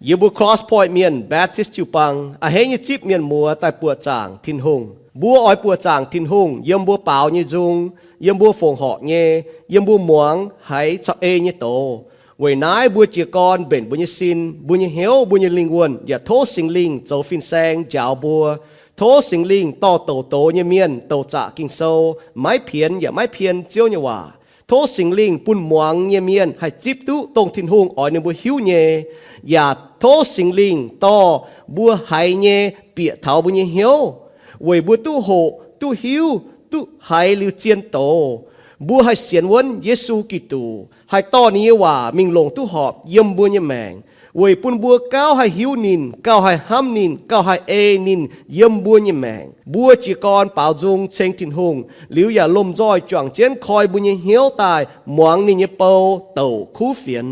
Yie mbuo Cross Point Mienh Baptist jiu-baang a'hneiv nyei zipv mienh muoz daaih buoqc zaangc Tin-Hungh. Mbuo oix buoqc zaangc Tin-Hungh yiem mbuo baaux nyei nzung, yiem mbuo fongc horc nyei, yiem mbuo muangx haiz caux ei nyei doz. Weic naaiv mbuo jiez gorn mbenc mbuo nyei sin, mbuo nyei hnyouv, mbuo nyei lingh wuonh yaac tov Singx Lingh zoux fin-saeng njaaux mbuo. Tov Singx Lingh dorh douc doz nyei mienh douc zaqc Ging-Sou, maiv pienx yaac maiv pien Ziouv nyei waac. Tov Singx Lingh bun muangx nyei mienh haih zipv duqv dongh Tin-Hungh oix ninh mbuo hiuv nyei, yaac tov Singx Lingh dorh mbuo haiz nyei bieqc taux mbuo nyei hnyouv, weic mbuo duqv hoqc, duqv hiuv, duqv haiz liuz zien doz. Mbuo haih sienx wuonv Yesu Giduc, haih dorh ninh nyei waac mingh longc duqv horpc yiem mbuo nyei maengc, weic bun mbuo gauh haih hiuv ninh, gauh haih hnamv ninh, gauh haih ei ninh yiem mbuo nyei maengc. Mbuo jiez gorn baaux nzung ceng Tin-Hungh liuz yaac lomh nzoih juangc jienv koi mbuo nyei hnyouv daaih muangx ninh nyei bou douc kuv fienx.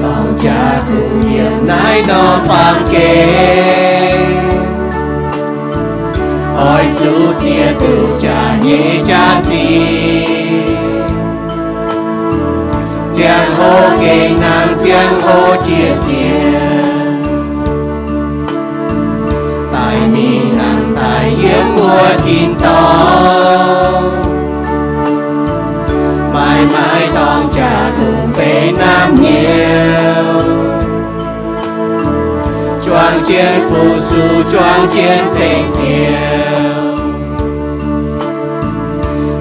Dorng jaax-kuv yiem naaiv norm baamh gen, oix zuqc ziex duqv jaax nyei jaax-zinh, ziangh hoc gengh nangh ziangh hoc jiex sienx, daaih mingh nangh daaih yiem wuov tin-dorngh, maaih maaih dorng jaax-kuv benx naamh nyouz, juang jienv fu-sux, juang jienv ceng Ziouv,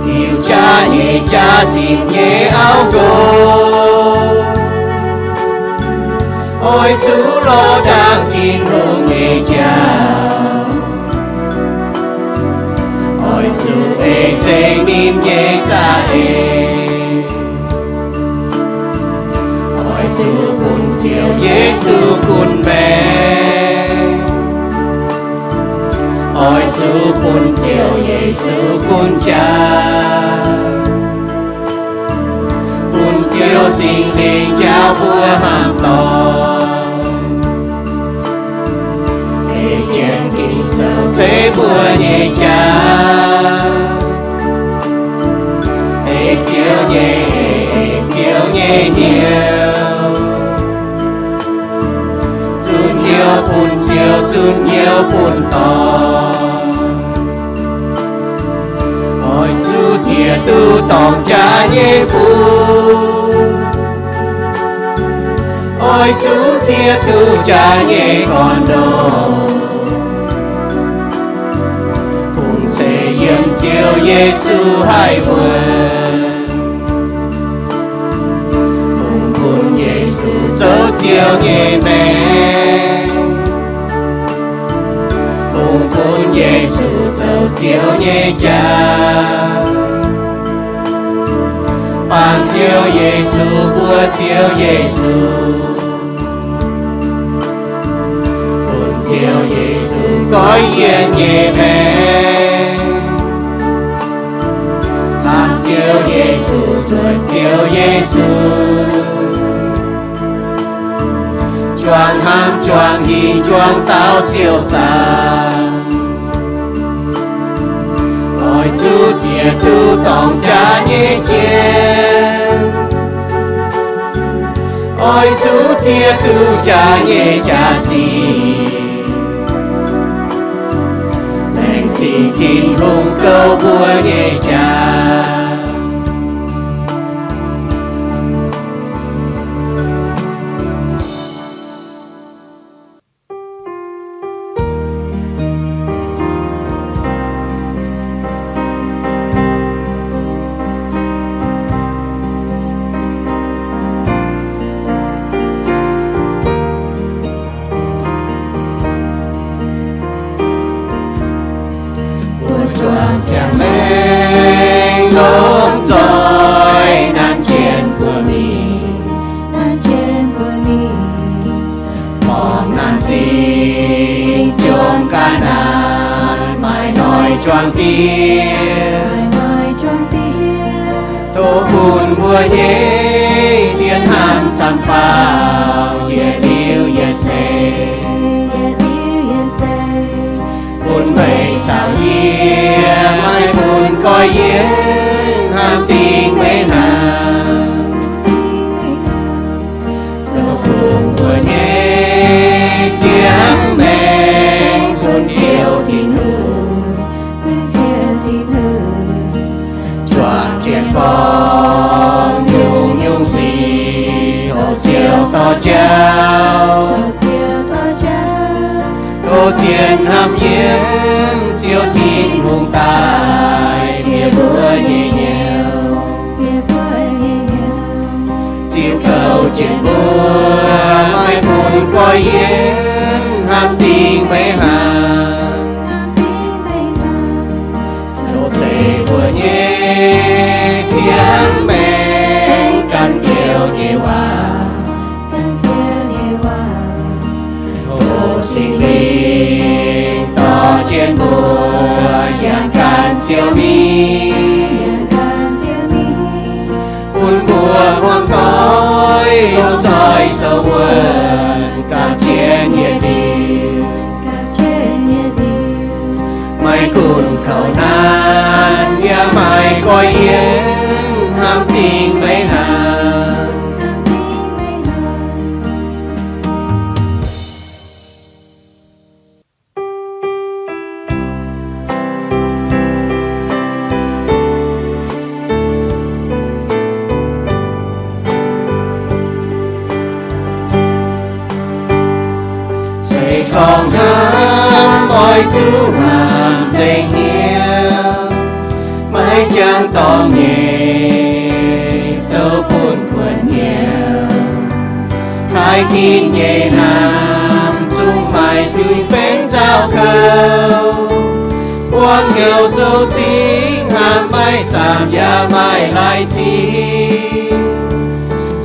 hiuv jaax nyei jaax-zinh nyei auv nqox, oix zuqc lorz ndapv Tin-Hungh nyei jauv, oix zuqc ei zengx ninh nyei za'eix, oix zuqc bun Ziouv Yesu gunv maengc, oix zuqc bun Ziouv Yesu gunv jaax, bun Ziouv Singx Lingh njaaux mbuo hnamv dorngc, ei jienv Ging-Sou zeiv mbuo nyei jaax, ei Ziouv nyei, ei, ei Ziouv nyei hnyouv, zunc hnyouv bun Ziouv, zunc hnyouv bun dorngc. Oix zuqc ziex duqv dorng jaax nyei fuqv, oix zuqc ziex duqv jaax nyei gorn-ndoqv, kungx ceix yiem Ziouv Yesu haih wuonv, kungx bun Yesu zoux Ziouv nyei maengc, kungx bun Yesu zoux Ziouv nyei jaax, bangc Ziouv Yesu, mbuox Ziouv Yesu, bun Ziouv Yesu goiv yienh nyei maengc, bangc Ziouv Yesu, zuotc Ziouv Yesu, juang hnamv juang hingh juang dau Ziouv zaangc. Oix zuqc ziex duqv dorng jaax nyei jien, oix zuqc ziex duqv jaax nyei jaax-zinh, laengz zingh Tin-Hungh gouv mbuo nyei jaax. Mbuo zuangx ziangh maengc longc nzoih nanv jienv mbuo mingh, nanv jienv mbuo mingh. Borngz naanc singx jomc ga'naaiv, maaih noic juangc diev, maaih noic juangc diev. Tov bun mbuo mbuo nyei zien hnamv camv faaux, yietc liuz yietc seix, bun meih caux yie, maiv bun goiv yienv hnamv dingc meih hnaangx. Dongh fungx mbuo nyei zien maengc bun Ziouv Tin-Hungh, juangc jienv gorngv nyungc-nyungc sic tov Ziouv dorh jauv. Tov zien hnamv yiem Ziouv Tin-Hungh daaih bieqc mbuo nyei hnyouv, ziux gouv jienv mbuo, maiv bun goiv yienv hnamv dingc meih hnaangx. Tov ceix mbuo nyei zien maengc gan Ziouv nyei waac. Tov Singx Lingh dorh jienv mbuo yangh gan Ziouv mingh, bun mbuo hmuangv doic longc nzoih sou wuonh gapv jienv yietc liuz. Maiv gunv kouv naanc yaac maiv goiv yienv hnamv dingc meih hnaangx. Se gorngv hnamv oix zuqc hnamv nzengc hnyouv, maiv jangx dorngc nyei zoux bun kuonx hnyouv. Taaih ginv nyei hnamv zungv maaih tuix benx nzauh kouv. Buangv hnyouv zoux cingv hnamv maiv zaamc yaac maiv laih cingv.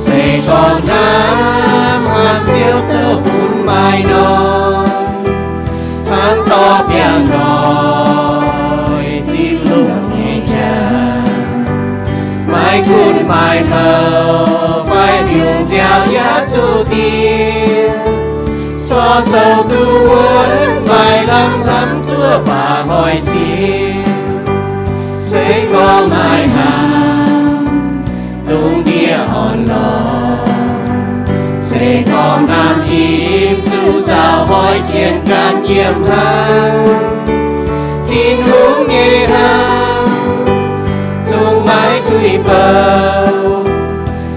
Se gorngv hnamv, hnamv Ziouv zoux bun maaih noic, hnangv dorh biangh noic zipv lungh nyei qangx. Maiv gunv maaih mouc fai biungc nziaaux yaac zuqc diev, corc sou duqv wuonv maaih lamh hnamv zuov baac hoic Ziouv. Se gorngv maaih hnamv, lungh ndiev orn-lorqc. Se gorngv hnamv im zuqc nzauh hoic jienv ganh yiem hnangv. Tin-Hungh nyei hnamv zungv maiv tuix bouh,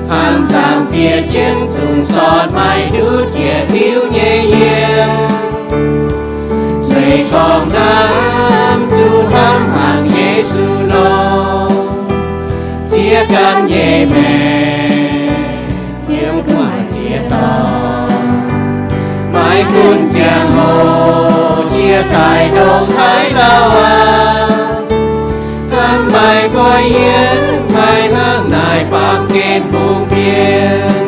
hnangv nzangc-fiev jienv zungv sortv maiv nduqc jiex liuz nyei yiem. Se gorngv hnamv zuqc hnamv haic Yesu nor, ziex ganh nyei maengc yiem gu'nguaaic ziex dorngx. Maiv gunv ziangh hoc jiex daaih ndongc haaix lauh aqv, hnamv maaih goiv yienv maaih hnangv naaic baamh gen mbungv mbienv.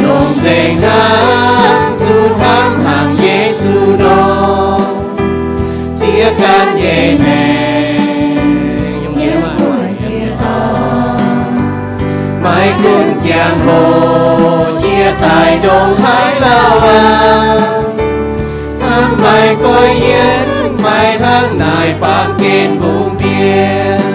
Longc nzengc hnamv zuqc hnamv haic Yesu nor, ziex ganh nyei maengc yiem gu'nguaaic ziex dorngx. Maiv gunv ziangh hoc jiex daaih ndongc haaix lauh aqv, hnamv maaih goiv yienv maaih hnangv naaic baamh gen mbungv mbienv.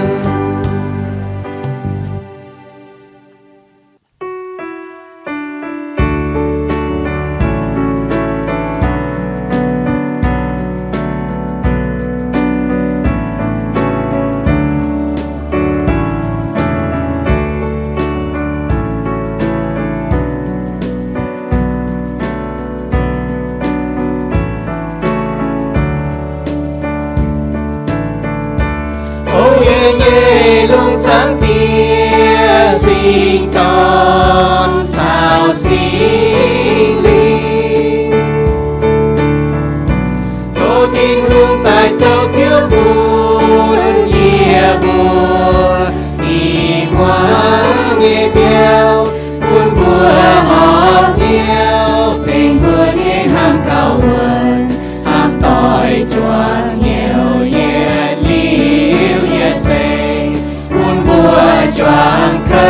O yie nyei lungh zaangc Diex, Singx Dorn caux Singx Lingh, tov Tin-Hungh daaih zoux Ziouv bun yie mbuo i hmuangx nyei biauv, bun mbuo horpc hnyouv tengx mbuo nyei hnamv gauh wuonc, hnamv doic juangc hnyouv yietc liuz yietc seix, bun mbuo juangc kouv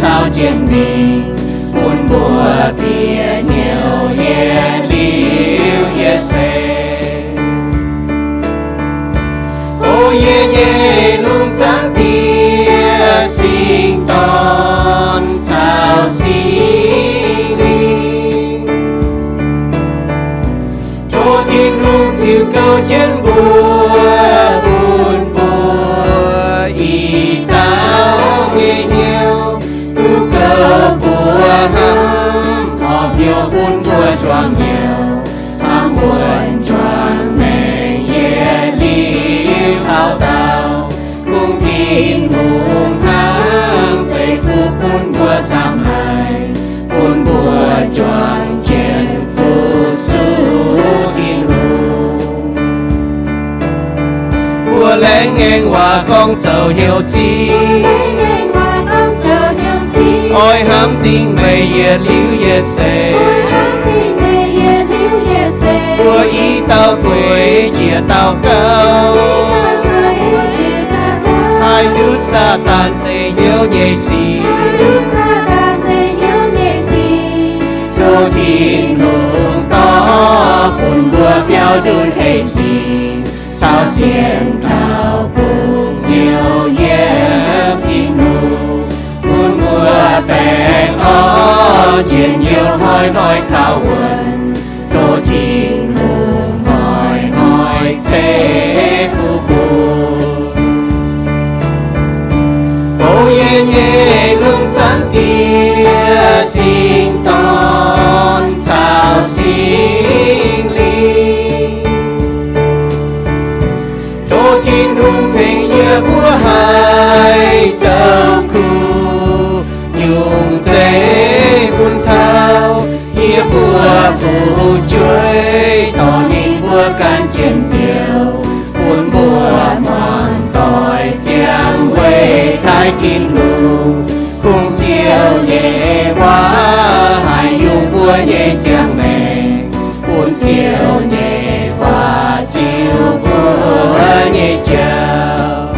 caux jienv mingh, bun mbuo bieqc hnyouv yietc liuz yietc seix. O yie nyei lungh zaangc Diex, Singx Dorn caux Singx Lingh, tov Tin-Hungh ziux gouv jienv mbuo, bun mbuo i dauh nyei hnyouv duqv gouv mbuo hnangv horpc hnyouv bun mbuo juangc hnyouv, hnamv wuonh juangc maengc yietc liuz taux daauh, kungx Tin-Hungh hnangv zeiv-fun bun mbuo zaangc haic, bun mbuo juangc jienv fu-sux Tin-Hungh. Mbuo laengz ngaengc waac gorngv zoux hnyouv zingh, oix hnamv dingc meih yietc liuz yietc seix. Mbuo i dauh gueix njiec dauh gauh, haih ndutv Saadaan zeix hnyouv nyei sic. Tov Tin-Hungh dorh bun mbuo biaux ndutv hec sic, caux sienx kaux bungx hnyouv yiem Tin-Hungh, bun mbuo baengh orn njien-youh hnoi-hnoi kaux wuonh. Tov Tin-Hungh hnoi-hnoi ceix fuqv bun. O yie nyei lungh zaangc Diex, Singx Dorn caux Singx Lingh, tov Tin-Hungh tengx yie mbuo haih zoux kuv nyungc zeiv bun taux yie mbuo fu'jueiv, dorh ninh mbuo gan jienv Ziouv, bun mbuo muangx doic ziangh weic taaih Tin-Hungh. Kungx Ziouv nyei waac haih yungz mbuo nyei ziangh maengc, bun Ziouv nyei waac ziux mbuo nyei jauv.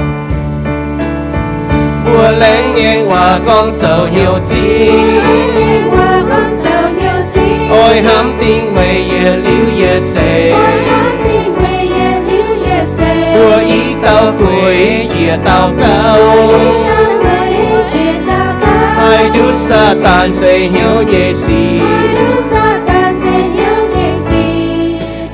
Mbuo laengz ngaengc waac gorngv zoux hnyouv zingh, oix hnamv dingc meih yietc liuz yietc seix. Mbuo i dauh gueix njiec dauh gauh, haih ndutv Saadaan zeix hnyouv nyei sic.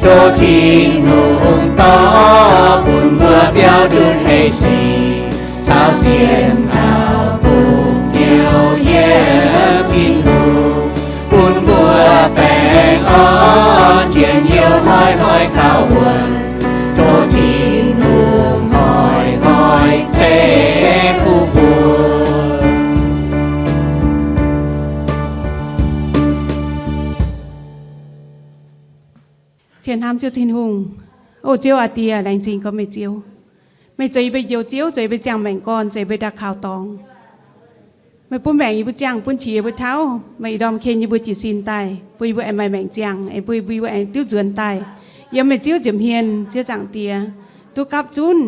Tov Tin-Hungh dorh bun mbuo biaux ndutv hec sic, caux sienx kaux bungx hnyouv yiem Tin-Hungh, bun mbuo baengh orn njien-youh hnoi-hnoi kaux wuonh. Tov Tin-Hungh hnoi-hnoi ceix fuqv bun. Cien hnamv Ziouv Tin-Hungh. O Ziouv aac, Diex, laengz zingh gorngv meih Ziouv. Meih zoux yie mbuo njoux Ziouv, zoux yie mbuo ziangh maengc gorn, zoux yie mbuo ndau kaux dorngx. Meih bun maengc yie mbuo ziangh, bun qiex yie mbuo tauv. Meih ih ndorm ken yie mbuo jiez sin daaih, bun yie mbuo aengx maaih maengc ziangh, aengx bun yie mbuo aengx diuv nzuonx daaih yiem meih Ziouv nza'hmien. Ziouv Zaangc Diex, duqv gapv zunv,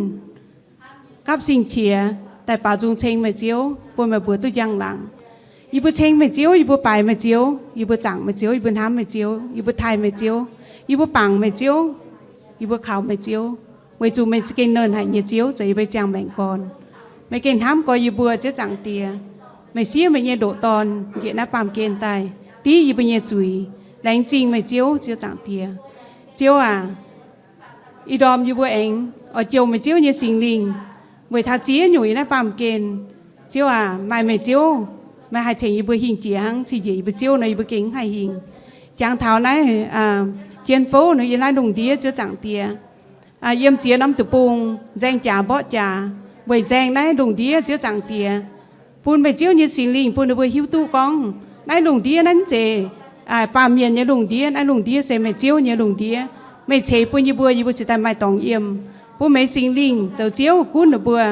gapv sing-qiex daaih baaux nzung ceng meih Ziouv, bun meih mbuo duqv njang-laangc. Yie mbuo ceng meih Ziouv, yie mbuo baaix meih Ziouv, yie mbuo zaangc meih Ziouv, yie mbuo hnamv meih Ziouv, yie mbuo taaih meih Ziouv, yie mbuo bangc meih Ziouv, yie mbuo kaux meih Ziouv, weic zuqc meih za'gengh nernh haic nyei Ziouv, zoux yie mbuo ziangh maengc gorn. Meih gengh hnamv gorx yie mbuo, Ziouv Zaangc Diex. Meih siev meih nyei ndoqc Dorn njiec naaiv baamh gen daaih div yie mbuo nyei zuiz. Laengz zingh meih Ziouv, Ziouv Zaangc Diex. Ziouv aac, ih ndorm yie mbuo aengx oix jouh meih Ziouv nyei Singx Lingh weic taux ziex nyungc yiem naaiv baamh gen. Ziouv aac, maaih meih Ziouv, meih haih tengx yie mbuo hingh jiex hnangv. Cing-njiec yie mbuo Ziouv nor, yie mbuo gengh mv haih hingh. Jangx taux naaiv jien-fouv nor, yiem naaiv lungh ndiev, Ziouv Zaangc Diex, yiem ziex norm deic-bung nzaeng jaax mborqv jaax, weic nzaeng naaiv lungh ndiev, Ziouv Zaangc Diex, bun meih Ziouv nyei Singx Lingh bun ninh mbuo hiuv duqv gorngv naaiv lungh ndiev naaiv mv zeiz baamh mienh nyei lungh ndiev. Naaiv lungh ndiev se meih Ziouv nyei lungh ndiev. Meih ceix bun yie mbuo, yie mbuo cingx daaih maaih dorngx yiem. Bun meih Singx Lingh zoux Ziouv gunv ninh mbuo,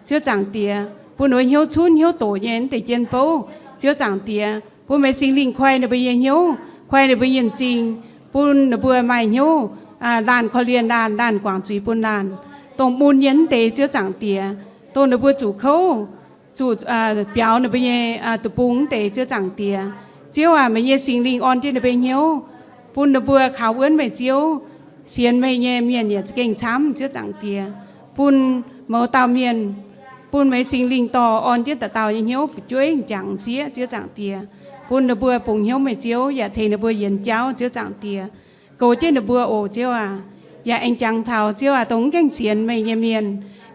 Ziouv Zaangc Diex, bun ninh mbuo hnyouv cunv hnyouv doqc nyei naaiv deix jien-fouv, Ziouv Zaangc Diex, bun meih Singx Lingh koi ninh mbuo nyei hnyouv, koi ninh mbuo nyei m'zing, bun ninh mbuo maaih hnyouv laanh korv-lienh laanh, laanh guangc zuiz bun laanh, dongh mun nyei naaiv deix, Ziouv Zaangc Diex, dongh ninh mbuo zuqc kouv, zuqc biaux ninh mbuo nyei deic-bung wuov deix, Ziouv Zaangc Diex. Ziouv aac, meih nyei Singx Lingh orn jienv ninh mbuo hnyouv, bun ninh mbuo kaux wuonv meih Ziouv. Sienx meih nyei mienh yaac za'gengh camv, Ziouv Zaangc Diex. Bun mouz dauh mienh, bun meih Singx Lingh dorh orn jienv dauh dauh nyei hnyouv fu'jueiv m'jangc sieqv, Ziouv Zaangc Diex. Bun ninh mbuo bungx hnyouv meih Ziouv yaac tengx ninh mbuo yienx jauv, Ziouv Zaangc Diex. Goux jienv ninh mbuo oc, Ziouv aac. Yaac aengx jangx taux, Ziouv aac, dongh mv gaengh sienx meih nyei mienh,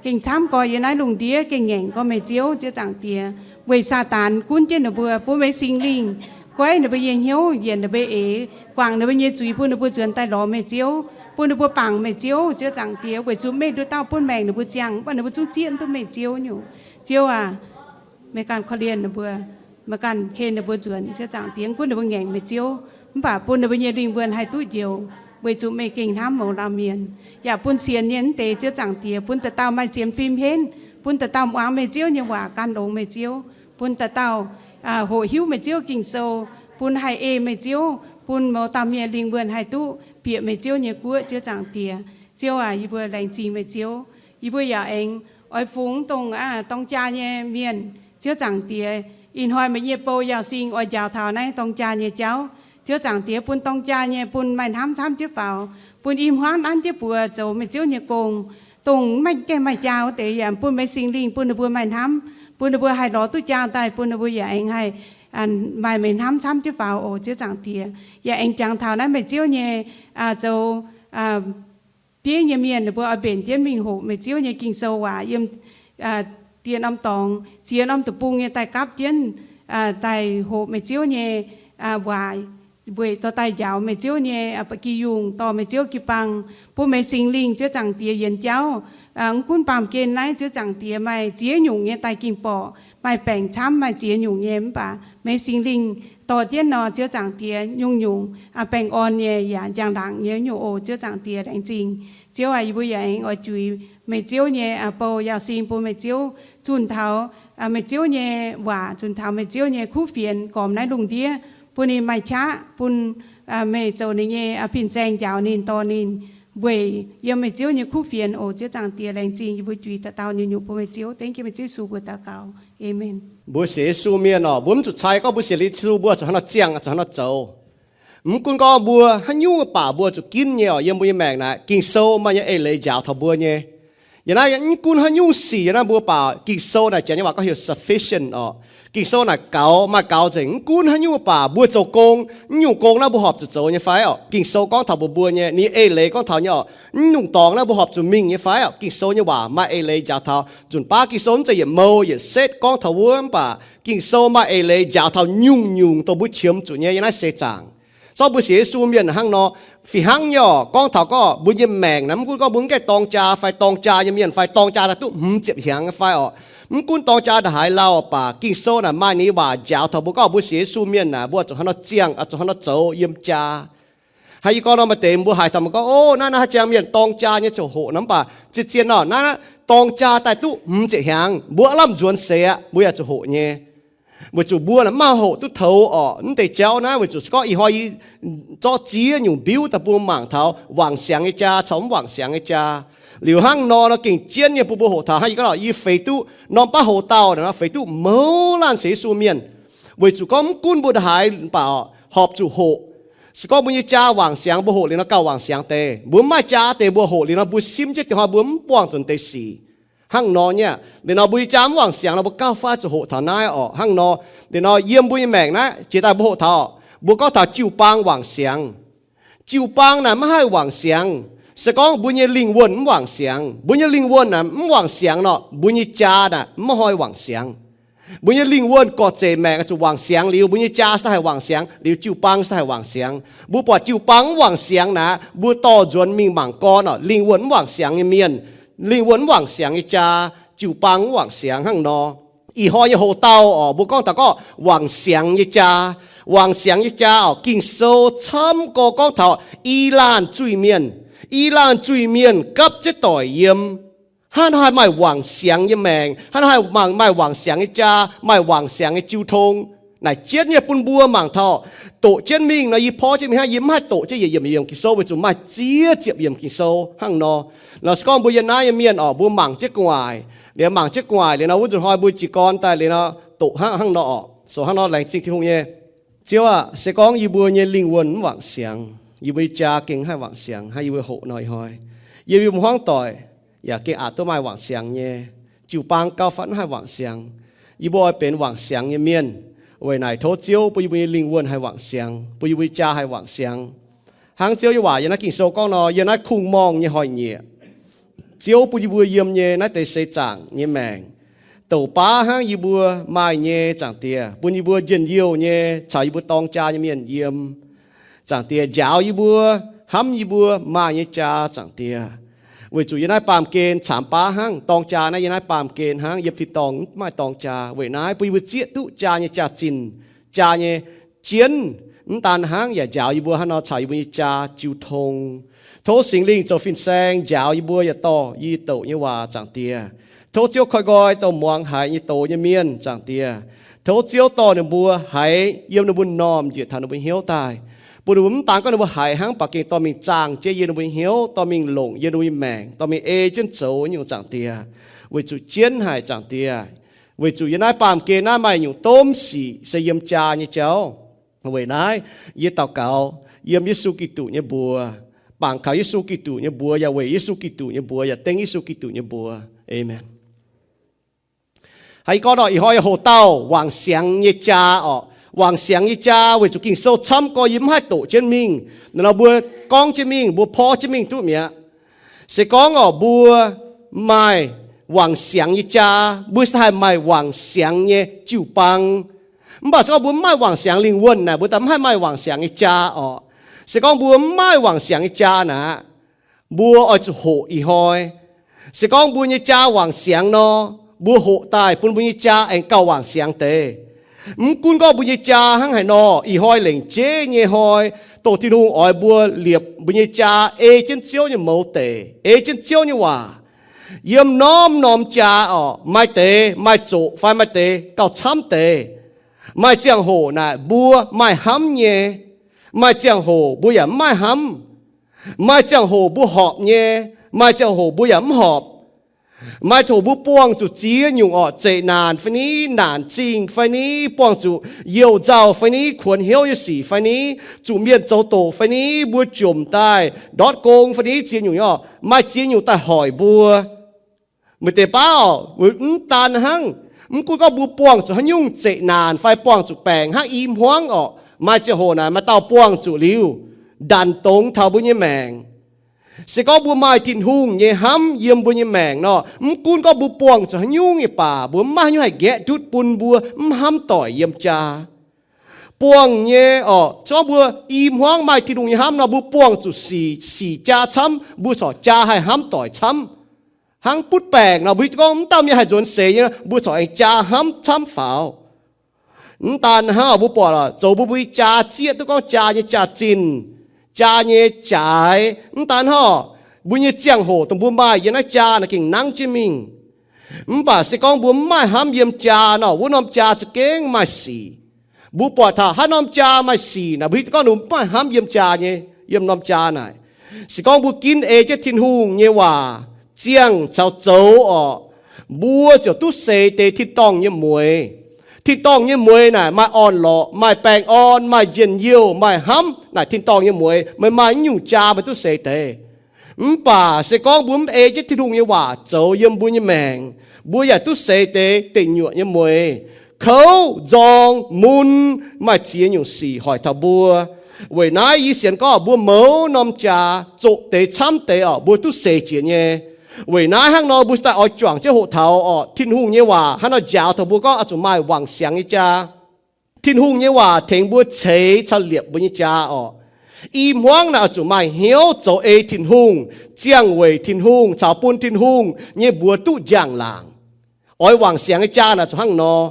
gengh camv gorx yiem naaiv lungh ndiev, gengh ngaengc gorx meih Ziouv, Ziouv Zaangc Diex. Weic Saadaan gunv jienv ninh mbuo, bun meih Singx Lingh goiv ninh mbuo nyei hnyouv, yienc ninh mbuo eix, guangc ninh mbuo nyei zuiz, bun ninh mbuo nzuonx daaih lorz meih Ziouv, bun ninh mbuo bangc meih Ziouv, Ziouv Zaangc Diex, weic zuqc meih nduqc dauh bun maengc ninh mbuo ziangh, mv baac ninh mbuo zungv zieqv mv duqv meih Ziouv nyungc. Ziouv aac, meih ganh korv-lienh ninh mbuo, meih ganh ken ninh mbuo nzuonx, Ziouv Zaangc Diex, gunv ninh mbuo ngaengc meih Ziouv, mv baac bun ninh mbuo nyei lingh wuonh haih duqv njoux, weic zuqc meih gengh hnamv mouz laanh mienh, yaac bun sienx nyei wuov deix, Ziouv Zaangc Diex, bun dauh dauh maaih sienx fim henv, bun dauh dauh muangx meih Ziouv nyei waac gan longx meih Ziouv, bun dauh dauh hoqc hiuv meih Ziouv Ging-Sou, bun haih ei meih Ziouv, bun mouz dauh mienh lingh wuonh haih duqv bieqc meih Ziouv nyei guoqv, Ziouv Zaangc Diex. Ziouv aac, yie mbuo laengz zingh meih Ziouv. Yie mbuo yaac aengx oix fungx dongh dorng jaa nyei mienh, Ziouv Zaangc Diex. Ih hnoi meih nyei bou Yaauh Sing oix njaaux taux naaiv dorng jaa nyei jauv, Ziouv Zaangc Diex, bun dorng jaa nyei bun maaih hnamv camv jienv faaux, bun i hmuangv nanv jienv buoz zoux meih Ziouv nyei gong. Dongh maiv gaengh maaih jaa wuov deix yaac bun meih Singx Lingh bun ninh mbuo maaih hnamv, bun ninh mbuo haih lorz duqv jaa daaih, bun ninh mbuo yaac aengx haih maaih meih hnamv camv jienv faaux oc, Ziouv Zaangc Diex. Yaac aengx jangx taux naaiv meih Ziouv nyei zoux bieiv nyei mienh, ninh mbuo oix mbenc jienv mingh hoqc meih Ziouv nyei Ging-Sou waac yiem dieh norm dorngx, ziex norm deic-bung nyei daaih gapv jienv daaih hoqc meih Ziouv nyei waac, weic dorh daaih njaaux meih Ziouv nyei ba'gi yungh, dorh meih Ziouv jiu-baang, bun meih Singx Lingh, Ziouv Zaangc Diex, yienx jauv. Mv gunv baamh gen naaiv, Ziouv Zaangc Diex, maaih ziex nyungc nyei daaih ging-borqc, maaih baengc camv, maaih ziex nyungc nyei, mv baac meih Singx Lingh dorh jienv nor, Ziouv Zaangc Diex, nyungc-nyungc baengh orn nyei yaac njang-laangc nyei nyungc oc, Ziouv Zaangc Diex, laengz zingh. Ziouv aac, yie mbuo yaac aengx oix juix meih Ziouv nyei bou Yaauh Sing bun meih Ziouv zunh taux meih Ziouv nyei waac, zunh taux meih Ziouv nyei kuv fienx gormx naaiv lungh ndiev, bun ninh maaih qaqv, bun meih zoux ninh nyei fin-saeng njaaux ninh, dorh ninh weic yiem meih Ziouv nyei kuv fienx oc, Ziouv Zaangc Diex, laengz zingh. Yie mbuo juix dauh dauh nyungc-nyungc bun meih Ziouv. Dengv jienv meih Ziouv Yesu mbuo daux gaux. Aamen. Mbuo sienx Yesu mienh oc, mbuo mv zuqc cai gorngv mbuo sienx Yesu mbuo zuqc hnangv nor ziangh, zuqc hnangv nor zoux. Mv gunv gorngv mbuo haaix nyungc baac mbuo zuqc ginv nyei oc. Yiem mbuo nyei maengc naaic, Ging-Sou maaih nyei eix leiz njaaux taux mbuo nyei. Yiem naaiv mv gunv haaix nyungc sic, yiem naaiv mbuo baac Ging-Sou naaic, Janx nyei waac gorngv heuc sufficient oc. Ging-Sou naaic gaux, maaih gaux nzengc. Mv gunv haaix nyungc baac mbuo zoux gong, mv nyungc gong naaiv mbuo horpc zuqc zoux nyei fai oc, Ging-Sou gorngv taux mbuox mbuo nyei. Ninh eix leiz gorngv taux nyei oc, mv nyungc dorngx naaiv mbuo horpc zuqc mingh nyei fai oc, Ging-Sou nyei waac maaih eix leiz njaaux taux. Nzunc baav Ging-Sou mv zeiz yietc mou yietc setv gorngv taux wuov, mv baac Ging-Sou maaih eix leiz njaaux taux nyungc-nyungc dongh mbuo qiemx zuqc nyei yiem naaiv seix zaangc. Zorqv mbuo sienx Yesu mienh hnangv nor, fih hnangv nyei oc, gorngv taux gorngv mbuo nyei maengc naaic, mv gunv gorngv mbuo mv gaengh dorng jaa fai dorng jaa nyei mienh fai dorng jaa daaih duqv hmz ziepc hnyangx fai oc, mv gunv dorng jaa ndongc haaix lauh baac Ging-Sou naaic maaih ninh nyei waac njaaux taux mbuo gorngv mbuo sienx Yesu mienh naaic, mbuo zuqc hnangv nor ziangh, zuqc hnangv nor zoux yiem jaa. Hnangv yie gorngv nor, maaih deix mbuo haiz taux mbuo gorngv, O, naaiv naaiv haaix jangx mienh dorng jaa nyei ziouc hoqc nor, mv baac zien-zien nor, naaiv dorng jaa daaih duqv hmz ziepc hnyangx, mbuo lamh nzuonx seix aqv, mbuo yaac zuqc hoqc nyei. Weic zuqc mbuo naaic mv maaih hoqc duqv toux orqc. Mv deix jauv naaiv weic zuqc se gorngv ih hnoi yie zorqv ziex nyungc mbiuv daaih bun mangc taux wangc siangx nyei jaa caux mv wangc siangx nyei jaa. Liuz hnangv nor nor gengh jienv nyei bun mbuo hoqc taux hnangv yie gorngv, yie feix duqv norm baav houx-daauh naaic nor feix duqv mouz laanh sienx Yesu mienh. Weic zuqc gorngv mv gunv mbuo ndongc haaix baac horpc zuqc hoqc. Se gorngv mbuo nyei jaa wangc siangx, mbuo hoqc liuz nor gauh wangc siangx deix. Mbuo mv maaih jaa deix mbuo hoqc liuz nor mbuo simv jienv dingh hnoi mbuo mv buangh nzuonx deix sic. Hnangv nor nyei, liuz nor mbuo nyei jaa mv wangc siangx nor mbuo gauh fai zuqc hoqc taux naaiv orqc. Hnangv nor, liuz nor yiem mbuo nyei maengc naaiv jiex daaih mbuo hoqc taux, mbuo gorngv taux jiu-baang wangc siangx. Jiu-baang naaic maiv haih wangc siangx. Se gorngv mbuo nyei lingh wuonh mv wangc siangx, mbuo nyei lingh wuonh naaic mv wangc siangx nor, mbuo nyei jaa naaic mv hnoi wangc siangx. Mbuo nyei lingh wuonh gorqv-zeic maengc zuqc wangc siangx liuz, mbuo nyei jaa se haih wangc siangx, liuz jiu-baang se haih wangc siangx. Mbuo buatc jiu-baang mv wangc siangx naaic, mbuo dorh nzuonx mingh mangc gorn orqc, lingh wuonh mv wangc siangx nyei mienh, lingh wuonh mv wangc siangx nyei jaa, jiu-baang mv wangc siangx hnangv nor. Ih hnoi nyei houx-daauh orqc, mbuo gorngv taux gorngv wangc siangx nyei jaa. Wangc siangx nyei jaa orqc, Ging-Sou camv gorx gorngv taux i laanh zuiz-mienh. I laanh zuiz-mienh gapv jienv doic yiem. Hnangv naaiv haih maaih wangc siangx nyei maengc, hnangv naaiv haih maaih wangc siangx nyei jaa, maaih wangc siangx nyei jiu tong. Naaic jienv nyei bun mbuo mangc taux, doqc jienv mingh nor yie porv jienv mingh hnangv, yie mv haih doqc jienv yietc yiemc yiem Ging-Sou, weic zuqc maaih ziex ziepc yiemc Ging-Sou hnangv nor. Nor se gorngv mbuo yiem naaiv nyei mienh oc, mbuo mangc jienv gu'nguaaic liuz, mangc jienv gu'nguaaic liuz nor, wuov nzunc hnoi mbuo jiez gorn daaih liuz nor, doqc hnangv, hnangv nor oc. So hnangv nor laengz zingh Tin-Hungh nyei. Ziouv aah, se gorngv yie mbuo nyei lingh wuonh mv wangc siangx, yie mbuo nyei jaa gengh mv haih wangc siangx hnangv yie mbuo hoqc nor ih hnoi. Yiem yie mbuo hmuangv doic yaac gengh aqc duqv maaih wangc siangx nyei. Jiu-baang gauh fai mv haih wangc siangx. Yie mbuo oix benx wangc siangx nyei mienh. Weic naaic tov Ziouv bun yie mbuo nyei lingh wuonh haih wangc siangx, bun yie mbuo nyei jaa haih wangc siangx. Hnangv Ziouv nyei waac yiem naaiv Ging-Sou gorngv nor, yiem naaiv kungx-morngh nyei hnoi-nyieqc, Ziouv bun yie mbuo yiem nyei naaiv deix seix zaangc nyei maengc douc baav hnangv yie mbuo maaih nyei, Zaangc Diex, bun yie mbuo njien-youh nyei caux yie mbuo dorng jaa nyei mienh yiem. Zaangc Diex, njaaux yie mbuo, hnamv yie mbuo maaih nyei jaa, Zaangc Diex. Weic zuqc yiem naaiv baamh gen caamx baav hnangv, dorng jaa naaiv yiem naaiv baamh gen hnangv, yiem tin-dorngh mv maaih dorng jaa. Weic naaiv bun yie mbuo zieqv duqv jaa nyei jaa-zinh, jaa nyei jienv. Mv daan hnangv, yaac njaaux yie mbuo hnangv nor caux yie mbuo nyei jaa jiu tong. Tov Singx Lingh zoux fin-saeng njaaux yie mbuo yietc dorh yie douc nyei waac, Zaangc Diex. Tov Ziouv koi nqoi douh muangx haiz nyei doz nyei mienh, Zaangc Diex. Tov Ziouv dorh ninh mbuo haiz yiem ninh mbuo m'normh njiec taux ninh mbuo hnyouv daaih, bun ninh mbuo mv daan gorngv ninh mbuo haiz hnangv, mv baac gengh dorh mingh zaangh jienv yiem ninh mbuo hnyouv, dorh mingh longc yiem ninh mbuo maengc, dorh mingh ei jienv zoux nyungc, Zaangc Diex. Weic zuqc jienv haic, Zaangc Diex. Weic zuqc yiem naaiv baamh gen naaiv maaih nyungc domh sic se yiem jaa nyei jauv. Weic naaiv yie daux gaux yiem Yesu Giduc nyei mbuox, bangc kaux Yesu Giduc nyei mbuox, yaac weic Yesu Giduc nyei mbuox, yaac dengv Yesu Giduc nyei mbuox. Aamen. Haiz gorngv nor, ih hnoi yie hoqc dauh wangc siangx nyei jaa oc. Wangc siangx nyei jaa weic zuqc Ging-Sou camv gorx yie mv haih doqc jienv mingh. Nor mbuo gorngv jienv mingh, mbuo porv jienv mingh duqv mi'aqv. Se gorngv oc, mbuo maaih wangc siangx nyei jaa, mbuo se haih maaih wangc siangx nyei jiu-baang. Mv baac se gorngv mbuo mv maaih wangc siangx lingh wuonh naaic, mbuo daaih mv haih maaih wangc siangx nyei jaa oc. Se gorngv mbuo mv maaih wangc siangx nyei jaa naaic, mbuo oix zuqc hoqc ih hnoi. Se gorngv mbuo nyei jaa wangc siangx nor, mbuo hoqc daaih bun mbuo nyei jaa aengx gauh wangc siangx deix. Mv gunv gorngv mbuo nyei jaa hnangv haaix nor, ih hnoi lengc jeiv nyei hnoi, dongh Tin-Hungh oix mbuo liepc mbuo nyei jaa ei jienv Ziouv nyei mouz deic, ei jienv Ziouv nyei waac. Yiem norm-norm jaa oc, maaih deix maaih zoqc fai maaih deix gauh camv deix. Maaih ziangh hoc naaic mbuo maaih hnamv nyei, maaih ziangh hoc mbuo yaac mv maaih hnamv. Maaih ziangh hoc mbuo horpc nyei, maaih ziangh hoc mbuo yaac mv horpc. Maaih ziangh hoc mbuo buangh zuqc ziex nyungc orqc, zeqc naanc fai ni, naanc zingh fai ni, buangh zuqc youh nzauh fai ni, kuonx hnyouv nyei sic fai ni, zuqc mienh zoux doqc fai ni, mbuo jomc daaih ndortv gong fai ni, ziex nyungc nyei orqc, maaih ziex nyungc daaih hoic mbuo. Meih deix baav oc, mv daan hnangv, mv gunv gorngv mbuo buangh zuqc haaix nyungc zeqc naanc fai buangh zuqc baengc hnangv i hmuangv orqc, maaih ziangh hoc naaic maaih dauh buangh zuqc liuz, ndanc dongz taux mbuo nyei maengc. Se gorngv mbuo maaih Tin-Hungh nyei hnamv yiem mbuo nyei maengc nor, mv gunv gorngv mbuo buangh zuqc haaix nyungc nyei baac, mbuo mv maaih haaix nyungc haih nqaeqv ndutv bun mbuo mv hnamv doic yiem jaa. Buangh nyei orqc, se gorngv mbuo i hmuangv maaih Tin-Hungh nyei hnamv nor, mbuo buangh zuqc sic, sic jaa camv, mbuo corc jaa haih hnamv doic camv. Hnangv butv baengc nor, mbuo hiuv duqv gorngv mv dauh mienh haih nzuonx seix nyei, mbuo corc aengx jaa hnamv camv faaux. Mv daan hnangv, mbuo buatc zoux mbuo mbuo nyei jaa zieqv duqv gorngv jaa nyei jaax-zinh, jaa nyei jaaix. Mv daan hnangv, mbuo nyei ziangh hoc dongh mbuo maaih yiem naaiv jaa naaic gengh nangv jienv mingh. Mv baac se gorngv mbuo mv maaih hnamv yiem jaa nor, wuov norm jaa za'gengh maaih sic. Mbuo buatc taux haaix norm jaa maaih sic naaic, mbuo hiuv duqv gorngv ninh mbuo mv maaih hnamv yiem jaa nyei, yiem norm jaa naaic. Se gorngv mbuo ginv ei jienv Tin-Hungh nyei waac ziangh caux zoux orqc, mbuo ziouc duqv seix deix tin-dorngh nyei mueix. Tin-dorngh nyei mueix naaic maaih orn-lorqc, maaih baengh orn, maaih njien-youh, maaih hnamv. Naaic tin-dorngh nyei mueix, meih maaih naaiv nyungc jaa meih duqv seix deix. Mv baac se gorngv mbuo mv ei jienv Tin-Hungh nyei waac zoux yiem mbuo nyei maengc, mbuo yaac duqv seix deix deic nyuoqc nyei mueix, kouv, nzorng, mun, maaih ziex nyungc sic hoic taux mbuo. Weic naaiv yie sienx gorngv mbuo mouz norm jaa zoqc deix camv deix orqc, mbuo duqv seix jiex nyei. Weic naaiv hnangv nor mbuo daaih oix juangc jienv hoqc taux orqc, Tin-Hungh nyei waac hnangv nor njaaux taux mbuo gorngv oix zuqc maaih wangc siangx nyei jaa. Tin-Hungh nyei waac tengx mbuo ceix caux liepc mbuo nyei jaa orqc. I hmuangv naaic oix zuqc maaih hnyouv zoux ei Tin-Hungh, ziangh weic Tin-Hungh caux bun Tin-Hungh nyei mbuox duqv njang-laangc. Oix wangc siangx nyei jaa naaic zuqc hnangv nor.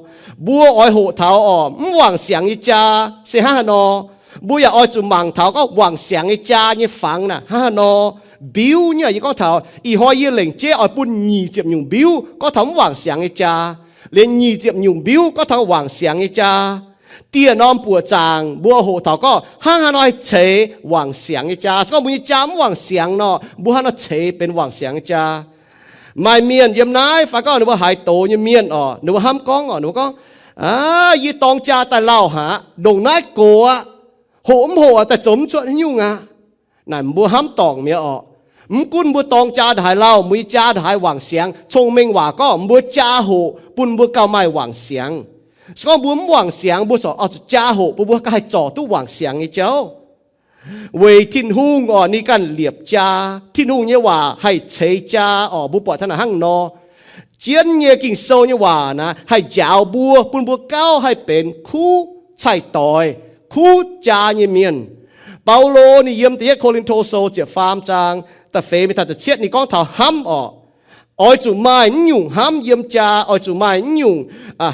Mbuo oix hoqc taux orqc, mv wangc siangx nyei jaa se hnangv haaix nor. Mbuo yaac oix zuqc mangc taux gorngv wangc siangx nyei jaa nyei fangx naaic hnangv haaix nor. Mbiuv nyei, yie gorngv taux ih hnoi yie lengc jeiv oix bun nyic ziepc nyungc mbiuv gorngv taux mv wangc siangx nyei jaa, liemh nyic ziepc nyungc mbiuv gorngv taux wangc siangx nyei jaa. Dieh norm buoqc zaangc mbuo hoqc taux gorngv hnangv haaix nor haih ceix wangc siangx nyei jaa. Se gorngv mbuo nyei jaa mv wangc siangx nor, mbuo hnangv haaix nor ceix benx wangc siangx nyei jaa? Maaih mienh yiem naaiv fai gorngv ninh mbuo haaix doz nyei mienh oc, ninh mbuo hnamv gorngv oc, ninh mbuo gorngv, Aav, yie dorng jaa daaih lauh haic, ndongc naaiv gox aqv. Hoqc mv hoqc daaih zoux mv cuotv haaix nyungc aqv. Naaic mbuo hnamv dorngc mi'aqv oc. Mv gunv mbuo dorng jaa ndongc haaix lauh, mbuo nyei jaa ndongc haaix wangc siangx, cong-mengh waac gorngv mbuo jaa hoqc bun mbuo gauh maaih wangc siangx. Se gorngv mbuo mv wangc siangx, mbuo corc oix zuqc jaa hoqc bun mbuo gauh haih zorc duqv wangc siangx nyei jauv. Weic Tin-Hungh oc, ninh ganh liepc jaa. Tin-Hungh nyei waac haih ceix jaa oc. Mbuo buatc taux naaic hnangv nor, jienv nyei Ging-Sou nyei waac naaic haih njaaux mbuo, bun mbuo gauh haih benx kuv cai-doix, kuv jaa nyei mienh. Baulo ninh yiem Da'yietv Ko^lin^to Sou ziepc faam zaang da'feix mingh taux da'cietv ninh gorngv taux hnamv oc. Oix zuqc maaih naaiv nyungc hnamv yiem jaa, oix zuqc maaih naaiv nyungc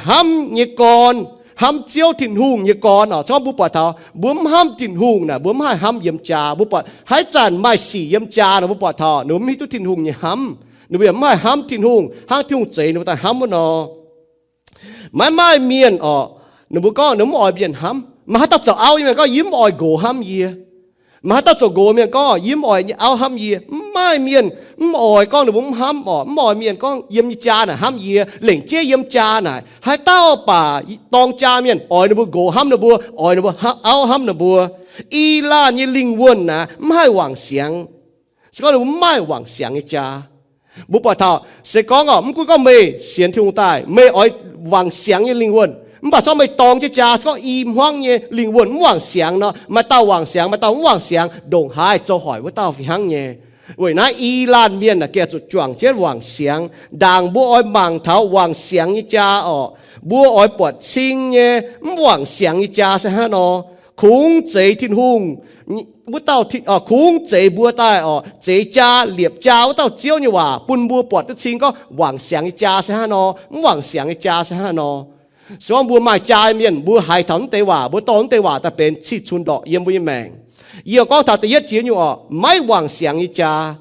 hnamv nyei gorn, hnamv Ziouv Tin-Hungh nyei gorn oc. Gorngv mbuo buatc taux mbuo mv hnamv Tin-Hungh naaic, mbuo mv haih hnamv yiem jaa. Mbuo buatc haaix zanc maaih sic yiem jaa nor, mbuo buatc taux ninh mbuo mv hiuv duqv Tin-Hungh nyei hnamv. Ninh mbuo yaac mv haih hnamv Tin-Hungh hnangv Tin-Hungh zeix ninh mbuo daaih hnamv wuov nor. Maiv maaih mienh oc, ninh mbuo gorngv ninh mv oix mienh hnamv. Maaih haaix dauh zoux auv nyei mienh gorngv, Yie mv oix nqox hnamv yie. Maaih haaix dauh zoux nqox mienh gorngv, Yie mv oix nyei auv hnamv yie. Mv maaih mienh mv oix gorngv ninh mbuo mv hnamv oc. Mv oix mienh gorngv yiem nyei jaa naaic hnamv yie, lengc jeiv yiem jaa naaic. Haaix dauh baac dorng jaa mienh oix ninh mbuo nqox hnamv ninh mbuo, oix ninh mbuo auv hnamv ninh mbuo. I laanh nyei lingh wuonh naaic mv haih wangc siangx. Se gorngv ninh mbuo mv maaih wangc siangx nyei jaa. Mbuo buatc taux se gorngv oc, mv gunv gorngv meih sienx Tin-Hungh daaih, meih oix wangc siangx nyei lingh wuonh, mv baac se gorngv meih dorng jienv jaa, se gorngv i hmuangv nyei lingh wuonh mv wangc siangx nor, maaih dauh wangc siangx, maaih dauh mv wangc siangx, ndongc haaix zoux hoic wuov dauh fih hnangv nyei. Weic naaiv i laanh mienh aah, gengh zuqc juangc jienv wangc siangx. Ndaangc mbuo oix mangc taux wangc siangx nyei jaa oc, mbuo oix buatc cing nyei, mv wangc siangx nyei jaa se hnangv nor. Kungx zeix Tin-Hungh wuov dauh, kungx zeix mbuo daaih oc, zeix jaa, liepc jaa wuov dauh Ziouv nyei waac bun mbuo buatc duqv cing gorngv wangc siangx nyei jaa se hnangv nor, mv wangc siangx nyei jaa se hnangv nor. Se gorngv mbuo maaih jaa mienh, mbuo haiz taux naaiv deix waac, mbuo dorh naaiv deix waac daaih benx cih cunx ndorqc yiem mbuo nyei maengc. Yie gorngv taux da'yietv jiex nyungc oc, maiv wangc siangx nyei jaa.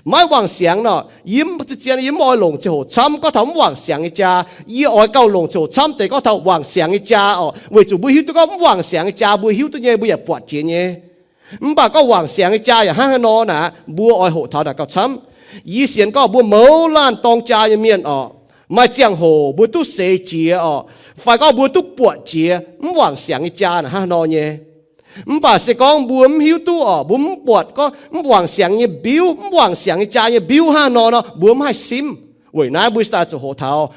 Maiv wangc siangx nor, yie mv, zien yie mv oix longc ziangh hoc camv gorngv taux mv wangc siangx nyei jaa. Yie oix gauh longc ziangh hoc camv deix gorngv taux wangc siangx nyei jaa oc, weic zuqc mbuo hiuv duqv gorngv mv wangc siangx nyei jaa mbuo hiuv duqv nyei, mbuo yaac buatc jiex nyei. Mv baac gorngv wangc siangx nyei jaa yaac hnangv haaix nor naaic, mbuo oix hoqc taux naaic gauh camv. Yie sienx gorngv mbuo mouz laanh dorng jaa nyei mienh oc, maaih ziangh hoc mbuo duqv seix jiex oc, fai gorngv mbuo duqv buatc jiex mv wangc siangx nyei jaa naaic hnangv haaix nor nyei. Mv baac se gorngv mbuo mv hiuv duqv oc, mbuo mv buatc gorngv mv wangc siangx nyei mbiuv, mv wangc siangx nyei jaa nyei mbiuv hnangv haaix nor nor, mbuo mv haih simv. Weic naaiv mbuo daaih zuqc hoqc taux,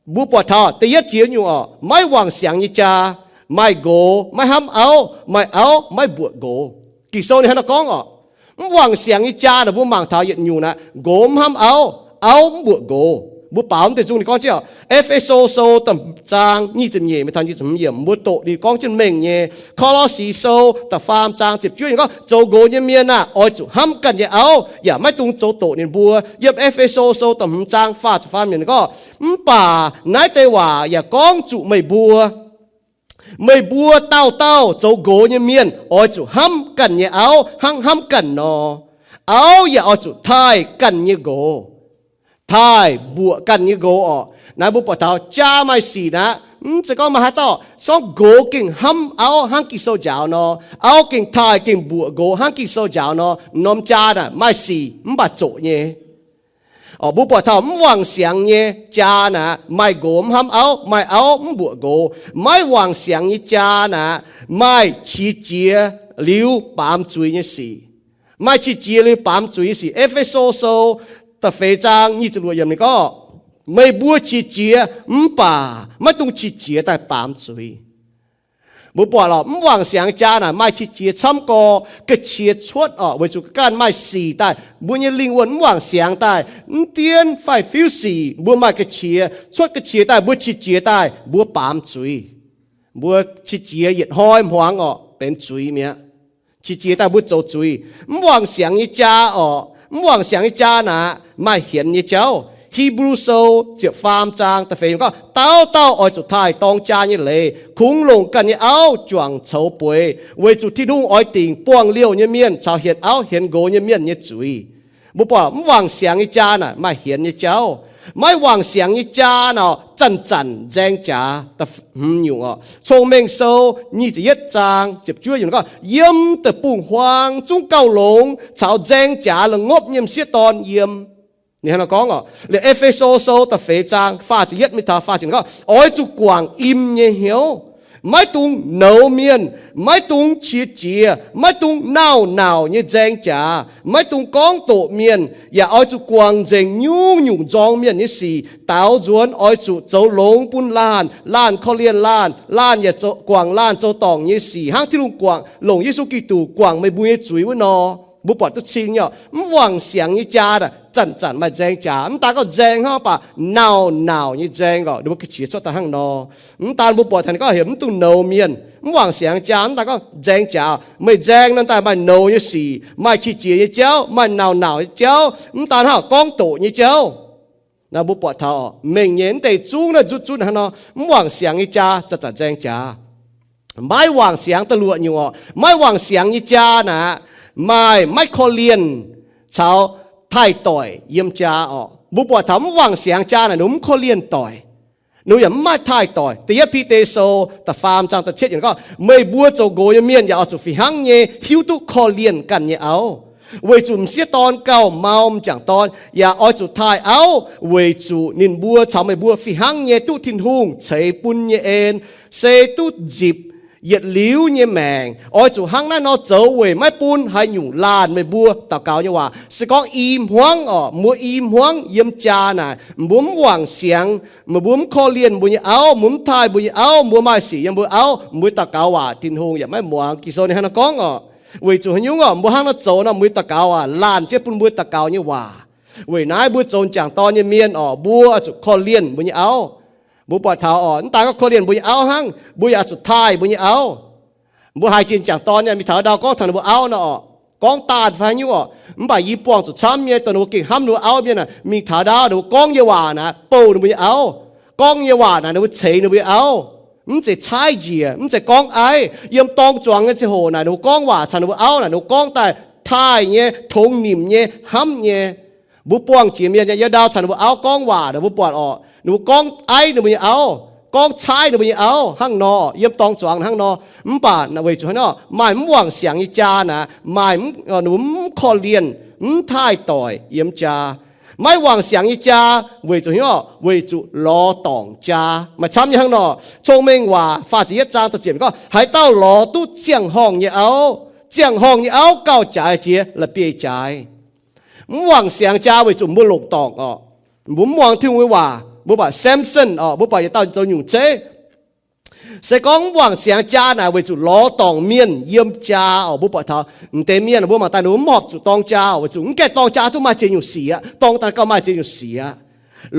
mbuo buatc taux da'yietv jiex nyungc oc, maiv wangc siangx nyei jaa, maaih nqox maiv hnamv auv, maaih auv maiv mbuoqc nqox. Ging-Sou ninh hnangv naaiv gorngv oc, mv wangc siangx nyei jaa naaic mbuo mangc taux yietc nyungc naaic, nqox mv hnamv auv, auv mv mbuoqc nqox. Mbuo baaux mv deix nzung ninh gorngv jienv oc, E^fe^so Sou da'hmz zaang nyic ziepc nyeic mingh taux nyic ziepc hmz yiemc mbuo doqc ninh gorngv jienv mengh nyei. Ko^lo^si Sou da'faam zaang ziepc juov ninh gorngv, zoux nqox nyei mienh aah, oix zuqc hnamv ganh nyei auv, yaac maiv dungx zoux doqc ninh mbuo. Yiem E^fe^so Sou da'hmz zaang faah ziepc faam yiemc ninh gorngv, mv baac naaiv deix waac yaac gorngv zuqc meih mbuo. Meih mbuo dauh dauh zoux nqox nyei mienh oix zuqc hnamv ganh nyei auv hnangv hnamv ganh nor. Auv yaac oix zuqc taaih ganh nyei nqox, taaih mbuoqc ganh nyei nqox oc. Naaiv mbuo buatc taux jaa maaih sic naaic, mv zeiz gorngv maaih haaix dauh, se gorngv nqox gengh hnamv auv hnangv Ging-Sou njaaux nor, auv gengh taaih gengh mbuoqc nqox hnangv Ging-Sou njaaux nor, norm jaa naaic maaih sic mv baac zoqc nyei. Mbuo buatc taux mv wangc siangx nyei jaa naaic, maaih nqox mv hnamv auv, maaih auv mv mbuoqc nqox. Maiv wangc siangx nyei jaa naaic, maaih qiex jiez liuz baamz zuiz nyei sic. Maaih qiex jiez liuz baamz zuiz nyei sic. E^fe^so Sou da'feix zaang nyic ziepc luoqc yiemc ninh gorngv, meih mbuo qiex jiez mv baac maiv dungx qiex jiez daaih baamz zuiz. Mbuo buatc lorqc, mv wangc siangx jaa naaic maaih qiex jiez camv gorx, ga'qiex cuotv oc, weic zuqc ganh maaih sic daaih, mbuo nyei lingh wuonh mv wangc siangx daaih, mv dienv fai fiuv sic, mbuo maaih ga'qiex, cuotv ga'qiex daaih, mbuo qiex jiez daaih, mbuo baamz zuiz. Mbuo qiex jiez yietc hnoi hmuangx oc, benx zuiz mi'aqv. Qiex jiez daaih mbuo zoux zuiz. Mv wangc siangx nyei jaa oc, mv wangc siangx nyei jaa naaic maaih hienx nyei jauv. Hipv^lu Sou ziepc faam zaang da'feix gorngv, dauh dauh oix zuqc taaih dorng jaa nyei leiz, kungx longc ganh nyei auv juangc coux bueix, weic zuqc Tin-Hungh oix dingc buangh liouh nyei mienh caux hienx auv hienx nqox nyei mienh nyei zuiz. Mbuo buatc mv wangc siangx nyei jaa naaic maaih hienx nyei jauv. Maiv wangc siangx nyei jaa naaic zanc-zanc nzaeng jaax. Hmz nyungc oc, Cong-Mengh Sou nyic ziepc yietv zaang ziepc juov yiemc gorngv, yiem deic-bung-huaang zungv gauh longx caux nzaeng jaax la'ngopv nyei m'sieqv dorn yiem. Ninh hnangv nor gorngv oc. Liuz E^fe^so Sou da'feix zaang faah ziepc yietv mingh taux faah ziepc gorngv, oix zuqc guangc im nyei hnyouv, maiv dungx nouz mienh, maiv dungx qiex jiez, maiv dungx nauc-nauc nyei nzaeng jaax, maiv dungx gorngv doqc mienh, yaac oix zuqc guangc nzengc nyungc-nyungc nzorng mienh nyei sic. Daaux nzuonx oix zuqc zoux longx bun laanh. Laanh korv-lienh laanh, laanh yaac guangc laanh zoux dorngc nyei sic, hnangv Tin-Hungh guangc, longc Yesu Giduc guangc meih mbuo nyei zuiz wuov nor. Mbuo buatc duqv cing nyei oc. Mv wangc siangx nyei jaa zanc-zanc maaih nzaeng jaax. Mv daan gorngv nzaeng hnangv, mv baac nauc-nauc nyei nzaeng oc, ninh mbuo ga'qiex cuotv daaih hnangv nor. Mv daan mbuo buatc taux ninh gorngv heuc mv dungx nouz mienh. Mv wangc siangx jaa, mv daan gorngv nzaeng jaax. Meih nzaeng nor daaih maaih nouz nyei sic, maaih qiex jiez nyei jauv, maaih nauc-nauc nyei jauv, mv daan hnangv gorngv doqc nyei jauv. Naaiv mbuo buatc taux mengh nyei mv deix zungv naaiv nzutv zutv hnangv nor, mv wangc siangx nyei jaa zanc-zanc nzaeng jaax. Maiv wangc siangx da'luoqc nyungc oc, maiv wangc siangx nyei jaa naaic, maaih maiv korv-lienh caux taaih doic yiem jaa oc. Mbuo buatc taux mv wangc siangx jaa naaic, ninh mv korv-lienh doic, ninh yaac mv maaih taaih doic. Da'yietv Bide Sou da'faam zaang da'cietv yiemc gorngv, meih mbuo zoux nqox nyei mienh yaac oix zuqc fih hnangv nyei hiuv duqv korv-lienh ganh nyei auv, weic zuqc m'sieqv dorn gauh mau m'jangc dorn. Yaac oix zuqc taaih auv, weic zuqc ninh mbuo caux meih mbuo fih hnangv nyei duqv Tin-Hungh ceix bun nyei en, se duqv nzipc yietc liuz nyei maengc. Oix zuqc hnangv naaiv nor zoux weic maiv bun haaix nyungc laanh meih mbuo daux gaux nyei waac. Se gorngv i hmuangv oc, mbuo i hmuangv yiem jaa naaic, mbuo mv wangc siangx, meih mbuo mv korv-lienh mbuo nyei auv, mbuo mv taaih mbuo nyei auv, mbuo maaih sic yiem mbuo auv, mbuo daux gaux waac Tin-Hungh yaac maiv muangx. Ging-Sou ninh hnangv nor gorngv oc. Weic zuqc haaix nyungc oc, mbuo hnangv nor zoux nor, mbuo daux gaux aac, laanh jienv bun mbuo daux gaux nyei waac. Weic naaiv mbuo zoux m'jangc dorn nyei mienh oc, mbuo oix zuqc korv-lienh mbuo nyei auv. Mbuo buatc taux oc, mv daan gorngv korv-lienh mbuo nyei auv hnangv, mbuo yaac oix zuqc taaih mbuo nyei auv. Mbuo haiz jiex m'jangc dorn nyei, mingh taux dauh gorngv taux ninh mbuo auv nor oc, gorngv daanh fai haaix nyungc oc, mv baac yie buangh zuqc camv nyei, dongh ninh mbuo gengh hnamv ninh mbuo auv mienh naaic, mingh taux ndau ninh mbuo gorngv nyei waac naaic, bouh ninh mbuo nyei auv. Gorngv nyei waac naaic ninh mbuo ceix ninh mbuo nyei auv. Mv zeiz caaiv njiec, mv zeiz gorngv aiv. Yiem dorng zuangx nyei ziangh hoc naaic, ninh mbuo gorngv waac caux ninh mbuo auv naaic, ninh mbuo gorngv daaih taaih nyei, tongx nimc nyei, hnamv nyei. Mbuo buangh jiex mienh nyei, yiem ndau caux ninh mbuo auv gorngv waac naaic, mbuo buatc oc, ninh mbuo gorngv aiv ninh mbuo nyei auv, gorngv caaiv ninh mbuo nyei auv hnangv nor, yiem dorng zuangx hnangv nor. Mv baac weic zuqc hnangv nor, maaih mv wangc siangx nyei jaa naaic, maaih, ninh mbuo mv korv-lienh, mv taaih doic yiem jaa. Maiv wangc siangx nyei jaa weic zuqc hnyouv, weic zuqc lorz dorngc jaa. Maaih camv nyei hnangv nor, Cong-Mengh Waac faah ziepc yietv zaang da'ziepc gorngv, haaix dauh lorz duqv ziangh horngh nyei auv, ziangh horngh nyei auv gauh jaaix jiex la'bieiv-jaaix. Mv wangc siangx jaa weic zuqc mbuo longc dorngc oc. Mbuo mv muangx Tin-Hungh nyei waac, mbuo buatc Samson oc, mbuo buatc yietc dauh zoux nyungc zeiv. Se gorngv mv wangc siangx jaa naaic weic zuqc lorz dorngc mienh yiem jaa oc. Mbuo buatc taux m'deix mienh, mbuo mangc daaih ninh mbuo mv horpc zuqc dorng jaa oc, weic zuqc mv gaengh dorng jaa zungv maaih ziex nyungc sic aqv, dorng daaih gauh maaih ziex nyungc sic aqv.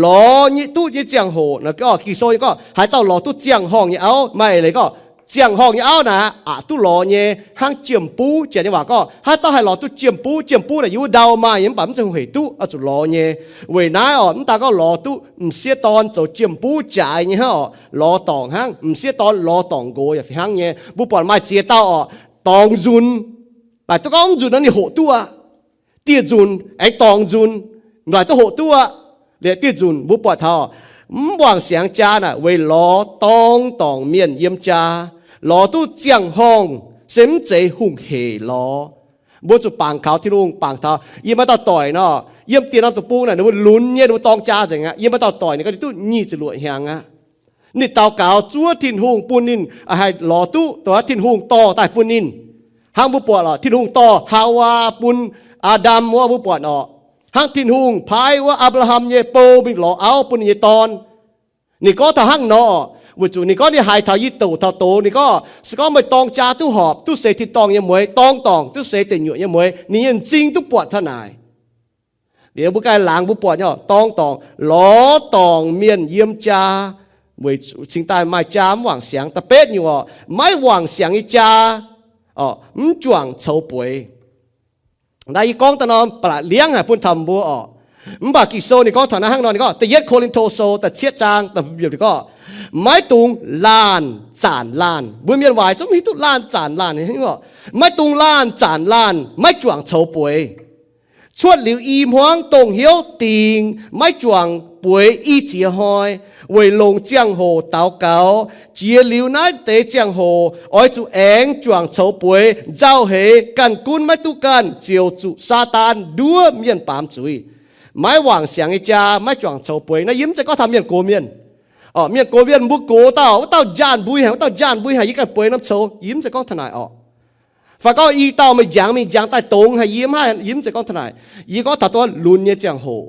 Lorz nyei duqv nyei ziangh hoc naaic, Ging-Sou gorngv haaix dauh lorz duqv ziangh horngh nyei auv, maaih eix leiz gorngv ziangh horngh nyei auv naaic aqc duqv lorz nyei, hnangv jiem-buv. Janx nyei waac gorngv haaix dauh haih lorz duqv jiem-buv. Jiem-buv naaic yiem wuov ndau maaih nyei, mv baac mv zeiz hungh hec duqv, oix zuqc lorz nyei. Weic naaiv oc, mv daan gorngv lorz duqv m'sieqv dorn zoux jiem-buv jaaix nyei hnangv oc, lorz dorngc hnangv. M'sieqv dorn lorz dorngc nqox yaac fih hnangv nyei. Mbuo buatc maaih ziex dauh oc, dorngx nzunc, naaic duqv gorngv mv nzunc nor ninh hoqc duqv aqv. Dieh nzunc aengx dorngx nzunc, naaic duqv hoqc duqv aqv. Liuz dieh nzunc mbuo buatc taux mv wangc siangx jaa naaic weic lorz dorng dorngc mienh yiem jaa, lorz duqv ziangh horngh, se mv zeiz hungh hec lorz. Mbuo zuqc bangc kaux Tin-Hungh, bangc taux yie maaih dauh doic nor, yiem dieh norm deic-bung naaic ninh mbuo lunx nyei, ninh mbuo dorng jaa nzengc aqv. Yie maaih dauh doic ninh ganh duqv nyic ziepc luoqc hnyangx aqv. Ninh daux gaux zuov Tin-Hungh bun ninh haih lorz duqv dongh Tin-Hungh dorh daaih bun ninh. Hnangv mbuo buatc oc, Tin-Hungh dorh Haawaa bun Aa^ndam wuov, mbuo buatc oc. Hnangv Tin-Hungh paaiv wuov Apc^laa^ham nyei bou mingh lorz auv bun ninh nyei dorn. Ninh gorngv taux hnangv nor, weic zuqc ninh gorngv ninh haiz taux yie douc taux doz, ninh gorngv se gorngv meih dorng jaa duqv horpc, duqv seix tin-dorngh nyei mueix, dorng dorngc duqv seix deic nyuoqc nyei mueix. Ninh nyei m'zing duqv buatc taux naaic. Liuz mbuo ganh laangz mbuo buatc nyei dorng dorngc, lorz dorngc mienh yiem jaa, weic zuqc cingx daaih maaih jaa mv wangc siangx. Da'betv nyungc oc, maiv wangc siangx nyei jaa oc, mv juangc coux bueix. Naaiv yie gorngv daaih nor ba'laqc liangv haic bun taux mbuo oc. Mv baac Ging-Sou ninh gorngv taux naaiv hnangv nor, ninh gorngv da'yietv Ko^lin^to Sou da'cietv zaang da'hmz yiemc ninh gorngv, maiv dungx laanh zanc laanh. Mbuo mienh waaic zungv hiuv duqv laanh zanc laanh, maiv dungx laanh zanc laanh maiv juangc coux bueix. Cuotv liuz i hmuangv dongh hnyouv dingx maiv juangc bueix i ziex hnoi, weic longc ziangh hoc daux gaux. Jiex liuz naaiv deix ziangh hoc oix zuqc aengx juangc coux bueix, nzauh heix, ganh gunv maiv duqv ganh, ziouc zuqc Saadaan nduov mienh baamz zuiz. Maiv wangc siangx nyei jaa maiv juangc coux bueix. Naaiv yie mv zeiz gorngv taux mienh gox mienh. Mienh gox mienh mbuo gox dauh, wuov dauh njaanh mbui haic, wuov dauh njaanh mbui haic, yie ganh bueix norm coux. Yie mv zeiz gorngv taux naaic orqc. Fai gorngv i dauh meih njangx mingh njangx daaih dongz haic, yie mv haih, yie mv zeiz gorngv taux naaic. Yie gorngv taux duqv lunx nyei ziangh hoc.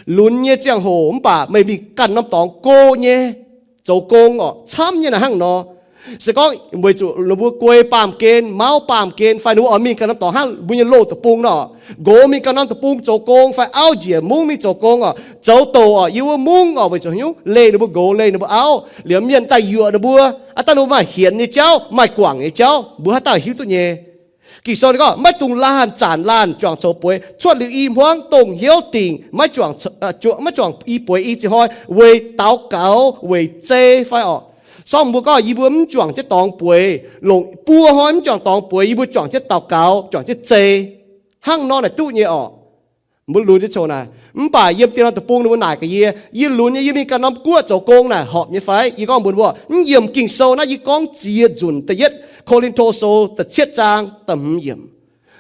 Lunx nyei ziangh hoc mv baac meih mingh ganh norm dorngx go nyei, zoux gong orqc, camv nyei naaic hnangv nor. Se gorngv weic zuqc ninh mbuo guei baamh gen, mauv baamh gen, fai ninh mbuo oix mingh ganh norm dorngx hnangv mbuo nyei loz deic-bung nor, nqox mingh ganh norm deic-bung zoux gong, fai auv njiec mungv mingh zoux gong orqc, zoux doqc orqc, yiem wuov mungv orqc, weic zuqc hnyouv leih ninh mbuo nqox, leih ninh mbuo auv, liemh mienh daaih yuoqc ninh mbuo, aav dangh ninh mbuo maaih hienx nyei jauv, maaih guangc nyei jauv, mbuo haaix dauh hiuv duqv nyei. Ging-Sou ninh gorngv, maiv dungx laanh zanc laanh juangc coux bueix, cuotv liuz i hmuangv dongh hnyouv dingc, maiv juangc i bueix i ziex hnoi weic daux gaux, weic zei fai orqc. Sorng mbuo gorngv yie mbuo mv juangc jienv dorngx bueix, longc buo hnoi mv juangc dorngx bueix, yie mbuo juangc jienv daux gaux, juangc jienv zei. Hnangv nor naaic duqv nyei orqc. Mbuo lunx jienv coux naaic. Mv baac yiem dieh norm deic-bung ninh mbuo naaic gaax yie, yie lunx nyei, yie mingh ganh norm guoqv zoux gong naaic horpc nyei fai? Yie gorngv mbuox mbuo, mv yiemc Ging-Sou naaiv, yie gorngv ziex nzunc da'yietv Ko^lin^to Sou da'cietv zaang da'hmz yiemc.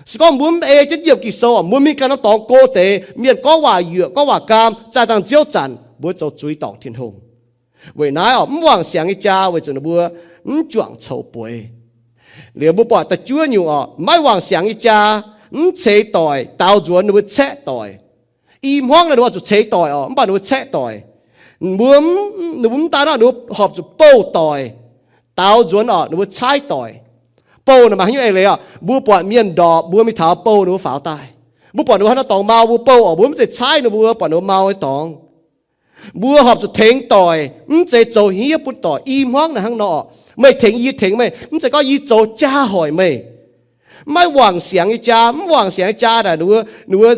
Se gorngv mbuo mv ei jienv yiemc Ging-Sou, mbuo mingh ganh norm dorngx go deix, mienh gorngv waac yuoqc, gorngv waac gaam, zaih zaangc nziouv zanc, mbuo zoux zuiz dorngc Tin-Hungh. Weic naaiv orqc, mv wangc siangx nyei jaa weic zuqc ninh mbuo mv juangc coux bueix. Liuz mbuo buatc da'juov nyungc orqc, maiv wangc siangx nyei jaa, mv ceix doic, daaux nzuonx ninh mbuo caeqv doic. I hmuangv naaic ninh mbuo zuqc ceix doic orqc, mv baac ninh mbuo caeqv doic. Mbuo, ninh mbuo mv daaih nor, ninh mbuo horpc zuqc bouh doic, daaux nzuonx orqc, ninh mbuo caaiv doic. Bouh naaic maaih haaix nyungc eix leiz orqc? Mbuo buatc mienh ndorpc, mbuo mingh taux bouh ninh mbuo faaux daaih. Mbuo buatc ninh mbuo haaix norm dorngx mau, mbuo bouh orqc, mbuo mv zeiz caaiv ninh mbuo, buatc ninh mbuo mau nyei dorngx. Mbuo horpc zuqc tengx doic, mv zeiz zoux hniev bun doic. I hmuangv naaic hnangv nor orqc, meih tengx yie, tengx meih, mv zeiz gorngv yie zoux jaa hoic meih. Maiv wangc siangx nyei jaa, mv wangc siangx nyei jaa naaic ninh mbuo, ninh mbuo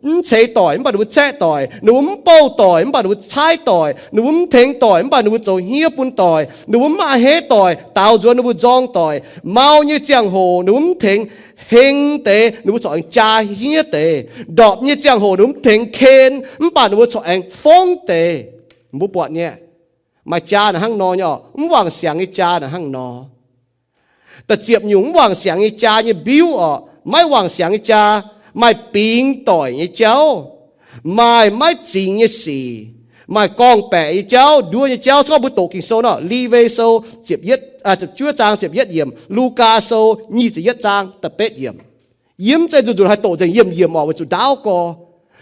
mv ceix doic, mv baac ninh mbuo caeqv doic. Ninh mbuo mv bouh doic, mv baac ninh mbuo caaiv doic. Ninh mbuo mv tengx doic, mv baac ninh mbuo zoux hniev bun doic. Ninh mbuo mv a'hneiv doic, daaux nzuonx ninh mbuo nzorng doic. Mau nyei ziangh hoc ninh mbuo mv tengx heng deix, ninh mbuo corc aengx jaa hniev deix. Ndorpc nyei ziangh hoc ninh mbuo mv tengx ken, mv baac ninh mbuo corc aengx fongv deix. Mbuo buatc nyei, maaih jaa naaic hnangv nor nyei orqc. Mv wangc siangx nyei jaa naaic hnangv nor. Da'ziepc nyungc mv wangc siangx nyei jaa nyei mbiuv orqc, maiv wangc siangx nyei jaa, maaih bingx doic nyei jauv, maaih maiv zingx nyei sic, maaih gorngv-baeqc nyei jauv, nduov nyei jauv. Se gorngv mbuo doqc Ging-Sou nor, Lewi Sou ziepc juov zaang ziepc yietv yiemc, Lugaa Sou nyic ziepc yietv zaang da'betv yiemc. Yie mv zeiz nzunc nzunc haih doqc nzengc yiemc yiemc orqc, weic zuqc ndaauv gorx.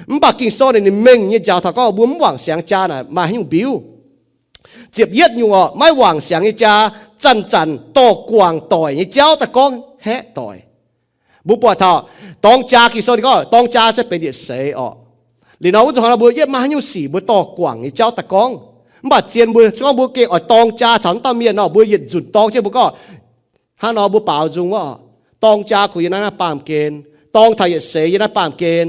Mv baac Ging-Sou naaic ninh mengh nyei njaaux taux gorngv mbuo mv wangc siangx jaa naaic maaih haaix nyungc mbiuv. Ziepc yietv nyungc orqc, maiv wangc siangx nyei jaa zanc-zanc dorh guangc doic nyei jauv daaih gorngv haeqv doic. Mbuo buatc taux dorng jaa, Ging-Sou ninh gorngv dorng jaa se benx yietc seix orqc. Liuz nor wuov zanc hnoi nor mbuo yietv maaih haaix nyungc sic mbuo dorh guangc nyei jauv daaih gorngv. Mv baac zien mbuo se gorngv mbuo gengh oix dorng jaa caux wuov dauh mienh nor, mbuo yietc nzunc dorng jienv mbuo gorngv, hnangv nor mbuo baaux nzung wuov, dorng jaa kungx yiem naaiv, naaiv baamh gen, dorng taux yietc seix yiem naaiv baamh gen.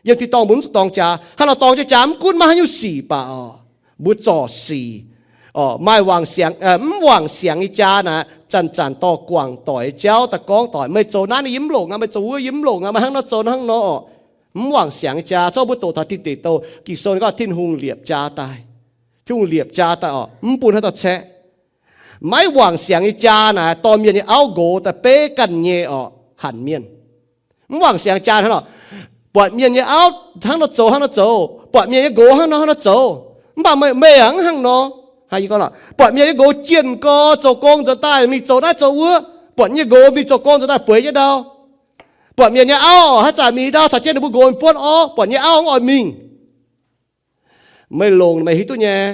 Yiem tin-dorngh mbuo mv zuqc dorng jaa. Hnangv nor dorng jienv jaa mv gunv maaih haaix nyungc sic baac orqc, mbuo zorc sic orqc, maaih wangc siangx, mv wangc siangx nyei jaa naaic zanc-zanc dorh guangc doic nyei jauv daaih gorngv doic. Meih zoux naaiv, yie mv longc aqv. Meih zoux wuov, yie mv longc aqv. Meih hnangv nor zoux hnangv nor orqc. Mv wangc siangx nyei jaa. Zorqv mbuo doqc taux Tin Deic Douh, Ging-Sou ninh gorngv Tin-Hungh liepc jaa daaih. Tin-Hungh liepc jaa daaih orqc, mv bun haaix dauh caeqv. Maiv wangc siangx nyei jaa naaic dorh mienh nyei auv nqox daaih beiv ganh nyei orqc, hanc mienh. Mv wangc siangx jaa hnangv nor, buatc mienh nyei auv hnangv nor zoux hnangv nor zoux, buatc mienh nyei nqox hnangv nor hnangv nor zoux, mv baac meih, meih hnangv hnangv nor. Buatc mienh nyei nqox jienh gorx zoux gong nzuonx daaih mingh zoux naaiv zoux wuov, buatc nyei nqox mingh zoux gong nzuonx daaih bueix jienv ndau. Buatc mienh nyei auv haaix zanc mingh ndau caux jienv ninh mbuo nqox mingh buonv orv, buatc nyei auv mv oix mingh. Meih longc meih hiuv duqv nyei,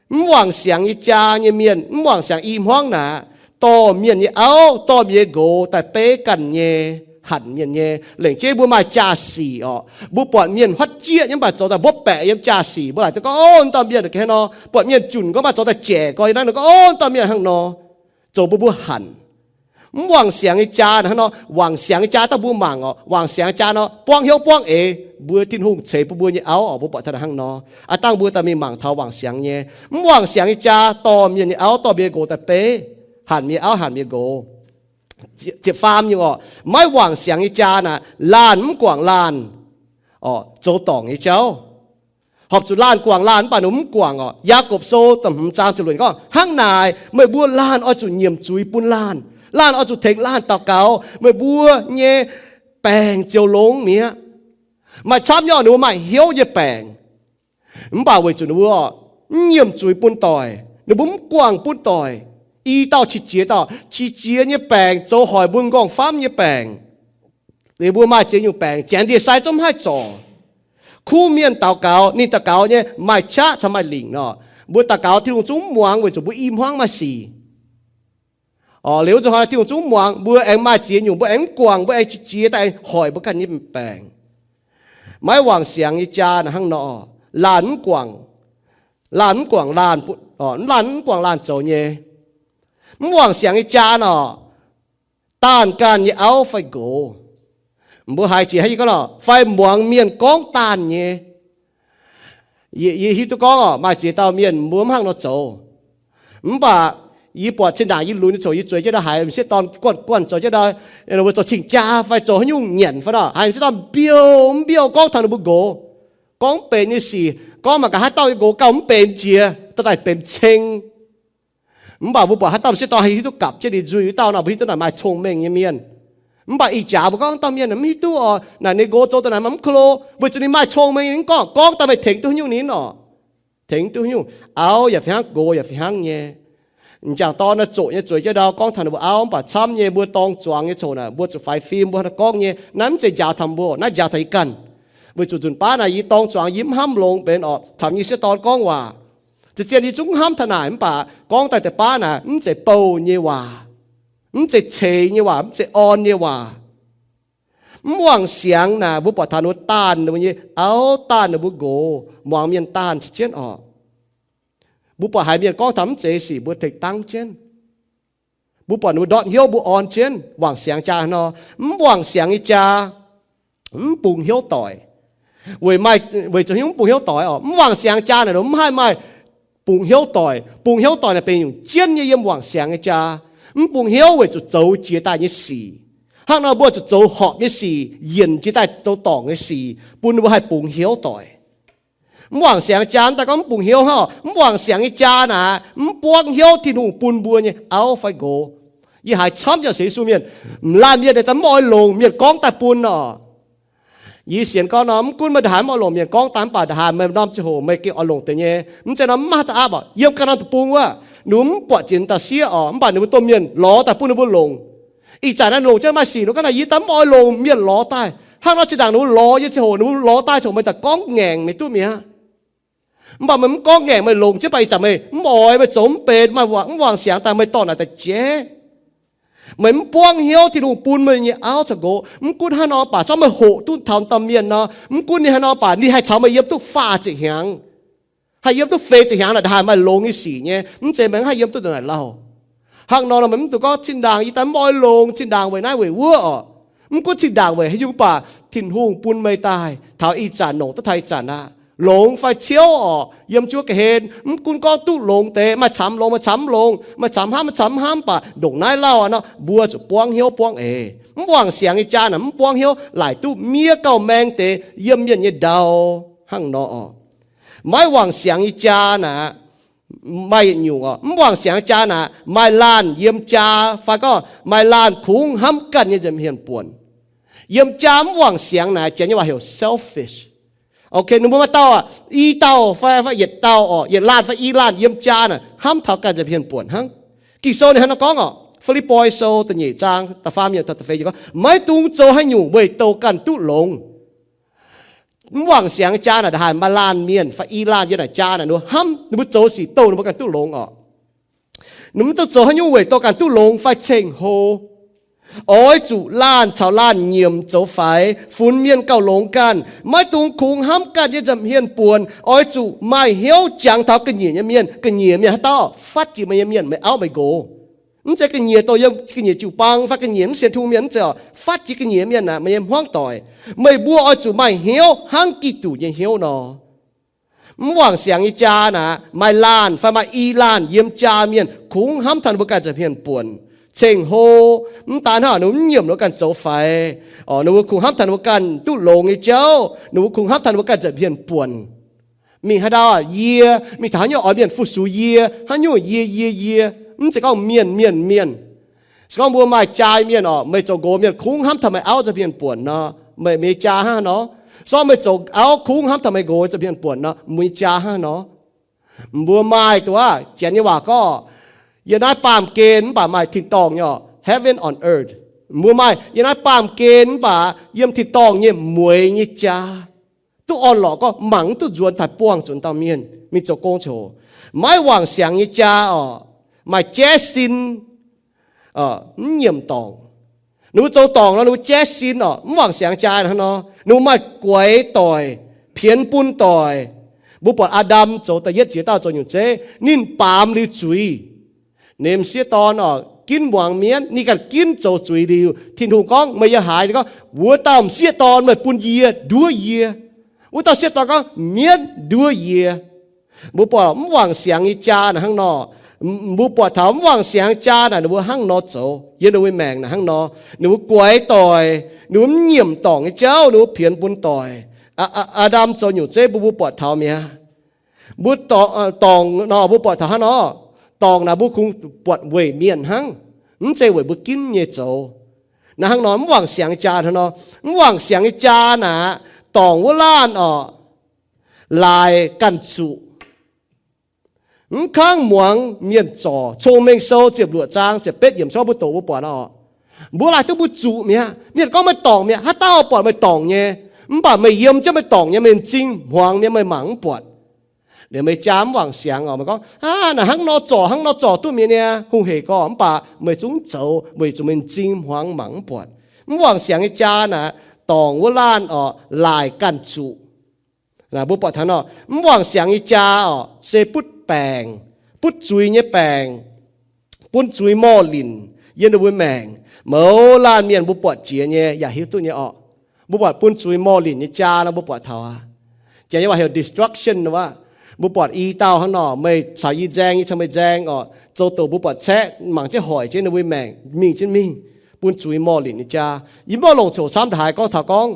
mv wangc siangx nyei jaa nyei mienh, mv wangc siangx i hmuangv naaic, dorh mienh nyei auv, dorh mienh nyei nqox daaih beiv ganh nyei, hanc mienh nyei. Lengc jeiv mbuo maaih jaa-sic orqc. Mbuo buatc mienh huotv jieqv nyei mv baac zoux daaih mbuov baeqc yiem jaa-sic, mbuo laaic duqv gorngv, O, dauh mienh hnangv nor. Buatc mienh junc gorngv mv baac zoux daaih jaic gorx yiem naaiv, gorngv, O, dauh mienh hnangv nor. Zoux mbuo mbuo hanc. Mv wangc siangx nyei jaa hnangv nor, wangc siangx nyei jaa daaih mbuo mangc orqc. Wangc siangx nyei jaa nor buangv hnyouv buangv eix, mbuo Tin-Hungh ceix bun mbuo nyei auv orqc, mbuo buatc taux hnangv nor. Aav dangh mbuo daaih mingh mangc taux wangc siangx nyei. Mv wangc siangx nyei jaa dorh mienh nyei auv, dorh mienh nyei nqox daaih beiv, hanc mienh nyei auv, hanc mienh nyei nqox. Ziepc faam nyungc orqc, maiv wangc siangx nyei jaa naaic laanh mv guangc laanh orqc, zoux dorngc nyei jauv. Horpc zuqc laanh guangc laanh mv baac ninh mbuo mv guangc orqc. Yaagorpc Sou da'hmz zaang ziepc luoqc gorngv, hnangv naaic meih mbuo laanh oix zuqc nyiemc zuiz bun laanh. Laanh oix zuqc tengx laanh daux gaux. Meih mbuo nyei baengc ziouc longx mi'aqv. Maaih camv nyei orqc, ninh mbuo maaih hnyouv nyei baengc, mv baac weic zuqc ninh mbuo mv nyiemc zuiz bun doic, ninh mbuo mv guangc bun doic, i dauh qiex jiez dauh, qiex jiez nyei baengc zoux hoic mbuo m'nqorngv-famv nyei baengc. Ninh mbuo maaih ziex nyungc baengc, janx ndie-sai zungv mv haih zorc. Kuv mienh daux gaux, ninh daux gaux nyei maaih qaqv caux maaih lingc nor. Mbuo daux gaux Tin-Hungh zungv mv muangx weic zuqc mbuo i hmuangv maaih sic. Liuz wuov zanc hnoi Tin-Hungh zungv mv muangx, mbuo aengx maaih ziex nyungc, mbuo aengx mv guangc, mbuo aengx qiex jiez daaih aengx hoic mbuo ganh nyei baengc. Maiv wangc siangx nyei jaa naaic hnangv nor, laanh mv guangc, laanh mv guangc laanh, laanh mv guangc laanh zoux nyei. Mv wangc siangx nyei jaa nor, daanh ganh nyei auv fai nqox. Mbuo haiz jiex hnangv yie gorngv nor, fai muangx mienh gorngv daanh nyei. Yie hiuv duqv gorngv orqc, maaih ziex dauh mienh mbuo mv hnangv nor zoux. Mv baac yie buatc zinh ndaangc yie lunx nyei coc yie zueiz jienv ndau haaix m'sieqv dorn guanh guanh zoux jienv ndau, mbuo zoux cing-jaa fai zoux haaix nyungc nyanc fai nor, haiz m'sieqv dorn mbiouh mv mbiouh gorngv taux ninh mbuo nqox, gorngv mv benx nyei sic, gorngv mangc gaax haaix dauh nyei nqox gauh mv benx jiex, daaih daaih benx ceng. Mv baac mbuo buatc haaix dauh m'sieqv dorn haih hiuv duqv gapv jienv ninh nzuih wuov dauh nor, mbuo hiuv duqv naaic maaih cong-mengh nyei mienh. Mv baac ih jaax mbuo gorngv dauh mienh mv hiuv duqv orqc, naaic ninh nqox zoux daaih naaic maaih mv ko lo, weic zuqc ninh maaih cong-mengh nyei, ninh gorngv, gorngv daaih meih tengx duqv haaix nyungc ninh orqc. Tengx duqv haaix nyungc, auv yaac fih hnangv, nqox yaac fih hnangv nyei. M'jangc dorn naaiv zoqc nyei zueiz jienv ndau gorngv taux ninh mbuo auv, mv baac camv nyei mbuo dorng zuangx nyei coc naaic, mbuo zuqc faix fim, mbuo hnangv naaiv gorngv nyei. Naaiv mv zeiz njaaux taux mbuo, naaiv njaaux taux yie ganh. Weic zuqc nzunc baav naaic yie dorng zuangx yie mv hnamv longx benx orqc, caux yie m'sieqv dorn gorngv waac. Za'gengh yie zungv mv hnamv taux naaic, mv baac gorngv daaih deix baav naaic mv zeiz bouh nyei waac, mv zeiz ceix nyei waac, mv zeiz orn nyei waac. Mv wangc siangx naaic mbuo buatc taux ninh mbuo daanh ninh mbuo nyei auv, daanh ninh mbuo nqox, muangx mienh daanh caux jienv orqc. Mbuo buatc haiz mienh gorngv taux mv zeiz sic mbuo tengx dangv jienv. Mbuo buatc ninh mbuo ndortv hnyouv mbuo orn jienv. Wangc siangx jaa nor, mv wangc siangx nyei jaa mv bungx hnyouv doic. Weic zuqc hnyouv mv bungx hnyouv doic orqc, mv wangc siangx jaa naaic mv haih maaih bungx hnyouv doic. Bungx hnyouv doic naaic benx nyungc jienv nyei yiem wangc siangx nyei jaa. Mv bungx hnyouv weic zuqc zoux jiex daaih nyei sic. Hnangv nor mbuo zuqc zoux horpc nyei sic, yienc jiex daaih zoux dorngc nyei sic, bun mbuo haih bungx hnyouv doic. Mv wangc siangx jaa daaih gorngv mv bungx hnyouv hnangv, mv wangc siangx nyei jaa naaic mv buangv hnyouv Tin-Hungh bun mbuo nyei auv fai nqox. Yie haiz camv nyei sienx Yesu mienh, m'laanh mienh daaih mv oix longc mienh gorngv daaih bun orqc. Yie sienx gorngv nor, mv gunv meih nda'haaix mv oix longc mienh gorngv daaih, mv baac nda'haaix meih norm ziangh hoc meih gengh oix longc deix nyei. Mv zeiz nor mv maaih haaix dauh aapv orqc, yiem ganh norm deic-bung wuov, ninh mv buatc jiex daaih sieqv orqc, mv baac ninh mbuo domh mienh lorz daaih bun ninh mbuo longc. Ih zanc naaiv longc jienv maaih sic, ninh gorngv naaic yie daaih mv oix longc mienh lorz daaih. Hnangv nor zinh ndaangc ninh mbuo lorz nyei ziangh hoc, ninh mbuo lorz daaih ziangh hoc meih daaih gorngv ngaengc, meih duqv mi'aqv. Mv baac meih mv gorngv ngaengc, meih longc jienv baac ih zanc meih mv oix, meih zoux mv benx, mv wangc siangx daaih meih dorh naaic daaih jeiv. Meih mv buangv hnyouv Tin-Hungh bun meih nyei auv caux nqox. Mv gunv haaix nor baac, zorqv meih hoqc duqv taux domh mienh nor, mv gunv ninh haaix nor baac, ninh haih caux meih yiem duqv faah ziepc hnyangx, haih yiem duqv feix ziepc hnyangx naaic, nda'haaix maaih longx nyei sic nyei. Mv zeiz meih haih yiem duqv ndongc naaic lauh. Hnangv nor meih mv dungx gorngv zinh ndaangc yie daaih mv oix longc, zinh ndaangc weic naaiv weic wuov orqc. Mv gunv zinh ndaangc weic haaix nyungc baac, Tin-Hungh bun meih daaih taux ih zanc longc duqv taux ih zanc aqv. Longx fai ciouv orqc, yiem zuov ga'hlen, mv gunv gorngv duqv longx deix, maaih camv longx, maaih camv mv longx, maaih camv hnamv, maaih camv mv hnamv baac, ndongc naaiv lauh aqv nor, mbuo zuqc buangv hnyouv buangv eix. Mv wangc siangx nyei jaa naaic mv buangv hnyouv laaic duqv miev gauh maeng deix yiem mienh nyei ndau. Hnangv nor orqc. Maiv wangc siangx nyei jaa naaic maaih yietc nyungc orqc. Mv wangc siangx nyei jaa naaic maaih laanh yiem jaa fai gorngv maaih laanh kungx hnamv ganh nyei nza'hmien buonc. Yiem jaa mv wangc siangx naaic janx nyei waac heuc selfish. Ok, ninh mbuo maaih dauh aqv, i dauh fai, fai yietc dauh orqc, yietc laanh fai i laanh yiem jaa naaic hnamv taux ganh nza'hmien buonc hnangv. Ging-Sou ninh hnangv nor gorngv orqc, Fi^lipv^poi Sou da'nyeic zaang da'faam yiemc taux da'feix yiemc gorngv, maiv dungx zoux haaix nyungc weic douh ganh duqv longx. Mv wangc siangx jaa naaic nda'haaix maaih laanh mienh fai i laanh yiem naaic jaa naaic, ninh mbuo hnamv ninh mbuo zoux sic douh ninh mbuo ganh duqv longx orqc. Ninh mbuo mv dungx zoux haaix nyungc weic douh ganh duqv longx fai ceng-hlo. Oix zuqc laanh caux laanh nyiemc zoux faix, funx mienh gauh longx ganh. Maiv dungx kungx hnamv ganh nyei nza'hmien buonc. Oix zuqc maaih hnyouv jangx taux ga'nyiec nyei mienh. Ga'nyiec mienh haaix dauh? Fatv jiex meih nyei mienh, meih auv meih nqox. Mv zeiz ga'nyiec douh yiem ga'nyiec jiu-baang fai ga'nyiec mv sienx Tin-Hungh mienh, mv zeiz orqc. Fatv jiex ga'nyiec mienh naaic meih nyei hmuangv doic. Meih mbuo oix zuqc maaih hnyouv hnangv Giduc nyei hnyouv nor. Mv wangc siangx nyei jaa naaic maaih laanh fai maaih i laanh yiem jaa mienh kungx hnamv taux ninh mbuo ganh nza'hmien buonc, ceng-hlo. Mv daan hnangv, ninh mbuo mv nyiemc ninh mbuo ganh zoux faix. Ninh mbuo kungx hnamv taux ninh mbuo ganh duqv longx nyei jauv. Ninh mbuo kungx hnamv taux ninh mbuo ganh nza'hmien buonc. Mingh haaix ndau yie, mingh taux haaix nyungc oix mienh fu-sux yie, haaix nyungc yie, yie, yie. Mv zeiz gorngv mienh, mienh, mienh. Se gorngv mbuo maaih jaa mienh oc, meih zoux nqox mienh kungx hnamv taux meih auv zoux mienh buonc nor, meih, meih nyei jaa hnangv haaix nor? Se gorngv meih zoux auv kungx hnamv taux meih nqox zoux mienh buonc nor, mbuo nyei jaa hnangv haaix nor? Mbuo maaih duqv aqv, Janx nyei waac gorngv, yiem naaiv baamh gen mv baac maaih tin-dorngh nyei oc, heaven on earth. Mbuo maaih yiem naaiv baamh gen mv baac yiem tin-dorngh nyei mueix nyei jaa. Duqv orn-lorqc gorngv mangc mv duqv nzuonx taaih buangh zuqc dauh mienh mingh zoux gong coc. Maiv wangc siangx nyei jaa oc, maaih jaiv sin, mv nyiemc dorngc. Ninh mbuo zoux dorngc nor ninh mbuo jaiv sin oc, mv wangc siangx jaa hnangv nor. Ninh mbuo maaih guaix doic, pienx bun doic. Mbuo buatc Aa^ndam zoux da'yietv jiex dauh zoux nyungc zeiv, ninh baamz liuz zuiz. Ninh m'sieqv dorn oc, ginv muangx mienv, ninh ganh ginv zoux zuiz liuz, Tin-Hungh gorngv, meih yiem haaix? Ninh gorngv, wuov dauh m'sieqv dorn meih bun yie nduov yie. Wuov dauh sieqv dorn gorngv, mienv nduov yie. Mbuo buatc mv wangc siangx nyei jaa naaic hnangv nor. Mbuo buatc taux mv wangc siangx jaa naaic ninh mbuo hnangv nor zoux, yiem ninh mbuo maengc naaic hnangv nor. Ninh mbuo guaix doic, ninh mbuo mv nyiemc dorngc nyei jauv, ninh mbuo pienx bun doic. Aa^ndam zoux nyungc zeiv mbuo, mbuo buatc taux mi'aqv. Mbuo dorngc nor mbuo buatc taux hnangv nor. Dorngc naaic mbuo kungx buatc weic mienh hnangv, mv zeiz weic mbuo ginv nyei zoux. Naaiv hnangv nor mv wangc siangx nyei jaa hnangv nor. Mv wangc siangx nyei jaa naaic, dorngc wuov laanh oc, laaix ganh zuqc. Mv kangv muangx mienh zorc. Cong-Mengh Sou ziepc luoqc zaang ziepc betv yiemc gorngv mbuo doqc mbuo buatc oc. Mbuo laaix duqv mbuo zuqc mi'aqv. Mienh gorngv meih dorngc mi'aqv, haaix dauh buatc meih dorngc nyei? Mv baac meih yiem jienv meih dorngc nyei, meih m'zing hmuangx mi'aqv, meih mangc mv buatc. Liuz meih jaa mv wangc siangx oc, meih gorngv, aa, naaic hnangv nor zorc, hnangv nor zorc duqv mi'aqv niaa, hungh hec gorx, mv baac meih zungv zoux weic zuqc meih m'zing hmuangx mangc mv buatc. Mv wangc siangx nyei jaa naaic, dorngc wuov laanh oc, laaix ganh zuqc. Mbuo buatc taux nor, mv wangc siangx nyei jaa oc, se butv baengc, butv zuiz nyei baengc, bun zuiz morh linc yiem ninh mbuo maengc. Mouz laanh mienh mbuo buatc jiex nyei yaac hiuv duqv nyei oc. Mbuo buatc bun zuiz morh linc nyei jaa nor mbuo buatc taux aqv. Janx nyei waac heuc destruction nor aqv. Mbuo buatc i dauh hnangv nor, meih caux yie nzaeng, yie caux meih nzaeng oc, zoux doqc mbuo buatc caeqv mangc jienv hoic jienv ninh mbuo maengc mingh jienv mingh, bun zuiz morh linc nyei jaa. Yie mv oix longc coc camv ndaaih haaix gorngv taux gorngv,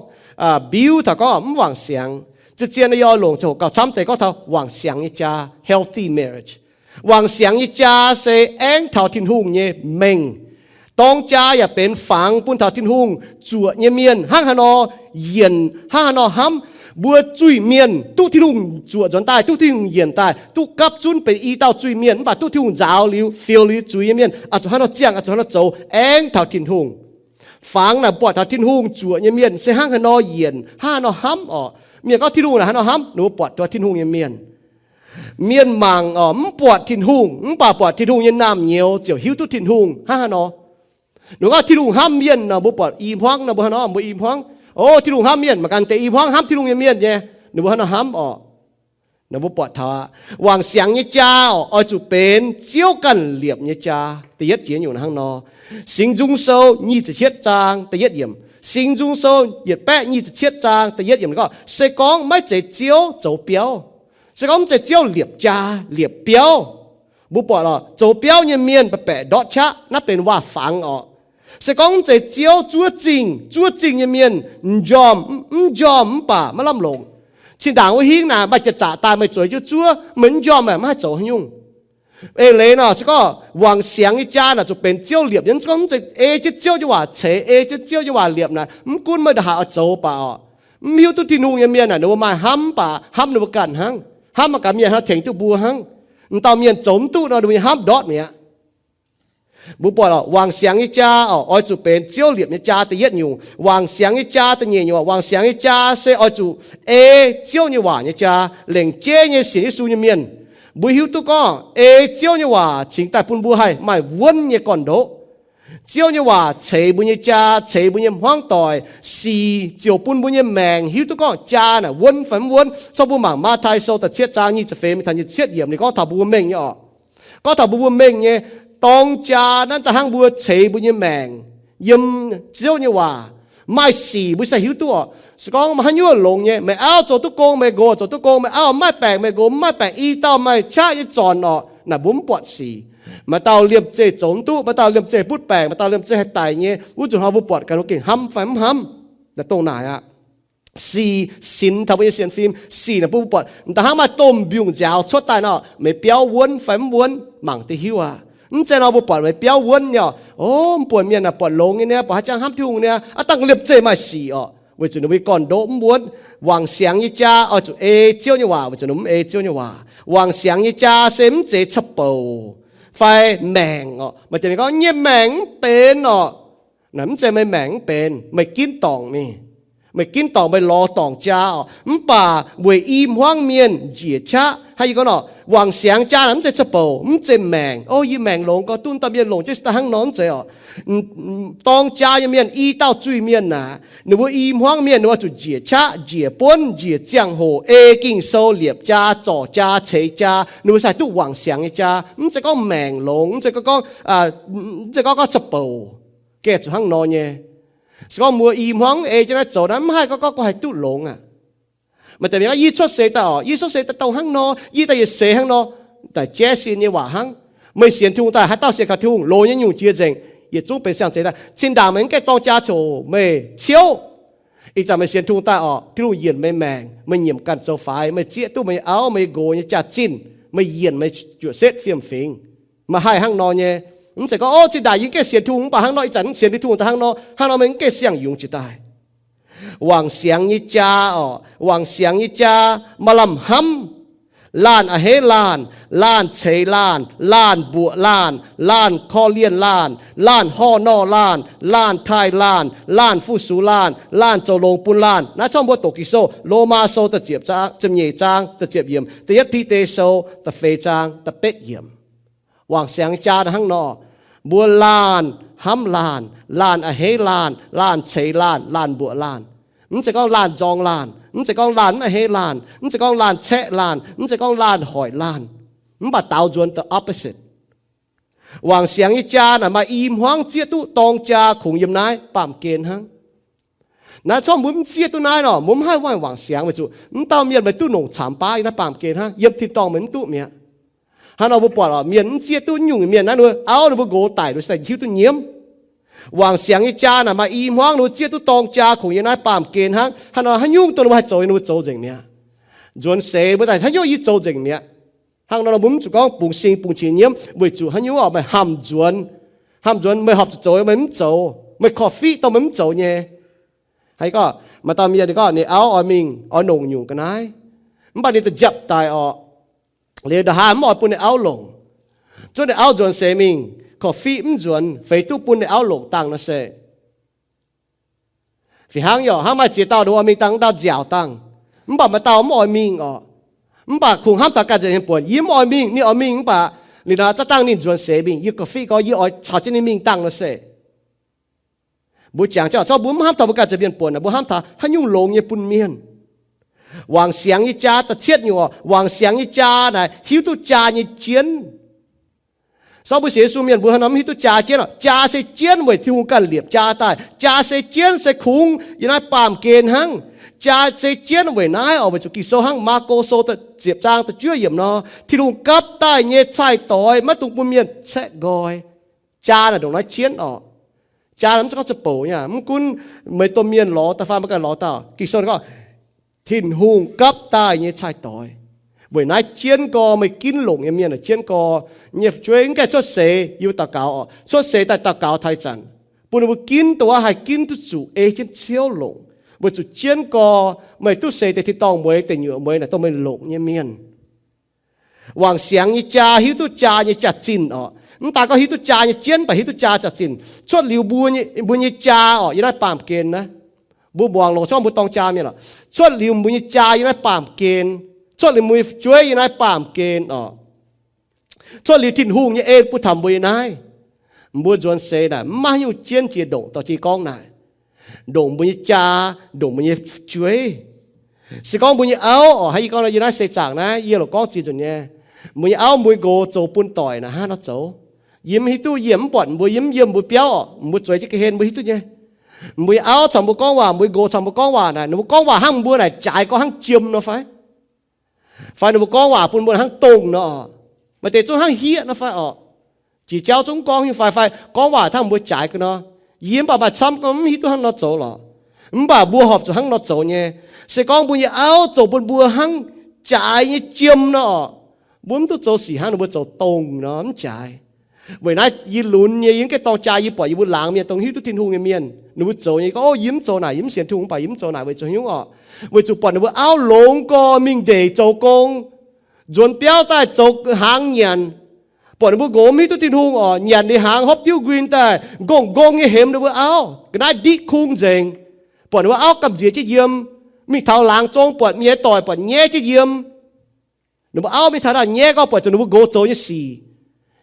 biuv taux gorngv mv wangc siangx. Zien-zien yie oix longc coc gauh camv deix gorngv taux wangc siangx nyei jaa, healthy marriage. Wangc siangx nyei jaa se aengx taux Tin-Hungh nyei mengh. Dorng jaa yaac benx fangx bun taux Tin-Hungh zuoqc nyei mienh hnangv haaix nor yienc, hnangv haaix nor hnamv. Mbuo zuiz-mienh duqv Tin-Hungh zuoqc nzuonx daaih, duqv Tin-Hungh yienc daaih, duqv gapv zunv benx i dauh zuiz-mienh mv baac duqv Tin-Hungh nzaaux liuz, fiou liuz zuiz nyei mienh, aa, zuqc hnangv nor ziangh, aa, zuqc hnangv nor zoux, aengx taux Tin-Hungh. Fangx naaic buatc taux Tin-Hungh zuoqc nyei mienh se hnangv haaix nor yienc, hnangv haaix nor hnamv oc. Mienh gorngv Tin-Hungh naaic hnangv nor hnamv, ninh mbuo buatc taux Tin-Hungh nyei mienh. Mienh mangc oc, mv buatc Tin-Hungh, mv baac buatc Tin-Hungh nyei naamh nyouz ziouc hiuv duqv Tin-Hungh hnangv haaix nor. Ninh gorngv Tin-Hungh hnamv mienh nor, mbuo buatc i hmuangv nor, mbuo hnangv nor, mbuo i hmuangv, o, Tin-Hungh hnamv mienh, mangc gaax deix i hmuangv hnamv Tin-Hungh nyei mienh nyei, ninh mbuo hnangv nor hnamv oc. Nor mbuo buatc taux aqv, wangc siangx nyei jaa oc, oix zuqc benx Ziouv ganh liepc nyei jaa. Da'yietv jiex nyungc hnangv nor. Singx Nzung Sou nyic ziepc cietv zaang da'yietv yiemc. Singx Nzung Sou yietc baeqv nyic ziepc cietv zaang da'yietv yiemc gorngv, se gorngv maiv zeiz Ziouv zoux biauv, se gorngv mv zeiz Ziouv liepc jaa, liepc biauv. Mbuo buatc oc, zoux biauv nyei mienh baeqc baeqc ndortv qaqv, naaiv benx waac-fangx oc. Se gorngv mv zeiz Ziouv zuov zingh, zuov zingh nyei mienh, m'njormh, mv njormh mv baac maiv lamh longc. Zinh ndaangc wuov hingv naaic maaih jiex zaqc daaih meih zueiz jienv zuov, meih mv njormh aeqv, maiv haih zoux haaix nyungc. Eix leiz nor se gorngv wangc siangx nyei jaa naaic zuqc benx Ziouv liepc nyei. Mv zeiz gorngv mv zeiz ei jienv Ziouv nyei waac ceix, ei jienv Ziouv nyei waac liepc naaic, mv gunv meih ndongc haaix oix zoux baac oc, mv hiuv duqv Tin-Hungh nyei mienh naaic, ninh mbuo maaih hnamv baac hnamv ninh mbuo ganh hnangv, hnamv mangc gaax mienh hnangv tengx duqv mbuo hnangv. M'dauh mienh zoux mv duqv nor, ninh mbuo nyei hnamv ndortv mi'aqv. Mbuo buatc oc, wangc siangx nyei jaa oc, oix zuqc benx Ziouv liepc nyei jaa da'yietv nyungc. Wangc siangx nyei jaa da'nyeic nyungc oc, wangc siangx nyei jaa se oix zuqc ei Ziouv nyei waac nyei jaa, lengc jeiv nyei sienx Yesu nyei mienh. Mbuo hiuv duqv gorngv ei Ziouv nyei waac cingx daaih bun mbuo haih maaih wuonv nyei gorn-ndoqv. Ziouv nyei waac ceix mbuo nyei jaa, ceix mbuo nyei hmuangv doic, sic ziouc bun mbuo nyei maengc hiuv duqv gorngv jaa naaic wuonv fai mv wuonv. Corc mbuo mangc Matv^tai Sou da'cietv zaang nyic ziepc feix mingh taux nyic ziepc cietv yiemc, ninh gorngv taux mbuo mbuo mengh nyei oc. Gorngv taux mbuo mbuo mengh nyei, dongh jaa naaiv da'hnangv mbuo ceix mbuo nyei maengc yiem Ziouv nyei waac, maaih sic mbuo sai hiuv duqv oc. Se gorngv maaih haaix nyungc longx nyei, meih auv zoux duqv gong, meih nqox zoux duqv gong, meih auv mv maaih baengc, meih nqox mv maaih baengc, i dauh maaih qaqv nyei zornc oc, naaic mbuo mv buatc sic. Maaih dauh liemh zeih zoux mv duqv, maaih dauh liemh zeih butv baengc, maaih dauh liemh zeih haih daic nyei, wuov nzunc hnoi mbuo buatc gaax, mbuo gengh hnamv fai mv hnamv? Naaic dongh naaic aqv. Sic sinx taux mbuo nyei sienx fim. Sic naaic bun mbuo buatc da'hnangv maaih domh mbiungc nziaaux cuotv daaih nor, meih biauv wuonv fai mv wuonv, mangc deix hiuv aqv. Mv zeiz nor mbuo buatc meih biauv wuonv nyei, o, mv buatc mienh naaic buatc longx nyei niaa, buatc haaix jangv hnamv Tin-Hungh niaa, aav dangh liepc zeih maaih sic orqc, weic zuqc ninh mbuo gorn-ndoqv mv wuonv. Wangc siangx nyei jaa oix zuqc ei Ziouv nyei waac, weic zuqc ninh mv ei Ziouv nyei waac. Wangc siangx nyei jaa se mv zeiz ca'bouc fai maengc orqc. Maaih deix mienh gorngv, nyei maengc mv benx orqc. Naaic mv zeiz meih maengc mv benx, meih ginv dorngc mingh. Meih ginv dorngc, meih lorz dorngc jaa orqc. Mv baac weic i hmuangv mienh njiec qaqv. Hnangv yie gorngv nor, wangc siangx jaa naaic mv zeiz ca'bouc, mv zeiz maengc. O, yie maengc longx, gorngv duqv dauh mienh longc jienv da'hnangv nor, mv zeiz orqc. Dorng jaa nyei mienh, i dauh zuiz-mienh naaic, ninh mbuo i hmuangv mienh, ninh mbuo zuqc njiec qaqv, njiec buonv, njiec ziangh hoc, ei Ging-Sou, liepc jaa, zorc jaa, ceix jaa, ninh mbuo sai duqv wangc siangx nyei jaa. Mv zeiz gorngv maengc longx, mv zeiz gorngv, mv zeiz gorngv gorngv ca'bouc. Gaengh zuqc hnangv nor nyei. Se gorngv mbuo i hmuangv ei jienv naaiv zoux naaiv, mv haih gorngv gorngv gorngv haih duqv longx aqv. Maaih deix mienh gorngv, yie cuotv seix daaih orqc, yie cuotv seix daaih dongh hnangv nor, yie daaih yietc seix hnangv nor. Daaih jaiv sin nyei waac hnangv. Meih sienx Tin-Hungh daaih haaix dauh sienx kaux Tin-Hungh, loz nyei nyungc jiex nzengc, yietc zungv benx siang-zeix daaih. Zinh ndaangc meih mv gaengh dorng jaa coc meih ciouv. Ih zanc meih sienx Tin-Hungh daaih orqc, Tin-Hungh yienc meih maengc, meih nyiemc ganh zoux faix, meih zieqv duqv meih nyei auv, meih nyei nqox nyei jaax-zinh, meih yienc meih juoqc setv fiem-fingx. Maaih haih hnangv nor nyei. Mv zeiz gorngv, o, zinh ndaangc yie mv gaengh sienx Tin-Hungh mv baac hnangv nor, ih zanc mv sienx Tin-Hungh daaih hnangv nor, hnangv nor meih mv gaengh siang-yungz jiex daaih. Wangc siangx nyei jaa orqc, wangc siangx nyei jaa maaih lamh hnamv. Laanh a'hneiv laanh, laanh ceix laanh, laanh mbuoqc laanh, laanh korv-lienh laanh, laanh horh norh laanh, laanh taaih laanh, laanh fu-sux laanh, laanh zoux longx bun laanh. Naaiv corc mbuo doqc Ging-Sou, Lomaa Sou da'ziepc zaang, ziepc nyeic zaang da'ziepc yiemc, Da'yietv Bide Sou da'feix zaang da'betv yiemc. Wangc siangx nyei jaa naaiv hnangv nor, mbuo laanh hnamv laanh, laanh a'hneiv laanh, laanh ceix laanh, laanh mbuoqc laanh. Mv zeiz gorngv laanh nzorng laanh, mv zeiz gorngv laanh mv a'hneiv laanh, mv zeiz gorngv laanh caeqv laanh, mv zeiz gorngv laanh hoic laanh. Mv baac daaux nzuonx the opposite. Wangc siangx nyei jaa naaic maaih i hmuangv zieqv duqv dorng jaa kungx yiem naaiv baamh gen hnangv. Naaiv corc mbuo mv zieqv duqv naaiv nor, mbuo mv haih maaih wangc siangx weic zuqc mv dauh mienh meih duqv nongc camx baav yiem naaiv baamh gen hnangv, yiem tin-dorngh meih mv duqv mi'aqv. Hnangv nor mbuo buatc orqc, mienh mv zieqv duqv nyungc mienh naaiv, ninh mbuo auv ninh mbuo nqox daic, ninh mbuo hiuv duqv nyiemv. Wangc siangx nyei jaa naaic maaih i hmuangv, ninh mbuo zieqv duqv dorng jaa kungx yiem naaiv baamh gen hnangv. Hnangv nor haaix nyungc dongh ninh mbuo haih zoux, ninh mbuo zoux nzengc mi'aqv. Nzuonx seix mbuo daaih haaix nyungc yie zoux nzengc mi'aqv. Hnangv nor mbuo mv zuqc gorngv bungx sing bungx qiex nyiemv weic zuqc haaix nyungc orqc, meih hamh nzuonx, hamh nzuonx, meih horpc zuqc zoux meih mv zoux, meih korv-fiqv dongh meih mv zoux nyei. Haaix gorngv maaih dauh mienh ninh gorngv ninh auv oix mingh oix longc nyungc ga'naaiv, mv baac ninh da'njapv daic orqc. Liuz nda'haav mv oix bun ninh auv longc. Zungv ninh auv nzuonx seix mingh, korv-fiqv mv nzuonx, feix duqv bun ninh auv longc dangh nor se fih hnangv. Yaac hnangv maaih ziex dauh ninh oix mingh dangh, dauh nziaauc dangh, mv baac maaih dauh mv oix mingh orqc. Mv baac kungx hnamv taux ganh nzengc nyei buonc, yie mv oix mingh, ninh oix mingh mv baac liuz naaic za'gengh dangh ninh nzuonx seix mingh, yie korv-fiqv gorngv yie oix caux jienv ninh mingh dangh nor se. Mbuo jangx jienv oc, zorqv mbuo mv hnamv taux mbuo ganh nzengc mienh buonc, mbuo hnamv taux haaix nyungc longx nyei bun mienh. Wangc siangx nyei jaa da'cietv nyungc oc, wangc siangx nyei jaa naaic hiuv duqv jaa nyei jienv. Sorng mbuo sienx Yesu mienh mbuo hnangv nor mv hiuv duqv jaa jienv oc. Jaa se jienv weic Tin-Hungh ganh liepc jaa daaih. Jaa se jienv se kungx yiem naaiv baamh gen hnangv. Jaa se jienv weic naaiv oc, weic zuqc Ging-Sou hnangv Maako Sou ziepc zaang da'juov yiemc nor, Tin-Hungh gapv daaih nyei cai-doix maiv dungx bun mienh caeqv nqoi. Jaa naaic ndongc naaiv jienv oc. Jaa naaic mv zeiz gorngv zuqc bouc nyei, mv gunv meih domh mienh lorz daaih fai maiv ganh lorz daaih. Ging-Sou gorngv Tin-Hungh gapv daaih nyei cai-doix. Weic naaiv jienv nqoi meih ginv longc nyei mienh jienv nqoi nyei fu'jueiv mv gaengh cuotv seix yie mbuo daux gaux oc. Cuotv seix daaih daux gaux taux ih zanc, bun ninh mbuo ginv dongh wuov haih ginv duqv zuqc ei jienv Ziouv longc. Weic zuqc jienv nqoi meih duqv seix deix tin-dorngh mueiz deic nyuoqc mueiz naaic dongh meih longc nyei mienh. Wangc siangx nyei jaa hiuv duqv jaa nyei jaax-zinh oc. Mv daaih gorngv hiuv duqv jaa nyei jienv, mv baac hiuv duqv jaa jaax-zinh. Cuotv liuz mbuo nyei, mbuo nyei jaa oc, yiem naaiv baamh gen naaiv, mbuo muangx longx, corc mbuo dorng jaa mienh oc. Cuotv liuz mbuo nyei jaa yiem naaiv baamh gen, cuotv liuz mbuo nyei fu'jueiv yiem naaiv baamh gen oc, cuotv liuz Tin-Hungh nyei en bun taux mbuo yiem naaiv, mbuo nzuonx seix naaic mv maaih haaix nyungc jienv jiex ndongc dorh jienv gorngv naaic, ndongc mbuo nyei jaa, ndongc mbuo nyei fu'jueiv. Se gorngv mbuo nyei auv oc, hnangv yie gorngv nor, yiem naaiv seix zaangc naaiv yie loc gorngv ziex nzunc nyei, mbuo nyei auv mbuo nyei nqox zoux bun doic naaic hnangv haaix nor zoux? Yie mv hiuv duqv, yie mv buatc mbuo, yie mv yiem mbuo biauv oc, mbuo zueiz jienv ga'hlen mbuo hiuv duqv nyei. Mbuo nyei auv caux mbuo gorngv waac, mbuo nyei nqox caux mbuo gorngv waac naaic, ninh mbuo gorngv waac hnangv mbuo naaic jaaix gorngv hnangv jiem nor fai? Fai ninh mbuo gorngv waac bun mbuo hnangv dongh nor oc? Maaih deix zungv hnangv hieqv nor fai oc? Jiex jauv zungv gorngv nyei fai? Fai gorngv waac hnangv mbuo jaaix ga'nor? Yie mv baac maaih camv gorngv mv hiuv duqv hnangv nor zoux lorqc. Mv baac mbuo horpc zuqc hnangv nor zoux nyei. Se gorngv mbuo nyei auv zoux bun mbuo hnangv jaaix nyei jiem nor, mbuo mv duqv zoux sic hnangv ninh mbuo zoux dongh nor mv jaaix. Weic naaiv yie lunx nyei, yie mv gaengh dorng jaa, yie buatc yie mbuo laangz mienh dongh hiuv duqv Tin-Hungh nyei mienh, ninh mbuo zoux nyei gorngv, O, yie mv zoux naaic, yie mv sienx Tin-Hungh, mv baac yie mv zoux naaic weic zuqc nyungc orqc? Weic zuqc buatc ninh mbuo auv longx gorx mingh ndeic zoux gong, nzuonx biauv daaih zoux hnaangx nyanc. Buatc ninh mbuo nqox mv hiuv duqv Tin-Hungh orqc, nyanc ninh hnaangx hopv diuv nquin daaih, nqongh nqongh nyei hemx ninh mbuo auv, ga'naaiv ndiqv kung nzengc. Buatc ninh mbuo auv gamh nziex jienv yiem, mingh taux laangz zong buatc mienh nyei doic buatc nyaiv jienv yiem. Ninh mbuo auv mingh taux daaih nyaiv gorngv buatc zuqc ninh mbuo nqox zoux nyei sic.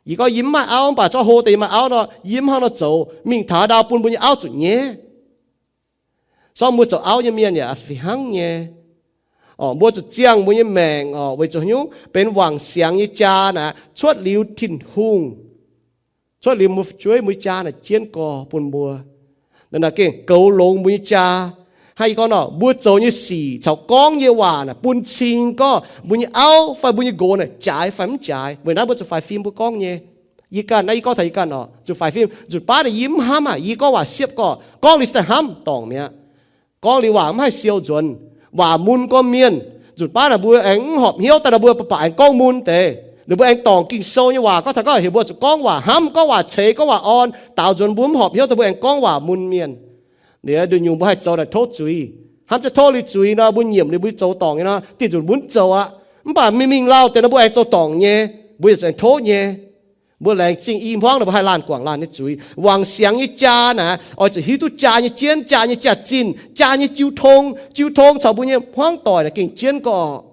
Yie gorngv yie mv maaih auv, mv baac zorqv hlo deix yie maaih auv nor, yie mv hnangv nor zoux, mingh taux ndau bun mbuo nyei auv zuqc nyaiv. Sorng mbuo zoux auv nyei mienh yaac fih hnangv nyei. Orqc, mbuo zuqc ziangh mbuo nyei maengc orqc, weic zuqc nyungc benx wangc siangx nyei jaa naaic cuotv liuz Tin-Hungh, cuotv liuz mbuo fu'jueiv, mbuo nyei jaa naaic jienv gorx bun mbuo. Naaic gengh goux longx mbuo nyei jaa. Hnangv yie gorngv nor, mbuo zoux nyei sic caux gorngv nyei waac naaic bun cing gorngv mbuo nyei auv fai mbuo nyei nqox naaic jaaix fai mv jaaix. Weic naaiv mbuo zuqc faix fim mbuo gorngv nyei. Yie ganh naaiv, yie gorngv taux yie ganh orqc, zuqc faix fim. Nzunc baav naaic yie mv hnamv aqv, yie gorngv waac siepv gorqv, gorngv liuz daaih hnamv dorngc mi'aqv. Gorngv liuz waac mv haih siou nzuonx, waac mun gormx mienh. Nzunc baav naaic mbuo aengx mv horpc hnyouv daaih nor, mbuo baac baac aengx gorngv mun deix. Ninh mbuo aengx dorngc Ging-Sou nyei waac gorngv taux gorngv heuc mbuo zuqc gorngv waac hnamv, gorngv waac ceix, gorngv waac orn. Daaux nzunc mbuo mv horpc hnyouv daaih mbuo aengx gorngv waac mun mienh. Liuz nduqc nyungc mbuo haih zoux naaic tov zuiz. Hnamv jienv tov liuz zuiz nor, mbuo nyiemc liuz mbuo zoux dorngc nyei nor, diuh nzunc mbuo mv zoux aqv. Mv baac mingh mingh lauh deix nor mbuo aengx zoux dorngc nyei, mbuo yaac zuqc aengx tov nyei. Mbuo laengz zingh i hmuangv nor mbuo haih laanh guangc laanh nyei zuiz. Wangc siangx nyei jaa naaic oix zuqc hiuv duqv jaa nyei jienv, jaa nyei jaax-zinh, jaa nyei jiu tong. Jiu tong caux mbuo nyei hmuangv doic naaic gengh jienv gorqv.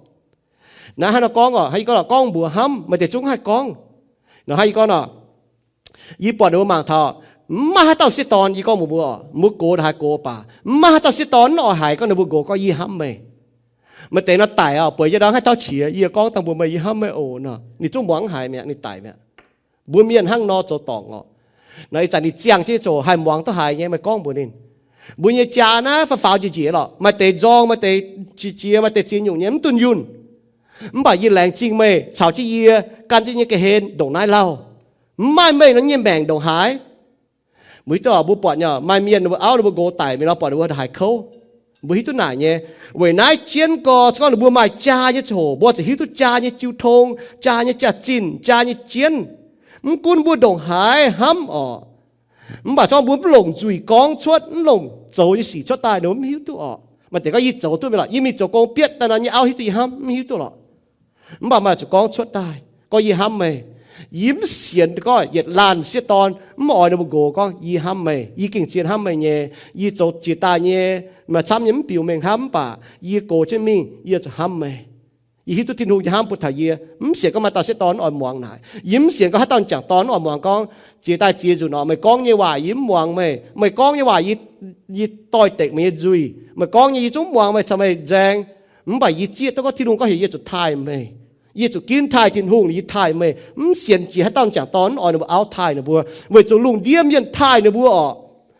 Naaiv hnangv nor gorngv orqc, hnangv yie gorngv nor, gorngv mbuox hnamv, maaih deix zungv haih gorngv. Nor hnangv yie gorngv nor, yie buatc ninh mbuo mangc taux, mv maaih haaix dauh sieqv dorn, yie gorngv mbuox mbuo, mbuo gox naaic haih gox baac, mv maaih haaix dauh sieqv dorn mv oix haiz gorngv ninh mbuo gox gorngv, Yie hnamv meih. Maaih deix nor daic orqc, bueix jienv ndau haih tauv qiex, yie gorngv dangh mbuox meih, Yie hnamv meih oc nor, ninh zungv muangx mv haiz mi'aqv, ninh daic mi'aqv. Mbuo mienh hnangv nor zoux dorngc orqc. Nor ih zanc ninh ziangh jienv nyei ziangh hoc haih muangx duqv haiz nyei, meih gorngv mbuox ninh. Mbuo nyei jaa naaiv faaux faaux njiec njiec lorqc, maaih deix nzorng, maaih deix qiex jiez, maaih deix ziex nyungc nyei, mv dunh yunh. Mv baac yie laengz zingh meih caux jienv yie gan jienv nyei ga'hlen ndongc naaiv lauh. Mv maaih meih nor, yie nyei maengc ndongc haaix? Mbuo hiuv duqv orqc, mbuo buatc nyei, maaih mienh ninh mbuo auv ninh mbuo nqox daic mi'aqv nor, buatc ninh mbuo haiz kouv. Mbuo hiuv duqv naaic nyei. Weic naaiv jienv gorx, se gorngv ninh mbuo maaih jaa nyei ziangh hoc, mbuo zuqc hiuv duqv jaa nyei jiu tong, jaa nyei jaax-zinh, jaa nyei jienv. Mv gunv mbuo ndongc haaix hnamv orqc, mv baac se gorngv mbuo mv longc nzuih gorngv cuotv, mv longc zoux nyei sic cuotv daaih, ninh mbuo mv hiuv duqv orqc. Maaih deix gorngv, Yie zoux duqv mingh lorqc, yie mingh zoux gong bietv daaih nor, yie nyei auv hiuv duqv yie hnamv? Mv hiuv duqv lorqc. Mv baac maaih zuqc gorngv cuotv daaih gorngv, Yie hnamv meih. Yie mv sienx gorngv yietc laanh sieqv dorn mv oix ninh mbuo nqox gorngv, Yie hnamv meih, yie gengh zien hnamv meih nyei. Yie zoux jiex daaih nyei, maaih camv nyei mv biux mengh hnamv, mv baac yie gox jienv mingh yie zuqc hnamv meih. Yie hiuv duqv Tin-Hungh nyei hnamv bun taux yie. Mv sienx gorngv maaih dauh sieqv dorn mv oix muangx naaic. Yie mv sienx gorngv haaix dauh m'jangc dorn mv oix muangx gorngv, Jiex daaih ziex nzunc orqc, meih gorngv nyei waac yie mv muangx meih. Meih gorngv nyei waac yie, yie doix-dekc meih nyei nzuih. Meih gorngv nyei yie zungv mv muangx meih caux meih nzaeng. Mv baac yie zieqv duqv gorngv Tin-Hungh gorngv heuc yie zuqc taaih meih. Yie zuqc ginv taaih Tin-Hungh, yie taaih meih. Mv sienx jiex haaix dauh m'jangc dorn mv oix ninh mbuo auv taaih ninh mbuo, weic zuqc lungh ndiev mienh taaih ninh mbuo orqc.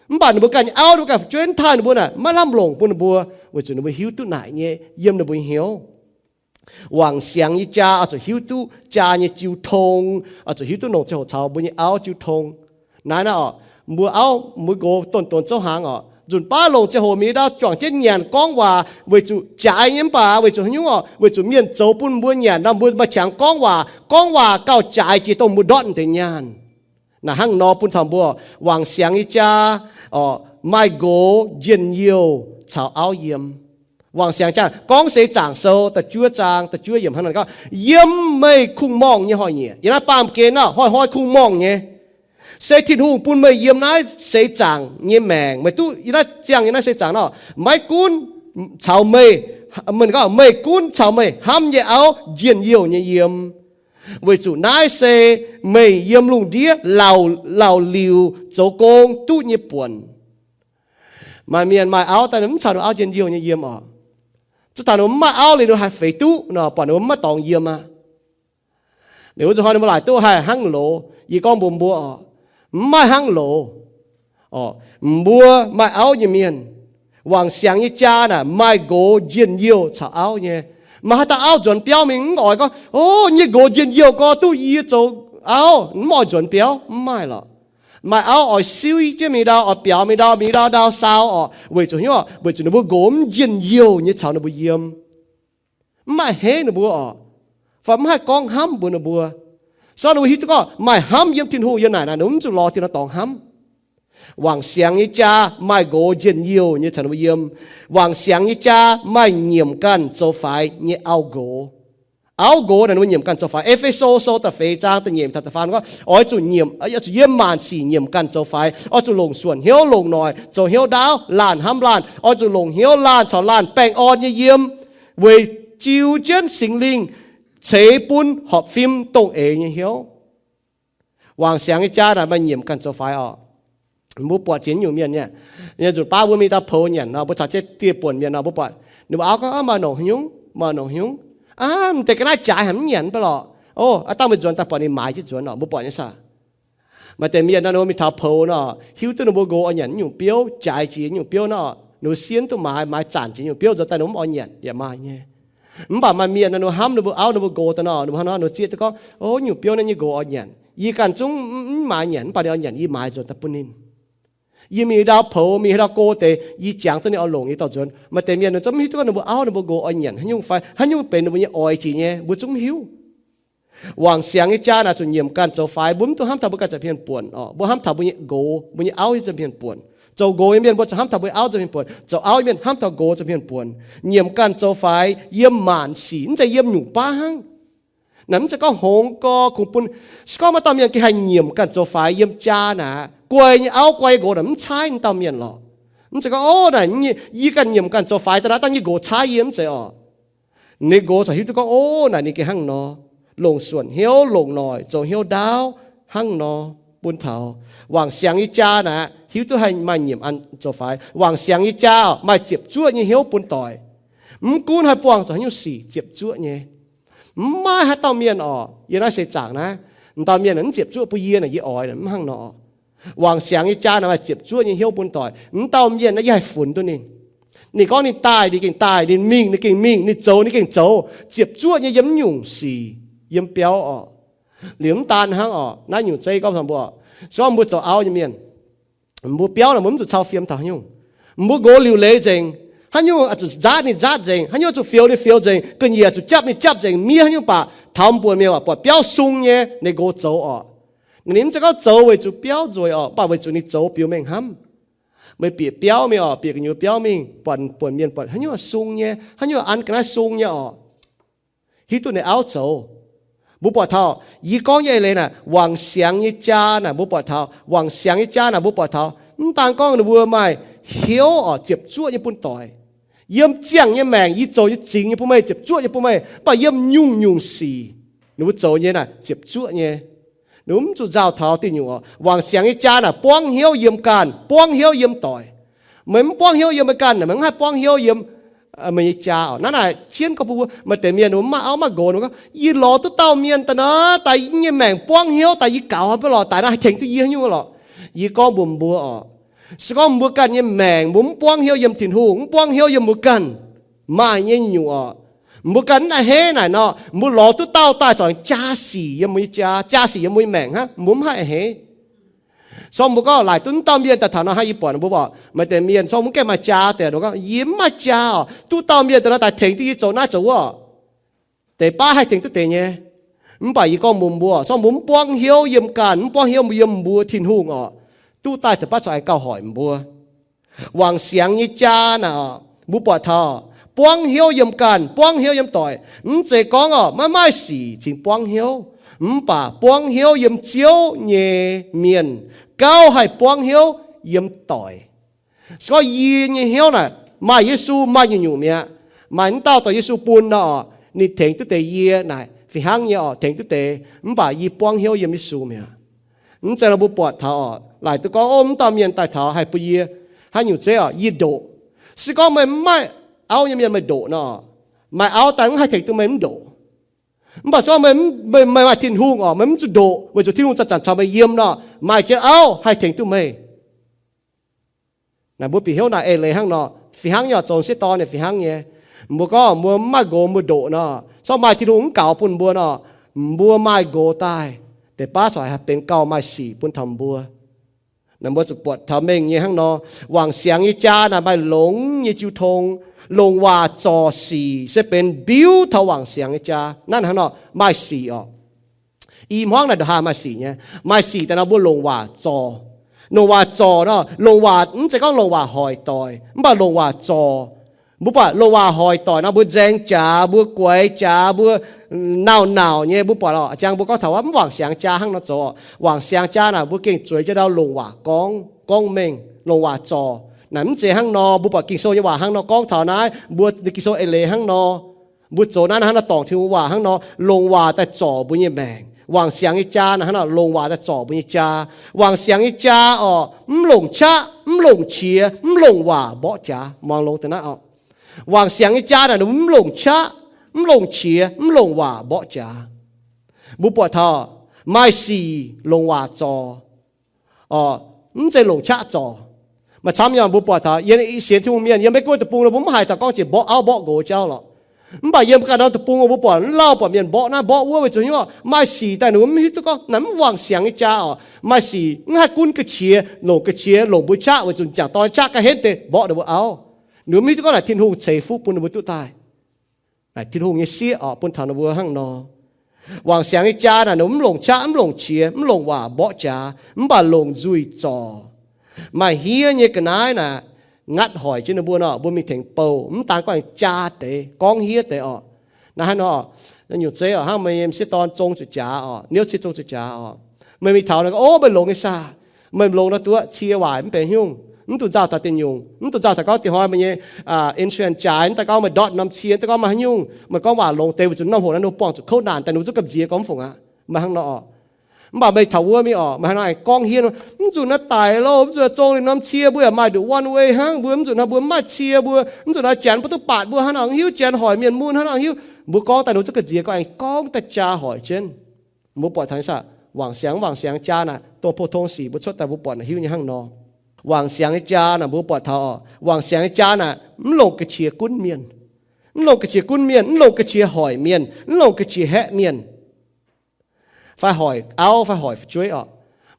Mv baac ninh mbuo ganh nyei auv, ninh mbuo ganh fu'jueiv mv taaih ninh mbuo naaic, maiv lamh longc bun ninh mbuo, weic zuqc ninh mbuo hiuv duqv naaic nyei yiem ninh mbuo nyei hnyouv. Wangc siangx nyei jaa oix zuqc hiuv duqv jaa nyei jiu tong, oix zuqc hiuv duqv longc ziangh hoc caux mbuo nyei auv jiu tong. Naaiv naaiv orqc, mbuo auv mbuo nqox donx donx zouv hnaangx orqc, nzunc baav longc ziangh hoc mingh ndau juangc jienv nyanc gorngv waac weic zuqc jaaix nyei mv baac weic zuqc haaix nyungc orqc, weic zuqc mienh zoux bun mbuo nyanc nor, mbuo maaih qangx gorngv waac, gorngv waac gauh jaaix jiex dongh mbuo ndortv deix nyaanh. Naaiv hnangv nor bun taux mbuo wangc siangx nyei jaa orqc, maaih nqox njien-youh caux auv yiem. Wangc siangx jaa gorngv Seix Zaangc Sou da'juov zaang da'juov yiemc hnangv naaiv gorngv, Yiem meih kungx-morngh nyei hnoi-nyieqc. Yiem naaiv baamh gen naaiv hnoi-hnoi kungx-morngh nyei. Se Tin-Hungh bun meih yiem naaiv seix zaangc nyei maengc, meih duqv yiem naaiv ziangh yiem naaiv seix zaangc nor, maiv gunv caux meih, meih gorngv meih gunv caux meih hnamv nyei auv njien-youh nyei yiem. Weic zuqc naaiv se meih yiem lungh ndiev lauh, lauh liuc zoux gong duqv nyei buonc. Maaih mienh maaih auv daaih ninh mv caux ninh auv njien-youh nyei yiem orqc. Zuqc taux ninh mv maaih auv liuz ninh haih feix duqv nor, buatc ninh mv maaih dorngx yiem aqv. Ninh wuov nzunc hnoi ninh mbuo laaic duqv haih hnangv loz. Yie gorngv mbuox mbuo orqc, mv maaih hnangv loz. Orqc, mbuo maaih auv nyei mienh, wangc siangx nyei jaa naaic maaih nqox njien-youh caux auv nyei. Maaih haaix dauh auv nzuonx biauv mingh mv oix gorngv, O, yie nyei nqox njien-youh gorx duqv yie zoux auv, mv oix nzuonx biauv, mv maaih lorqc. Maaih auv oix siuv jienv mingh ndau, oix biaux mingh ndau, mingh ndau ndau saau orqc, weic zuqc hnyouv, weic zuqc ninh mbuo nqox mv njien-youh nyei caux ninh mbuo yiem, mv maaih a'hneiv ninh mbuo orqc, fai mv haih gorngv hnamv mbuox ninh mbuo. So ninh mbuo hiuv duqv gorngv maaih hnamv yiem Tin-Hungh yiem naaic, naaic ninh mv zuqc lorz dieh norm dorngx hnamv. Wangc siangx nyei jaa maaih nqox njien-youh nyei caux ninh mbuo yiem. Wangc siangx nyei jaa maaih nyiemc ganh zoux faix nyei auv nqox. Auv nqox naaic ninh mbuo nyiemc ganh zoux faix. E^fe^so Sou da'feix zaang da'nyeic taux da'faam gorngv, oix zuqc nyiemc, oix zuqc yiem maanc sic nyiemc ganh zoux faix. Oix zuqc longc suonc hnyouv, longc noic, zoux hnyouv ndaauv, laanh hnamv laanh. Oix zuqc longc hnyouv laanh caux laanh baengh orn nyei yiem, weic jiu jienv Singx Lingh ceix bun horpc fim dongh eix nyei hnyouv. Wangc siangx nyei jaa naaic maaih nyiemc ganh zoux faix orqc. Mbuo buatc jiex nyungc mienh nyei, nzunc baav mbuo mingh dauh poux nyanc nor, mbuo caux jienv dieh buonc mienh nor, mbuo buatc ninh mbuo auv gorngv, maaih nongc hnyungv, maaih nongc hnyungv, aa, m'deix ga'naaiv jaaix haic mv nyanc mv baac lorqc. O, aa, dangh meih nzuonx daaih buatc ninh maaiz jienv nzuonx orqc, mbuo buatc nyei saah. Maaih deix mienh nor, ninh mbuo mingh taux poux nor, hiuv duqv ninh mbuo nqox oix nyanc nyungc biouv, jaaix jiex nyungc biouv nor, ninh mbuo sienx duqv maaiz, maaiz zanc jiex nyungc biouv nzuonx daaih ninh mbuo mv oix nyanc yaac maaih nyei. Mv baac maaih mienh nor, ninh mbuo hnamv ninh mbuo auv ninh mbuo nqox daaih nor, ninh mbuo hnangv nor, ninh mbuo zieqv duqv gorngv, o, nyungc biouv naaiv nyei nqox oix nyanc, yie ganh zungv mv maaiz nyanc, mv baac ninh oix nyanc yie maaiz nzuonx daaih bun ninh. Yie mingh ndau poux, mingh haaix dauh go deix, yie jangx duqv ninh oix longc yie dorh nzuonx. Maaih deix mienh ninh zungv mv hiuv duqv gorngv ninh mbuo auv ninh mbuo nqox oix nyanc haaix nyungc fai haaix nyungc benx ninh mbuo nyei oix jiex nyei, mbuo zungv mv hiuv. Wangc siangx nyei jaa naaic zuqc nyiemc ganh zoux faix. Mbuo mv dungx hnamv taux mbuo ganh zoux mienh buonc orqc. Mbuo hnamv taux mbuo nyei nqox, mbuo nyei auv zoux mienh buonc. Zoux nqox nyei mienh mbuo zuqc hnamv taux mbuo nyei auv zoux mienh buonc. Zoux auv nyei mienh hnamv taux nqox zoux mienh buonc. Nyiemc ganh zoux faix yiem maanc sic, mv zeiz yiem nyungc baav hnangv. Naaic mv zeiz gorngv hngongx gorx kungx bun, se gorngv maaih dauh mienh gengh haih nyiemc ganh zoux faix yiem jaa naaic, guai nyei auv guai nyei nqox naaic mv caaiv dauh mienh lorqc. Mv zeiz gorngv, o, naaic yie ganh nyiemc ganh zoux faix daaih naaic, dangh nyei nqox caaiv yie mv zeiz orqc. Ninh nqox corc hiuv duqv gorngv, o, naaic ninh gengh hnangv nor, longc suonc hnyouv, longc noic, zoux hnyouv ndaauv hnangv nor bun taux. Wangc siangx nyei jaa naaic hiuv duqv haih maaih nyiemc an zoux faix. Wangc siangx nyei jaa maaih ziepc zuoqv nyei hnyouv bun doic. Mv gunv haih buangh zuqc haaix nyungc sic, ziepc zuoqv nyei. Mv maaih haaix dauh mienh orqc, yiem naaiv seix zaangc naaiv, m'dauh mienh mv ziepc zuoqv bun yie naaic, yie oix, mv hnangv nor. Wangc siangx nyei jaa naaic maaih ziepc zuoqv nyei hnyouv bun doic. M'dauh mienh naaiv yie haih funx duqv ninh. Ninh gorngv ninh daaih, ninh gengh daaih, ninh mingh, ninh gengh mingh, ninh zoux, ninh gengh zoux. Ziepc zuoqv nyei yiem mv nyungc sic, yiem biauv orqc. Liuz mv daan hnangv orqc, naaiv nyungc zeiv gorngv mbuo, se gorngv mbuo zoux auv nyei mienh, mbuo biauv naaic mbuo mv zuqc cau fiem taux haaix nyungc. Mbuo nqox liuc leiz nzengc, haaix nyungc zuqc nzaatv ninh nzaatv nzengc, haaix nyungc zuqc fioux ninh fioux nzengc, ga'nyiec zuqc japv ninh japv nzengc, miev haaix nyungc baac taux mbuoqc mienh buatc biauv sung nyei, ninh nqox zoux orqc. Ninh mv zeiz gorngv zoux weic zuqc biauv nzueic orqc, mv baac weic zuqc ninh zoux biux mengh hnamv. Meih bieqc biauv mingh orqc, bieqc gu'nyuoz biauv mingh, buatc, buatc mienh buatc haaix nyungc sung nyei, haaix nyungc an ga'naaiv sung nyei orqc, hiuv duqv ninh auv zoux. Mbuo buatc taux, yie gorngv nyei eix leiz naaic, wangc siangx nyei jaa naaic mbuo buatc taux, wangc siangx nyei jaa naaic mbuo buatc taux, mv daan gorngv ninh mbuo maaih hnyouv orqc, ziepc zuoqv nyei bun doic. Yiem ziangh nyei maengc yie zoux nyei zingx nyei bun meih, ziepc zuoqv nyei bun meih, mv baac yiem nyungc-nyungc sic ninh mbuo zoux nyei naaic ziepc zuoqv nyei. Ninh mbuo mv zuqc nzauh taux diuh nyungc orqc. Wangc siangx nyei jaa naaic buangv hnyouv yiem ganh, buangv hnyouv yiem doic. Meih mv buangv hnyouv yiem meih ganh, meih mv haih buangv hnyouv yiem meih nyei jaa orqc. Naaiv naaic jienv gorngv bun mbuo maaih deix mienh mv maaih auv maaih nqox, ninh gorngv, yie lorz duqv dauh mienh daaih nor, daaih yie nyei maengc buangv hnyouv, daaih yie gaux haaix nyungc lorqc, daaih naaiv haih tengx duqv yie haaix nyungc lorqc. Yie gorngv mbuox mbuo orqc, se gorngv mbuo ganh nyei maengc mbuo mv buangv hnyouv yiem Tin-Hungh, mv buangv hnyouv yiem mbuo ganh, maaih nyei nyungc orqc, mbuo ganh mv a'hneiv naaic nor, mbuo lorz duqv dauh daaih corc jaa sic yiem mbuo nyei jaa, jaa sic yiem mbuo nyei maengc hnangv, mbuo mv haih a'hneiv. So mbuo gorngv laaic duqv mv dauh mienh daaih taux nor hnangv, yie buatc mbuo orqc, maaih deix mienh so mv gaengh maaih jaa deix, gorngv yie mv maaih jaa orqc, duqv dauh mienh daaih nor daaih tengx duqv yie zoux naaiv zoux wuov, deix baav haih tengx duqv deix nyei. Mv baac yie gorngv mbuox mbuo, so mbuo mv buangv hnyouv yiem ganh, mv buangv hnyouv yiem mbuo Tin-Hungh orqc, duqv daaih deix baav corc aengx gauh hoic mbuo. Wangc siangx nyei jaa naaic, mbuo buatc taux buangv hnyouv yiem ganh, buangv hnyouv yiem doic, mv zeiz gorngv orqc maiv maaih sic cingx buangv hnyouv, mv baac buangv hnyouv yiem Ziouv nyei mienh gauh haih buangv hnyouv yiem doic. Se gorngv yie nyei hnyouv naaic maaih Yesu maaih nyungc-nyungc mi'aqv, maaih wuov dauh dorh Yesu bun nor orqc, ninh tengx duqv deix yie naaic fih hnangv nyei orqc, tengx duqv deix, mv baac yie buangv hnyouv yiem Yesu mi'aqv. Mv zeiz nor mbuo buatc taux orqc, laaic duqv gorngv, o, mv dauh mienh daaih taux haih bun yie haaix nyungc zeiv orqc, yie ndoqc. Se gorngv meih mv maaih auv nyei mienh meih ndoqc nor, maaih auv daaih mv haih tengx duqv meih mv ndoqc. Mv baac se gorngv meih, meih maaih Tin-Hungh orqc, meih mv zuqc ndoqc weic zuqc Tin-Hungh zanc-zanc caux meih yiem nor, maaih jienv auv haih tengx duqv meih. Naaic mbuo bieqc hnyouv naaic eix leiz hnangv nor, fih hnangv nyei orqc, zoux sieqv dorn nyei fih hnangv nyei. Mbuo gorngv mbuo mv maaih nqox mbuo ndoqc nor, se gorngv maaih Tin-Hungh mv gaux bun mbuo nor, mbuo maaih nqox daaih, deix baav corc haih benx gauh maaih sic bun taux mbuo. Naaiv mbuo zuqc buatc taux mengh nyei hnangv nor, wangc siangx nyei jaa naaic maaih longx nyei jiu tong. Longc waac zorc sic se benx biuv taux wangc siangx nyei jaa. Naaiv hnangv nor maaih sic oc. I hmuangv naaic ndongc haaix maaih sic nyei? Maaih sic daaih nor mbuo longc waac zorc. Longc waac zorc nor, longc waac mv zeiz gorngv longc waac hoic doic, mv baac longc waac zorc. Mbuo buatc longc waac hoic doic nor, mbuo nzaeng jaax, mbuo guaix jaax, mbuo nauc-nauc nyei, mbuo buatc oc. Jangx mbuo gorngv taux mv wangc siangx jaa hnangv nor zoux. Wangc siangx jaa naaic mbuo gengh zueiz jienv ndau longc waac gorngv, gorngv mengh, longc waac zorc. Naaic mv zeiz hnangv nor. Mbuo buatc Ging-Sou nyei waac hnangv nor gorngv taux naaiv, mbuo Ging-Sou eix leiz hnangv nor. Mbuo zoux naaiv hnangv nor dorngc Tin-Hungh waac hnangv nor, longc waac daaih zorc mbuo nyei maengc. Wangc siangx nyei jaa naaic hnangv nor, longc waac daaih zorc mbuo nyei jaa. Wangc siangx nyei jaa oc, mv longc qaqv, mv longc qiex, mv longc waac mborqv jaax. Muangx longx deix naaiv oc. Wangc siangx nyei jaa naaic mv longc qaqv, mv longc qiex, mv longc waac mborqv jaax. Mbuo buatc taux maaih sic longc waac zorc, mv zeiz longc qaqv zorc. Maaih camv nyei mbuo buatc taux yiem sienx Tin-Hungh mienh, yiem Meiv Guoqv deic-bung mbuo mv haiz taux gorngv jiex mborqv auv mborqv nqox jauv lorqc. Mv baac yiem ganh norm deic-bung mbuo buatc lauh buatc mienh mborqv naaiv mborqv wuov weic zuqc maaih sic daaih ninh mbuo mv hiuv duqv gorngv naaic mv wangc siangx nyei jaa oc. Maaih sic mv haih gunv ga'qiex, longc ga'qiex longc mbuo qaqv weic zuqc m'jangc dorn qaqv ga'hlen deix mborqv ninh mbuo auv. Ninh mbuo mv hiuv duqv gorngv naaic Tin-Hungh ceix fuqv bun ninh mbuo duqv daaih. Naaic Tin-Hungh nyei sieqv oc bun taux ninh mbuo hnangv nor. Wangc siangx nyei jaa naaic ninh mv longc qaqv, mv longc qiex, mv longc waac mborqv jaax, mv baac longc nzuih zorc. Maaih hniev nyei ga'naaiv naaic ngatv hoic jienv ninh mbuo nor, mbuo mingh tengx bouh, mv daan gorngv jaa deix, gorngv hniev deix oc. Naaiv hnangv nor, nyungc zeiv oc, hnangv meih nyei m'sieqv dorn zong zuqc jaax oc, niouv cie zong zuqc jaax oc, meih mingh taux naaic gorngv, O, meih longx nyei saah? Meih longx nor duqv cie waaic mv benx nyungc, mv dungx nzauh taux diex nyungc, mv dungx nzauh taux gorngv diex hnoi meih nyei insurance jaaix, mv daaih gorngv meih ndortv norm cie, mv daaih gorngv maaih haaix nyungc. Meih gorngv waac longx deix weic zuqc norm hoc naaiv ninh mbuo buangh zuqc kouv naanc daaih, ninh mbuo zuqc gamh nziex gorngv mv fungc aqv. Meih hnangv nor oc. Mv baac meih taux wuov mingh oc, meih hnangv nor aengx gorngv hniev, Mv zuqc naaiv daic loh, mv zuqc naaiv zong ninh norm cie, mbuo yaac maaih nduqc one way hnangv, mbuo mv zuqc naaiv mbuo mv maaih cie, mbuo mv zuqc naaiv janx mbuo duqv baatc mbuo hnangv nor hiuv, janx hoic mienh mun hnangv nor hiuv. Mbuo gorngv daaih ninh mbuo zuqc gamh nziex gorngv aengx gorngv daaih jaa hoic jienv. Mbuo buatc taux nyei saah? Wangc siangx, wangc siangx jaa naaic dongh pou-tong sic mbuo cuotv daaih mbuo buatc naaic hiuv nyei hnangv nor. Wangc siangx nyei jaa naaic mbuo buatc taux oc, wangc siangx nyei jaa naaic mv longc ga'qiex gunv mienh. Mv longc ga'qiex gunv mienh, mv longc ga'qiex hoic mienh, mv longc ga'qiex haeqv mienh, fai hoic auv fai hoic fu'jueiv oc.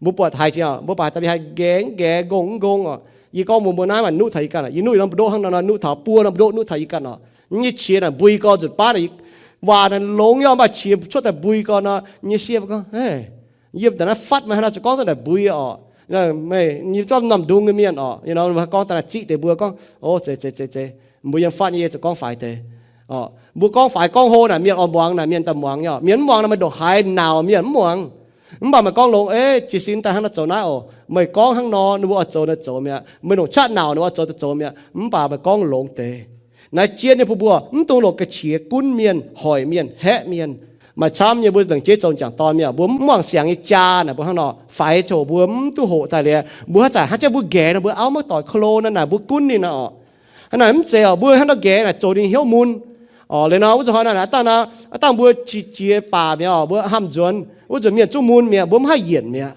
Mbuo buatc haiz jiex oc, mbuo buatc haaix dauh mienh haih nqaeqv nqaeqv, ngongh mv ngongh oc. Yie gorngv mbuox mbuo naaiv maaih nuqv taux yie ganh oc. Yie nuqv norm mbu'ndongv hnangv nor, nuqv taux buo norm mbu'ndongv nuqv taux yie ganh oc. Yie nyei qiex naaic mbui gorx nzunc baav naaic, waac naaic longx nyei oc, mv baac qiex cuotv daaih mbui gorx nor, yie nyei sieqv gorngv, Yiem daaih naaiv fatv meih hnangv nor zuqc gorngv daaih naaic mbui oc. Meih nyei zorqv norm ndung nyei mienh oc, gorngv daaih naaic ziqv deix mbuo gorngv, O, zeiz zeiz zeiz zeiz, mbuo yiem fatv nyei yie zuqc gorngv faix deix. Mbuo gorngv faix gorngv hlo naaic mienh oix muangx naaic mienh daaih muangx nyei oc. Mienh mv muangx naaic meih ndongc haaix nauc mienh mv muangx. Mv baac meih gorngv longx, Eix, jiez sin daaih hnangv nor zoux naaiv oc. Meih gorngv hnangv nor ninh mbuo oix zoux naaic zoux mi'aqv. Meih longc qaqv nauc ninh mbuo oix zoux daaih zoux mi'aqv. Mv baac meih gorngv longx deix. Naaiv jienv nyei bun mbuo mv dungx longc ga'qiex gunv mienh, hoic mienh, haeqv mienh. Maaih camv nyei mbuo nzengc jeiv zoux m'jangc dorn mienh, mbuo mv wangc siangx nyei jaa naaic mbuo hnangv nor faix coc mbuo mv duqv hoqc daaih liuz, mbuo haaix zanc hnangv jauv mbuo nqaeqv nor mbuo auv maiv doic klo naaic naaic mbuo gunv ninh naaic oc. Hnangv naaic mv zeiz oc, mbuo hnangv nor nqaeqv naaic zoux ninh hnyouv mun. Oc, liuz nor wuov zanc hnoi naaic aav dangh, aav dangh mbuo qiex jiez baac mi'aqv oc, mbuo hamh nzuonx, wuov zanc mienh zungv mun mi'aqv, mbuo mv haih yienc mi'aqv.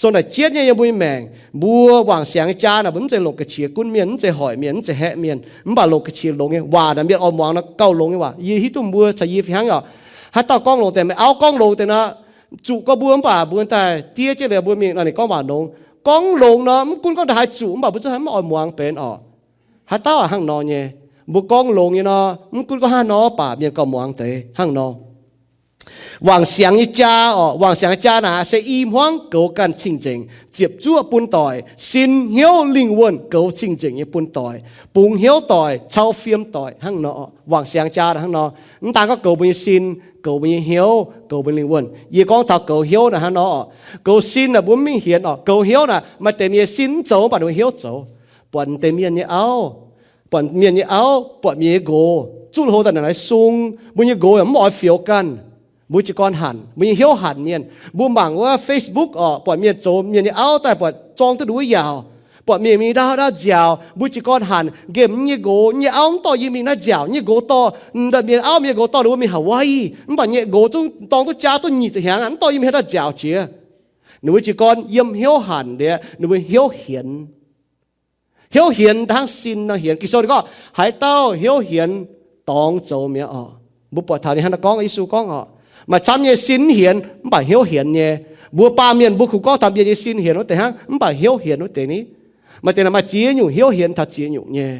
Song naaic jienv nyei yiem mbuo nyei maengc, mbuo wangc siangx nyei jaa naaic mbuo mv zeiz longc ga'qiex gunv mienh, mv zeiz hoic mienh, mv zeiz haeqv mienh, mv baac longc ga'qiex longx nyei waac naaic mienh oix muangx nor gauh longx nyei waac. Yie hiuv duqv mbuo caux yie fih hnangv oc. Haaix dauh gorngv longx deix, meih auv gorngv longx deix nor, zuqc gorngv mbuo mv baac mbuo daaih diev jienv liuz mbuo mingh nor ninh gorngv waac longx. Gorngv longx nor mv gunv gorngv ndongc haaix zuqc mv baac mbuo zungv maiv oix muangx benx oc. Haaix dauh hnangv nor nyei, mbuo gorngv longx nyei nor mv gunv gorngv haaix nor baac mienh gauh muangx deix hnangv nor. Wangc siangx nyei jaa oc, wangc siangx nyei jaa naaic se i hmuangv goux ganh cing-nzengc, ziepc zuoqv bun doic, sin hnyouv lingh wuonh goux cing-nzengc nyei bun doic, bungx hnyouv doic, cau fiem doic hnangv nor. Wangc siangx jaa hnangv nor, mv daan gorngv goux mbuo nyei sin, goux mbuo nyei hnyouv, goux mbuo lingh wuonh. Yie gorngv taux goux hnyouv naaic hnangv nor, goux sin naaic mbuo mv mingh hienx oc. Goux hnyouv naaic maaih deix mienh sin mv zoux mv baac ninh mbuo hnyouv zoux. Buatc deix mienh nyei auv, buatc mienh nyei auv, buatc mienh nyei nqox zuqv hlo daaih naaic sung, mbuo nyei nqox yaac mv oix fioux ganh. Mbuo jiez gorn hanc, mbuo nyei hnyouv hanc mienh. Mbuo mangc wuov Facebook oc, buatc mienh zoux mienh nyei auv daaih buatc zorng duqv nduov yaauc, buatc mienh mingh ndau ndau nziaauc, mbuo jiez gorn hanc nqemh nyei nqox nyei auv mv dorh yie mingh naaiv nziaauc. Nyei nqox dorh, mienh auv mienh nqox dorh ninh mbuo mingh Hawaii, mv baac nyei nqox zungv dorng duqv jaa duqv nyic ziepc hnyangx mv dorh yie mingh haaix dauh nziaauc jiex. Ninh mbuo jiez gorn yiem hnyouv hanc liuz ninh mbuo hnyouv hienx. Hnyouv hienx hnangv sin nor hienx. Ging-Sou ninh gorngv haaix dauh hnyouv hienx dorngx zoux mi'aqv oc. Mbuo buatc taux ninh hnangv naaiv gorngv, Yesu gorngv oc, maaih camv nyei sin mv hienx mv baac hnyouv hienx nyei. Mbuo baamh mienh mbuo kungx gorngv taux mienh nyei sin hienx wuov deix hnangv, mv baac hnyouv hienx wuov deix ni. Maaih deix naaic maaih ziex nyungc hnyouv hienx taux ziex nyungc nyei.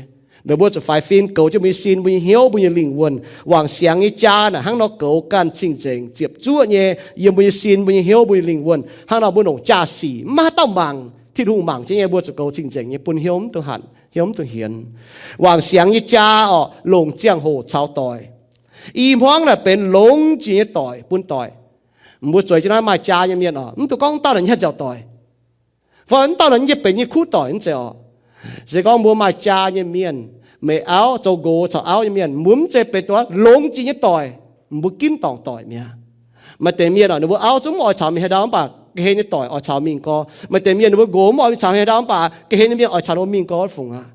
Ninh mbuo zuqc faix fim goux jienv mbuo nyei sin, mbuo nyei hnyouv, mbuo nyei lingh wuonh. Wangc siangx nyei jaa naaic hnangv nor goux ganh cing-nzengc ziepc zuoqv nyei yiem mbuo nyei sin, mbuo nyei hnyouv, mbuo nyei lingh wuonh. Hnangv nor mbuo longc jaa-sic maiv maaih haaix dauh mangc. Tin-Hungh mangc jienv nyei, mbuo zuqc goux cing-nzengc nyei bun hnyouv mv dungx hanc, hnyouv mv dungx hienx. Wangc siangx nyei jaa orqc, longc ziangh hoc caux doic. I hmuangv naaic benx longx jiex nyei doic bun doic. Mbuo zueiz jienv naaiv maaih jaa nyei mienh orqc, mv dungx gorngv dauh naaic nyei nziaauc doic, fai dauh naaic nyei benx nyei kuv doic mv zeiz orqc. Se gorngv mbuo maaih jaa nyei mienh, meih auv zoux nqox caux auv nyei mienh, mbuo mv zeiz benx duqv longx jiex nyei doic, mbuo ginv dorngc doic mi'aqv. Maaih deix mienh orqc, ninh mbuo auv zungv mv oix caux mingh haaix ndau, mv baac ga'hlen nyei doic oix caux mingh gorx. Maaih deix mienh ninh mbuo nqox mv oix caux mingh haaix ndau, mv baac ga'hlen nyei mienh oix caux ninh mbuo mingh gorx fungc aqv.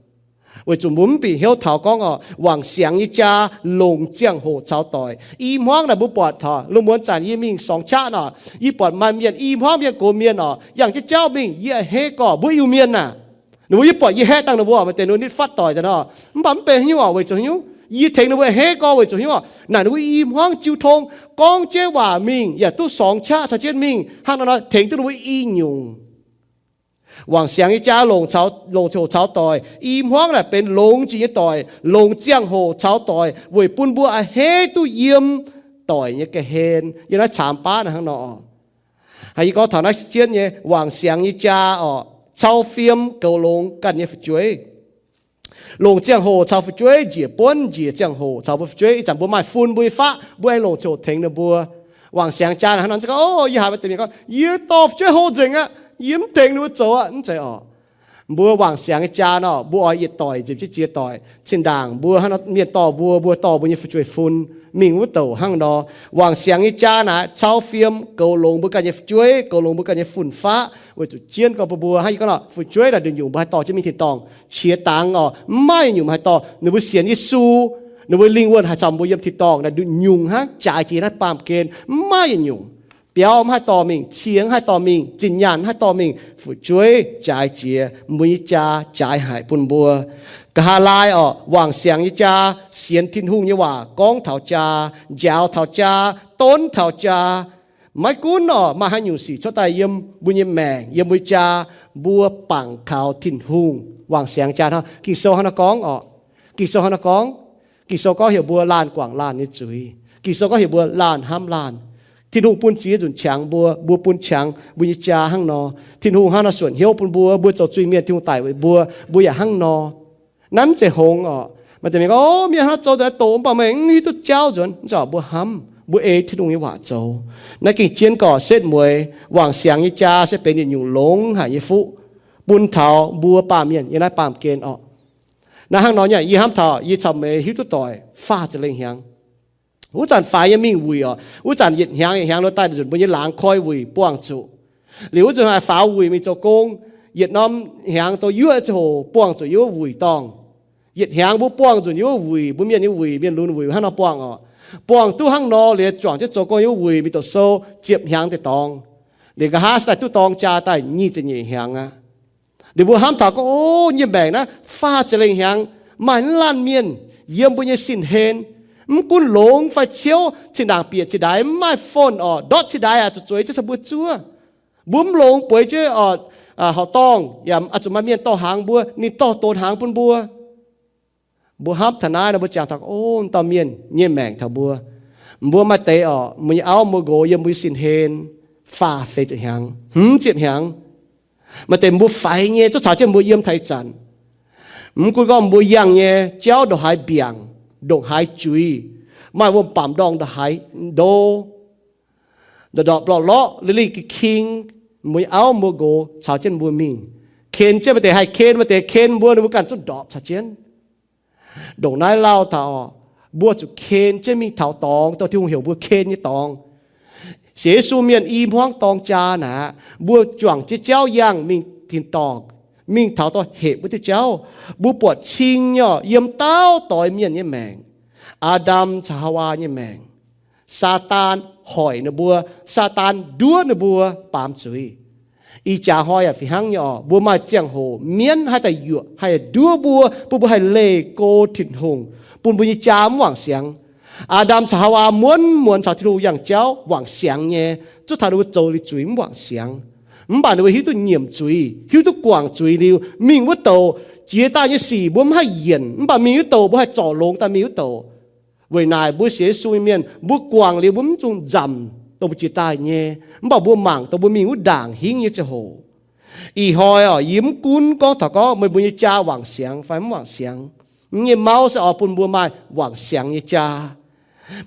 Weic zuqc mbuo mv bieqc hnyouv taux gorngv orqc, wangc siangx nyei jaa longc ziangh hoc caux doic. I hmuangv naaic mbuo buatc taux lungh muonz zanc yie mingh songx qaqv nor, yie buatc maaih mienh i hmuangv mienh gox mienh orqc, yangh jienv jauv mingh, yie a'hneiv gorx mbuo Iu-Mienh naaic. Ninh mbuo yie buatc yie haeqv dangh ninh mbuo orqc, maaih deix ninh mbuo nitv fatv doic daaih nor, mv baac mv benx haaix nyungc orqc, weic zuqc haaix nyungc? Yie tengx ninh mbuo a'hneiv gorx weic zuqc haaix nyungc orqc? Naaic ninh mbuo i hmuangv jiu tong, gorngv jienv waac mingh yaac duqv songx qaqv caux jienv mingh, hnangv nor nor tengx duqv ninh mbuo i nyungc. Wangc siangx nyei jaa longc hoc caux doic. I hmuangv naaic benx longx jiex nyei doic, longc ziangh hoc caux doic weic bun mbuo a'hneiv duqv yiem doic nyei ga'hlen. Yiem naaiv caamx baav naaic hnangv nor. Haiz yie gorngv taux naaiv jienv nyei wangc siangx nyei jaa orqc, cau fiem goux longx ganh nyei fu'jueiv. Longc ziangh hoc caux fu'jueiv njiec buonv, njiec ziangh hoc caux mbuo fu'jueiv. Ih zanc mbuo maaih fun mbuo nyei faqv, mbuo aengx longc ziangh hoc tengx ninh mbuo. Wangc siangx jaa naaic hnangv nor, gorngv, O, yie haiz maaih deix mienh gorngv, Yie dorh fu'jueiv hlo nzengc aqv, yie mv tengx ninh mbuo zoux aqv, mv zeiz orqc. Mbuo wangc siangx nyei jaa nor, mbuo oix yietc doic nzipc jienv ziex doic. Zinh ndaangc mbuo hnangv nor mienh dorh mbuo, mbuo dorh mbuo nyei fu'jueiv fun mingh wuov douc hnangv nor. Wangc siangx nyei jaa naaic cau fiem goux longx mbuo ganh nyei fu'jueiv, goux longx mbuo ganh nyei fun-faqv, weic zuqc jienv gorngv mbuo, mbuo hnangv yie gorngv nor, fu'jueiv naaic nduqc nyungc mbuo haih dorh jienv mingh tin-dorngh. Qiex dangx orqc, mv maaih nyungc mbuo haih dorh. Ninh mbuo sienx Yesu, ninh mbuo lingh wuonh haih caux mbuo yiem tin-dorngh naaic nduqc nyungc hnangv, jaaix jiex naaiv baamh gen, mv maaih yietc nyungc. Biauv mv haih dorh mingh, cie mv haih dorh mingh, zinh nyaanh mv haih dorh mingh, fu'jueiv jaaix jiex, mbuo nyei jaa jaaix haic bun mbuo. Nqa'haav laai orqc, wangc siangx nyei jaa, sienx Tin-Hungh nyei waac, gorngv taux jaa, njaaux taux jaa, donv taux jaa. Maiv gunv orqc maaih haaix nyungc sic cuotv daaih yiem mbuo nyei maengc, yiem mbuo jaa, mbuo bangc kaux Tin-Hungh. Wangc siangx jaa hnangv Ging-Sou hnangv nor gorngv orqc. Ging-Sou hnangv nor gorngv, Ging-Sou gorngv heuc mbuo laanh guangc laanh nyei zuiz. Ging-Sou gorngv heuc mbuo laanh hnamv laanh. Tin-Hungh bun ziex nzunc qangx mbuo, mbuo bun qangx mbuo nyei jaa hnangv nor. Tin-Hungh hnangv nor suonc hnyouv bun mbuo, mbuo zoux zuiz-mienh Tin-Hungh daic weic mbuo, mbuo yaac hnangv nor. Naaiv mv zeiz hngongx orqc. Maaih deix mienh gorngv, O, mienh hnangv nor zoux nzengc naaiv doqc mv baac meih mv hiuv duqv jauv nzuonx. Mv zeiz orqc, mbuo hnamv, mbuo ei Tin-Hungh nyei waac zoux. Naaiv gengh jienv gorx setv mueiz wangc siangx nyei jaa se benx yietc nyungc longx haic nyei fuqv bun taux mbuo baamh mienh yiem naaiv baamh gen orqc. Naaiv hnangv nor nyei, yie hnamv taux yie caux meih hiuv duqv doic faah ziepc lengh hnyangx. Wuov zanc faix nyei mingh wuic orqc, wuov zanc yietc hnyangx yietc hnyangx nor daaih nzunc mbuo nyei laangz koi wuic buangh zuqc. Liuz wuov zanc haaix faaux wuic mingh zoux gong, yietc norm hnyangx douz yuoqv ziangh hoc buangh zuqc yiem wuov wuic dorngh. Yietc hnyangx mbuo buangh nzunc yiem wuov wuic, mbuo mienh nyei wuic, mienh lunx wuic hnangv nor buangh orqc. Buangh duqv hnangv nor liuz, juangc jienv zoux gong yiem wuov wuic mingh doqc sou ziepc hnyangx deix dorngx. Liuz nqa'haav se daaih duqv dorng jaa daaih nyic ziepc nyeic hnyangx aqv. Liuz mbuo hnamv taux gorngv, O, nyei maengc naaiv faah ziepc lengh hnyangx, maaih mv laanh mienh yiem mbuo nyei sin-hlen, mv gunv longx fai ciouv, zinh ndaangc bieqc zinh ndaix mv maaih phone orqc, ndortv zinh ndaix aqv zuqc zueiz jienv caux mbuo zuov. Mbuo mv longx bueix jienv orqc, horqc dorngh yaac oix zuqc maaih mienh dorh hnaangx mbuo, ninh dorh donx hnaangx bun mbuo. Mbuo hnamv taux naaiv nor, mbuo jangx taux, O, dauh mienh nyei maengc taux mbuo. Mbuo maaih deix orqc, mbuo nyei auv mbuo nqox yiem mbuo nyei sin-hlen faah feix ziepc hnyangx, hmz ziepc hnyangx. Maaih deix mbuo faix nyei zungv caux jienv mbuo yiem taux ih zanc. Mv gunv gorngv mbuo yangh nyei jauv ndongc haaix mbiaangc, ndongc haaix juiz, maaih wuom-bamc ndorngh ndongc haaix ndo, ndorqc ndorqc lorqc lorqc, lingh lingh ging king, mbuo nyei auv mbuo nqox caux jienv mbuo mingh. Ken jienv maaih deix haih ken, maaih deix ken mbuo, ninh mbuo ganh zungv ndorpc caux jienv. Ndongc naaiv lauh taux orqc, mbuo zuqc ken jienv mingh taux dorngx, dorh Tin-Hungh heuc mbuo ken nyei dorngx. Sienx Yesu mienh i hmuangv dorng jaa naaic aqv, mbuo juangc jienv jauv yangh mingh tin-dorngh, mingh taux dorh hepc wuov diuh jauv. Mbuo buatc cing nyei orqc, yiem dauh doix mienh nyei maengc, Aa^ndam caux Haawaa nyei maengc, Saadaan hoic ninh mbuo, Saadaan nduov ninh mbuo baamz zuiz. Ih jaax hnoi yaac fih hnangv nyei orqc, mbuo maaih ziangh hoc mienv haih daaih yuoqc, haih nduov mbuo, bun mbuo haih leih go Tin-Hungh, bun mbuo nyei jaa mv wangc siangx. Aa^ndam caux Haawaa muonz muonz caux Tin-Hungh yangh jauv wangc siangx nyei, zuov taux ninh mbuo zoux liuz zuiz mv wangc siangx. Mv baac ninh mbuo hiuv duqv nyiemc zuiz, hiuv duqv guangc zuiz liuz, mingh wuov douc jiex daaih nyei sic mbuo mv haih yienc, mv baac mingh wuov douc mbuo haih zorc longx daaih mingh wuov douc. Weic naaic mbuo sienx Yesu nyei mienh, mbuo guangc liuz mbuo mv zuqc nzamc dongh mbuo jiex daaih nyei, mv baac mbuo mangc dongh mbuo mingh wuov ndaangc hingv nyei ziangh hoc. Ih hnoi oc, yie mv gunv gorngv taux gorngv meih mbuo nyei jaa wangc siangx fai mv wangc siangx. Yie nyei mauv se oix bun mbuo maaih wangc siangx nyei jaa.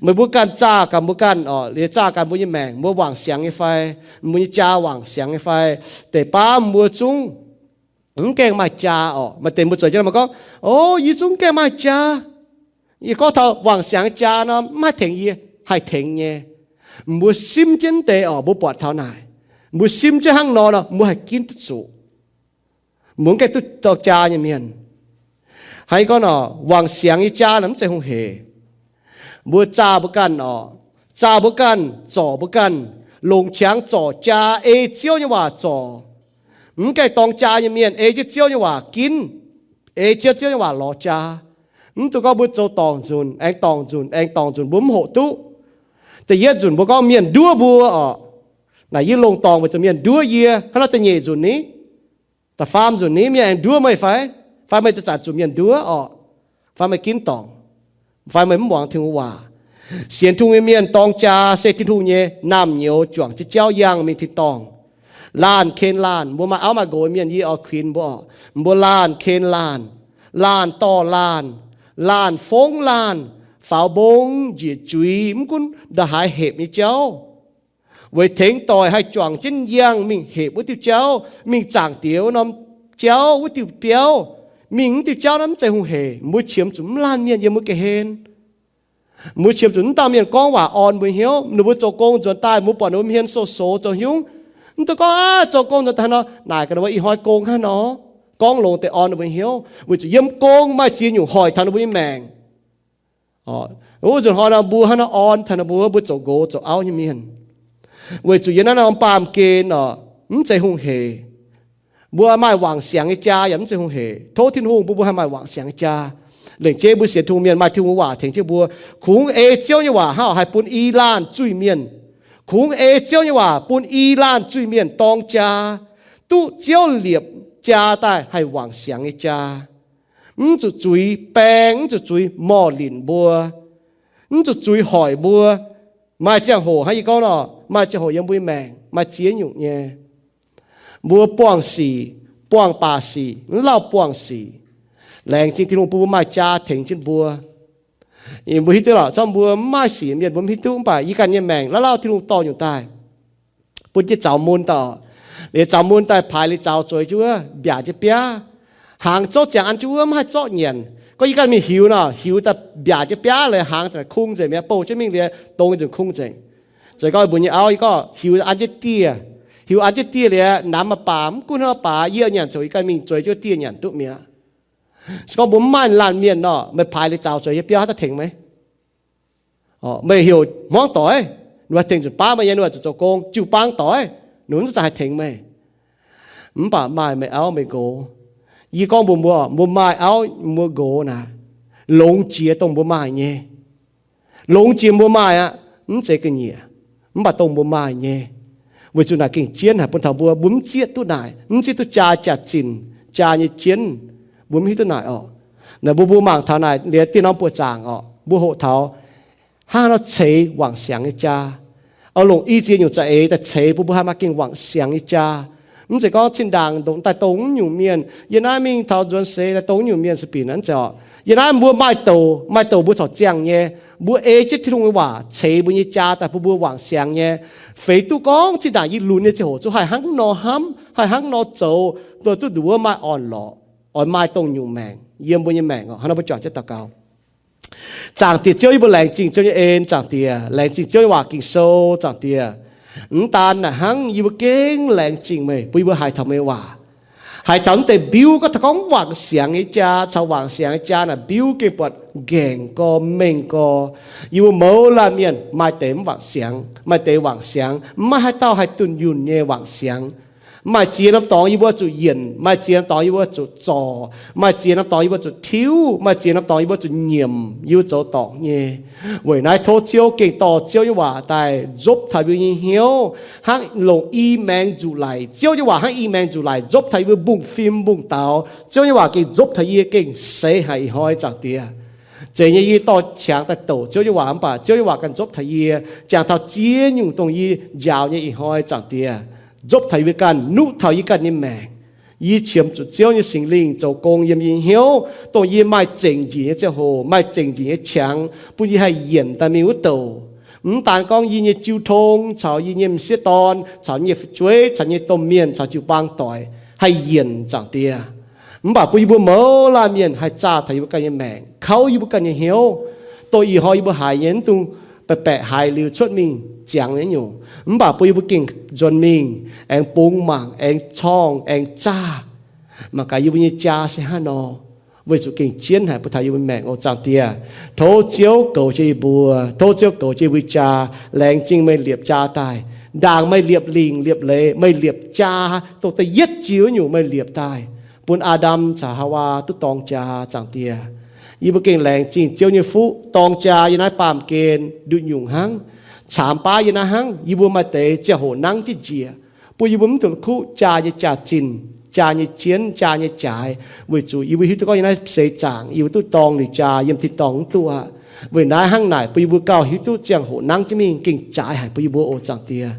Meih mbuo ganh zaah ganh mbuo ganh oc, liuz zaah ganh mbuo nyei maengc, mbuo wangc siangx nyei fai, mbuo nyei jaa wangc siangx nyei fai. Deix baav mbuo zungv mv gaengh maaih jaa oc. Maaih deix mbuo zueiz jienv nor gorngv, O, yie zungv gaengh maaih jaa. Yie gorngv taux wangc siangx nyei jaa nor, mv haih tengx yie, haih tengx nyei. Mbuo simv jienv deix oc, mbuo buatc taux naaic. Mbuo simv jienv hnangv nor nor, mbuo haih ginv duqv zuqc. Mbuo mv gaengh duqv dorng jaa nyei mienh. Hnangv gorngv nor, wangc siangx nyei jaa nor mv zeiz hungh heic. Mbuo zaah mbuo ganh oc, zaah mbuo ganh, zorc mbuo ganh, longc qangx zorc jaa, ei Ziouv nyei waac zorc. Mv gaengh dorng jaa nyei mienh ei jienv Ziouv nyei waac ginv, ei jienv Ziouv nyei waac lorz jaa. Mv dungx gorngv mbuo zoux dorngc nzunc aengx dorngc nzunc aengx dorngc nzunc mbuo mv hoqc duqv. Da'yietv nzunc mbuo gorngv mienh nduov mbuo oc. Naaic yie longc dorngc weic zuqc mienh nduov yie. Hnangv naaiv da'nyeic nzunc ni, da'faam nzunc ni, mienh aengx nduov meih fai? Fai meih zanc-zanc zuqc mienh nduov oc? Fai meih ginv dorngc? Fai meih mv muangx Tin-Hungh waac? Sienx Tin-Hungh nyei mienh dorng jaa se Tin-Hungh nyei naamh nyouz juangc jienv jauv yangh mingh tin-dorngh. Laanh ken laanh, mbuo maaih auv maaih nqox mienh yie oix kuinx mbuo oc. Mbuo laanh ken laanh, laanh dorh laanh, laanh fongv laanh, faaux mbong njiec juiz, mv gunv ndongc haaix hepc nyei jauv, weic tengx doic haih juangc jienv yangh mingh hepc wuov diuh jauv, mingh zaangc Diex wuov norm jauv, wuov diuh biauv, mingh wuov diuh jauv naaiv mv zeiz hungh heic. Mbuo qiemx zuqc mv laanh mienh yiem mbuo ga'hlen. Mbuo qiemx zuqc mv dauh mienh gorngv waac orn mbuo hnyouv. Ninh mbuo zoux gong nzuonx daaih, mbuo buatc ninh mbuo hmien sou-sou zoux hnyungv, mv dungx gorngv, Aav, zoux gong nzuonx daaih nor, naaic gaax ninh mbuo, Ih hnoi gong hnangv nor. Gorngv longx deix orn ninh mbuo hnyouv, weic zuqc yiem gong maaih ziex nyungc hoic taux ninh mbuo nyei maengc. Wuov nzunc hnoi nor mbuo hnangv nor orn taux ninh mbuo, mbuo zoux nqox zoux auv nyei mienh. Weic zuqc yiem naaiv norm baamh gen oc, mv zeiz hungh heic. Mbuo maaih wangc siangx nyei jaa yaac mv zeiz hungh heic. Tov Tin-Hungh bun mbuo haih maaih wangc siangx nyei jaa. Lengc jeiv mbuo sienx Tin-Hungh mienh maaih Tin-Hungh waac tengx jienv mbuo, kungx ei Ziouv nyei waac hnangv haih bun i laanh zuiz-mienh. Kungx ei Ziouv nyei waac bun i laanh zuiz-mienh dorng jaa, duqv Ziouv liepc jaa daaih haih wangc siangx nyei jaa. Mv zuqc zuiz baeng, mv zuqc zuiz morh linc mbuo, mv zuqc zuiz hoic mbuo. Maaih ziangh hoc hnangv yie gorngv nor, maaih ziangh hoc yiem mbuo nyei maengc maaih ziex nyungc nyei. Mbuo buangh sic, buangh baac sic, mv lauh buangh sic. Laengz zingh Tin-Hungh bun mbuo maaih jaa tengx jienv mbuo. Mbuo hiuv duqv lorqc, zorqv mbuo mv maaih sic mienh mbuo mv hiuv duqv, mv baac yie ganh nyei maengc lauh lauh Tin-Hungh dorh nyungc daaih, bun jienv zaux mun daaih, liuz zaux mun daaih paaix liuz zaux zueiz jienv wuov mbiaac jienv biaav, hnaangx zouv ziangx an jienv wuov mv haih zorqv nyanc. Gorngv yie ganh mingh hiuv nor, hiuv daaih mbiaac jienv biaav liuz hnaangx zanc kungx nzengc mi'aqv, bouh jienv mingh liuz dongh nzunc kungx nzengc. Zoux gau mbuox nyei auv, yie gorngv hiuv an jienv dieh, hiuv an jienv dieh liuz namx maiv baac mv gunv hnangv baac yie nyanc coc yie ganh mingh zueiz jienv dieh nyanc duqv mi'aqv. Se gorngv mbuo mv maaih laanh mienh nor, meih paaix liuz zaux zueiz yie biauv haaix dauh tengx meih? Meih heuc hmuangv doic, ninh mbuo haih tengx nzunc baav meih nyei, ninh mbuo zuqc zoux gong jiu-baang doic, ninh mbuo mv zuqc haih tengx meih. Mv baac maaih meih auv meih nqox, yie gorngv mbuox mbuo, mbuo maaih auv mbuo nqox naaic, longx jiex dongh mbuo maaih nyei. Longx jiex mbuo maaih aqv, mv zeiz ga'nyiec, mv baac dongh mbuo maaih nyei. Weic zuqc naaic gengh jienv haic bun taux mbuo, mbuo mv zieqv duqv naaic, mv zieqv duqv jaa jaax-zinh, jaa nyei jienv, mbuo mv hiuv duqv naaic orqc. Naaic mbuo, mbuo mangc taux naaic liuz dieh norm buoqc zaangc orqc, mbuo hoqc taux hnangv haaix nor ceix wangc siangx nyei jaa. Oix longc i ziex nyungc za'eix daaih ceix bun mbuo haih maaih gengh wangc siangx nyei jaa. Mv zeiz gorngv zinh ndaangc ndongc daaih dongh wuov nyungc mienh, yie naaiv mingh taux nzuonx seix daaih dongh wuov nyungc mienh se binc aqv, mv zeiz orqc. Yie naaiv mbuo maaih douc, maaih douc mbuo corc ziangh nyei, mbuo ei jienv Tin-Hungh nyei waac ceix mbuo nyei jaa daaih bun mbuo wangc siangx nyei. Feix duqv gorngv zinh ndaangc yie lunx nyei ziangh hoc zungv haih hnangv nor hnamv, haih hnangv nor zoux, duqv nduov maaih orn-lorqc, oix maaih dongh nyungc maengc yiem mbuo nyei maengc orqc. Hnangv nor mbuo juangc jienv daux gaux. Zaangc Diex Ziouv, yie mbuo laengz zingh Ziouv nyei en, Zaangc Diex. Laengz zingh Ziouv nyei waac Ging-Sou, Zaangc Diex. Mv daan naaic hnangv, yie mbuo gengh laengz zingh meih bun yie mbuo haiz taux meih nyei waac, haiz taux mv deix mbiuv gorngv taux gorngv wangc siangx nyei jaa caux wangc siangx nyei jaa naaic mbiuv gengh buatc nqaengc gorx mengh gorx. Yie mbuo mouz laanh mienh maaih deix mv wangc siangx, maaih deix wangc siangx, mv maaih haaix dauh haih dunh yunh nyei wangc siangx. Maaih ziex norm dorngx yie mbuo zuqc yienc, maaih ziex norm dorngx yie mbuo zuqc zorc, maaih ziex norm dorngx yie mbuo zuqc tiuv, maaih ziex norm dorngx yie mbuo zuqc nyiemc, yie mbuo zoux dorngc nyei. Weic naaiv tov Ziouv gengh dorh Ziouv nyei waac daaih nzopv taux yie mbuo nyei hnyouv, hnangv longc i maengx nzuqc laic. Ziouv nyei waac hnangv i maengx nzuqc laic nzopv taux yie mbuo mbungv fim mbungv daux. Ziouv nyei waac gengh nzopv taux yie gengh seix haic ih hnoi, Zaangc Diex. Zeiz nyei yie dorh qangx daaih douc Ziouv nyei waac mv baac Ziouv nyei waac ganh nzopv taux yie, jangx taux ziex nyungc dongh yie njaaux nyei ih hnoi, Zaangc Diex. Nzopv taux yie mbuo ganh, nuqv taux yie ganh nyei maengc. Yie qiemx zuqc Ziouv nyei Singx Lingh zoux gong yiem yie nyei hnyouv, dongh yie maaih zengc njiec nyei ziangh hoc, maaih zengc njiec nyei qangx, bun yie haih yienc daaih mingh wuov douc. Mv daan gorngv yie nyei jiu tong caux yie nyei m'sieqv dorn caux nyei fu'jueiv caux nyei domh mienh caux jiu-baang doic haih yienc, Zaangc Diex, mv baac bun yie mbuo mouz laanh mienh haih zaah taux yie mbuo ganh nyei maengc, kouv yie mbuo ganh nyei hnyouv, dongh ih hnoi yie mbuo haiz nyei mv dungx baeqc baeqc haiz liuz cuotv mingh ziangx nyei nyungc, mv baac bun yie mbuo gengh nzuonx mingh aengx bungx mangc, aengx corngh, aengx zaah. Mangc gaax yie mbuo nyei jaa se hnangv nor, weic zuqc gengh jienv haic bun taux yie mbuo maengc oc, Zaangc Diex. Tov Ziouv goux jienv yie mbuo, tov Ziouv goux jienv yie mbuo jaa. Laengz zingh meih liepc jaa daaih. Ndaangc meih liepc lingc liepc leiz, meih liepc jaa dongh da'yietv jiex wuov nyungc meih liepc daaih, bun Aa^ndam caux Haawaa duqv dorng jaa, Zaangc Diex. Yie mbuo gengh laengz zingh Ziouv nyei fuqv dorng jaa yiem naaiv baamh gen nduqc nyungc hnangv, caamx baav yiem naaiv hnangv. Yie mbuo maaih deix ziangh hoc nangv jienv njiec, bun yie mbuo mv dungx kuqv jaa nyei jaax-zinh, jaa nyei jienv, jaa nyei jaaix, weic zuqc yie mbuo hiuv duqv gorngv yiem naaiv seix zaangc yie mbuo duqv dorng liuz jaa, yiem tin-dorngh mv duqv aqv. Weic naaiv hnangv naaic bun yie mbuo gauh hiuv duqv ziangh hoc nangv jienv mingh gengh jaaix haic bun yie mbuo oc, Zaangc Diex.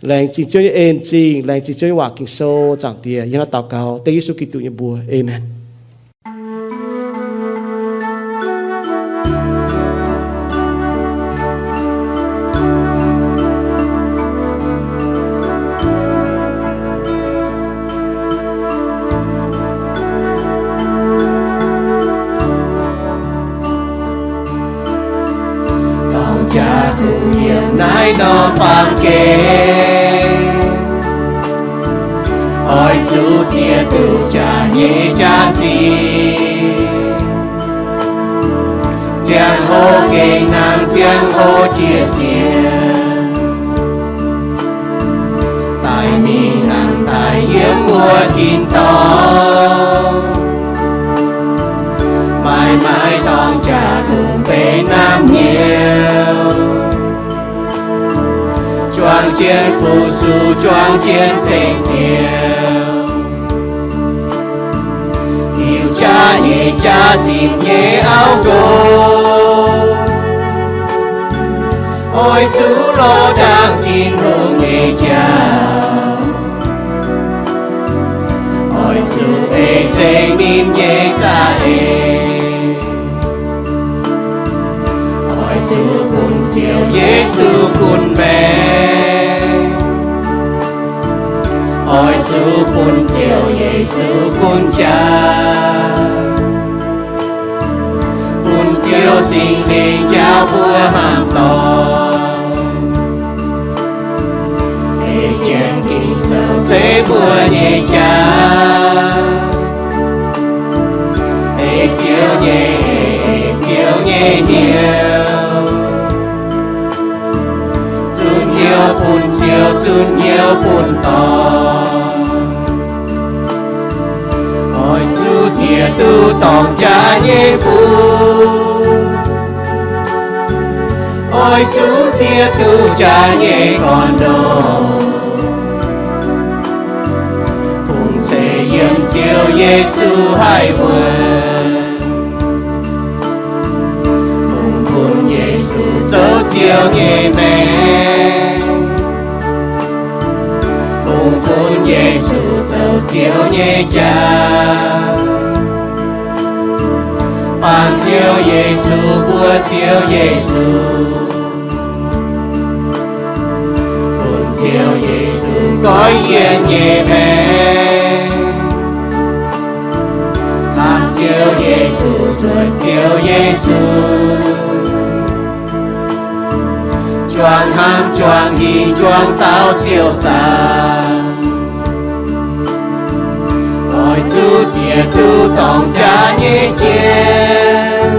Laengz zingh Ziouv nyei en-zingh, laengz zingh Ziouv nyei waac Ging-Sou, Zaangc Diex. Yie hnangv naaiv daux gaux dengv Yesu Giduc nyei mbuox. Aamen. Dorng jaa kuh yiem naaiv norm baamh gen, oix zuqc ziex duqv jaa nyei jaax-zinh, ziangh hoc gengh nangh ziangh hoc jiex sienx, daaih mingh nangh daaih yiem wuov tin-dorngh, maaih maaih dorng jaa kungx benx naamh nyouz, juang jienv fu-sux, juang jienv ceng-ziouc, hiuv jaa nyei jaax-zinh nyei auv nqox, oix zuqc lorz ndaangc Tin-Hungh nyei jauv, oix zuqc ei zengc ninh nyei za'eix, oix zuqc bun Ziouv Yesu gunv maengc, oix zuqc bun Ziouv Yesu gunv jaa, bun Ziouv Singx Lingh njaaux mbuo hnamv dorngc, ei jienv Ging-Sou zeiv mbuo nyei jaa, ei Ziouv nyei, ei, ei Ziouv nyei hnyouv, zunc hnyouv bun Ziouv, zunc hnyouv bun dorngc. Oix zuqc ziex duqv dorng jaax nyei fuqv, oix zuqc ziex duqv jaax nyei gorn-ndoqv, kungx zeiz yiem Ziouv Yesu haih wuonv, kungx bun Yesu zoux Ziouv nyei maengc, kungx bun Yesu zoux Ziouv nyei jaa, bangc Ziouv Yesu, mbuox Ziouv Yesu, bun Ziouv Yesu goiv yienh nyei maengc, bangc Ziouv Yesu, zuotc Ziouv Yesu, juangc hnamv, juangc hingh, juangc daaux Ziouv zaangc. Oix zuqc ziex duqv dorng jaax nyei jien,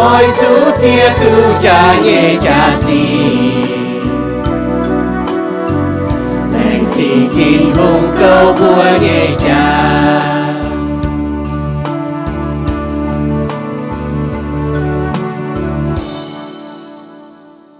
oix zuqc ziex duqv jaax nyei jaax-zinh, Cing Tin-Hungh gouv mbuo nyei jaax.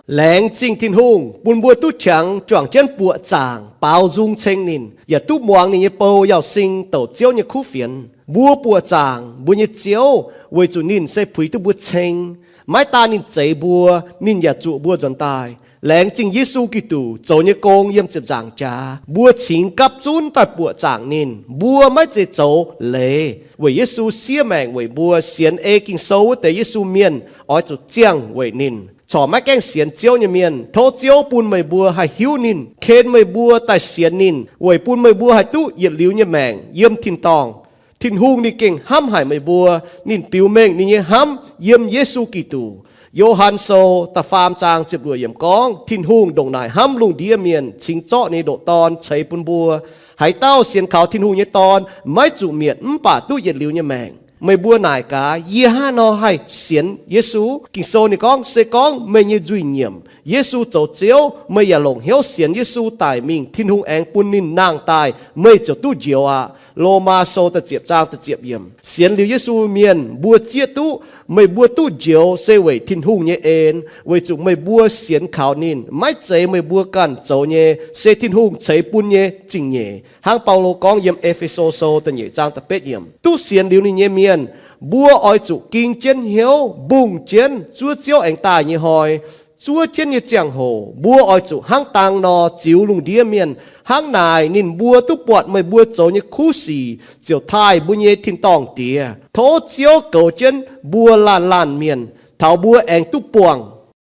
Laengz zingh Tin-Hungh bun mbuo duqv qangx juangc jienv buoqc zaangc baaux nzung ceng ninh, yaac duqv muangx ninh nyei bou Yauz Sing douc Ziouv nyei kuv fienx. Mbuo buoqc zaangc mbuo nyei Ziouv weic zuqc ninh se puix duqv mbuo ceng. Maiv daan ninh zeix mbuo, ninh yaac zuoqc mbuo nzuonx daaih. Laengz zingh Yesu Giduc zoux nyei gong yiem ziepc nzaangc jaax, mbuo cingx gapv zunv daaih buoqc zaangc ninh. Mbuo maiv zeiz zoux leiz, weic Yesu siev maengc weic mbuo. Sienx ei Ging-Sou wuov deix Yesu mienh oix zuqc ziangh weic ninh. Corc maiv gaengh sienx Ziouv nyei mienh, tov Ziouv bun meih mbuo haih hiuv ninh, ken meih mbuo daaih sienx ninh, weic bun meih mbuo haih duqv yietc liuz nyei maengc yiem tin-dorngh. Tin-Hungh ninh gengh hnamv haic meih mbuo. Ninh biux mengh ninh nyei hnamv yiem Yesu Giduc. Yo^han Sou da'faam zaang ziepc luoqc yiemc gorngv, Tin-Hungh ndongc naaic hnamv lungh ndiev mienh, cingx zorqv ninh nyei ndoqc Dorn ceix bun mbuo. Haaix dauh sienx kaux Tin-Hungh nyei Dorn maiv zuqc mietc, mv baac duqv yietc liuz nyei maengc. Meih mbuo naaic gaax, yie hnangv haaix nor haih sienx Yesu? Ging-Sou ninh gorngv, se gorngv meih nyei nzuih nyiemc, Yesu zoux Ziouv, meih yaac longc hnyouv sienx Yesu daic mingh, Tin-Hungh aengx bun ninh nangh daaih, meih ziouc duqv njoux aqv. Lomaa Sou da'ziepc zaang da'ziepc yiemc. Sienx liuz Yesu mienh mbuo zieqv duqv, meih mbuo duqv njoux se weic Tin-Hungh nyei en, weic zuqc meih mbuo sienx kaux ninh. Maiv zeiz meih mbuo ganh zoux nyei, se Tin-Hungh ceix bun nyei zingh nyeic. Hnangv Baulo gorngv yiem E^fe^so Sou da'nyeic zaang da'betv yiemc, duqv sienx liuz ninh nyei mienh, mbuo oix zuqc ging jienv hnyouv, mbungh jienv zuov Ziouv aengx daaih nyei hnoi. Zuov jienv nyei ziangh hoc mbuo oix zuqc hnangv dang nor ziux lungh ndiev mienh. Hnangv naaic ninh mbuo duqv buatc meih mbuo zoux nyei kuv sic, ziouc taaih mbuo nyei tin-dorngh Diex. Tov Ziouv goux jienv mbuo laanh laanh mienh, taux mbuo aengx duqv buangh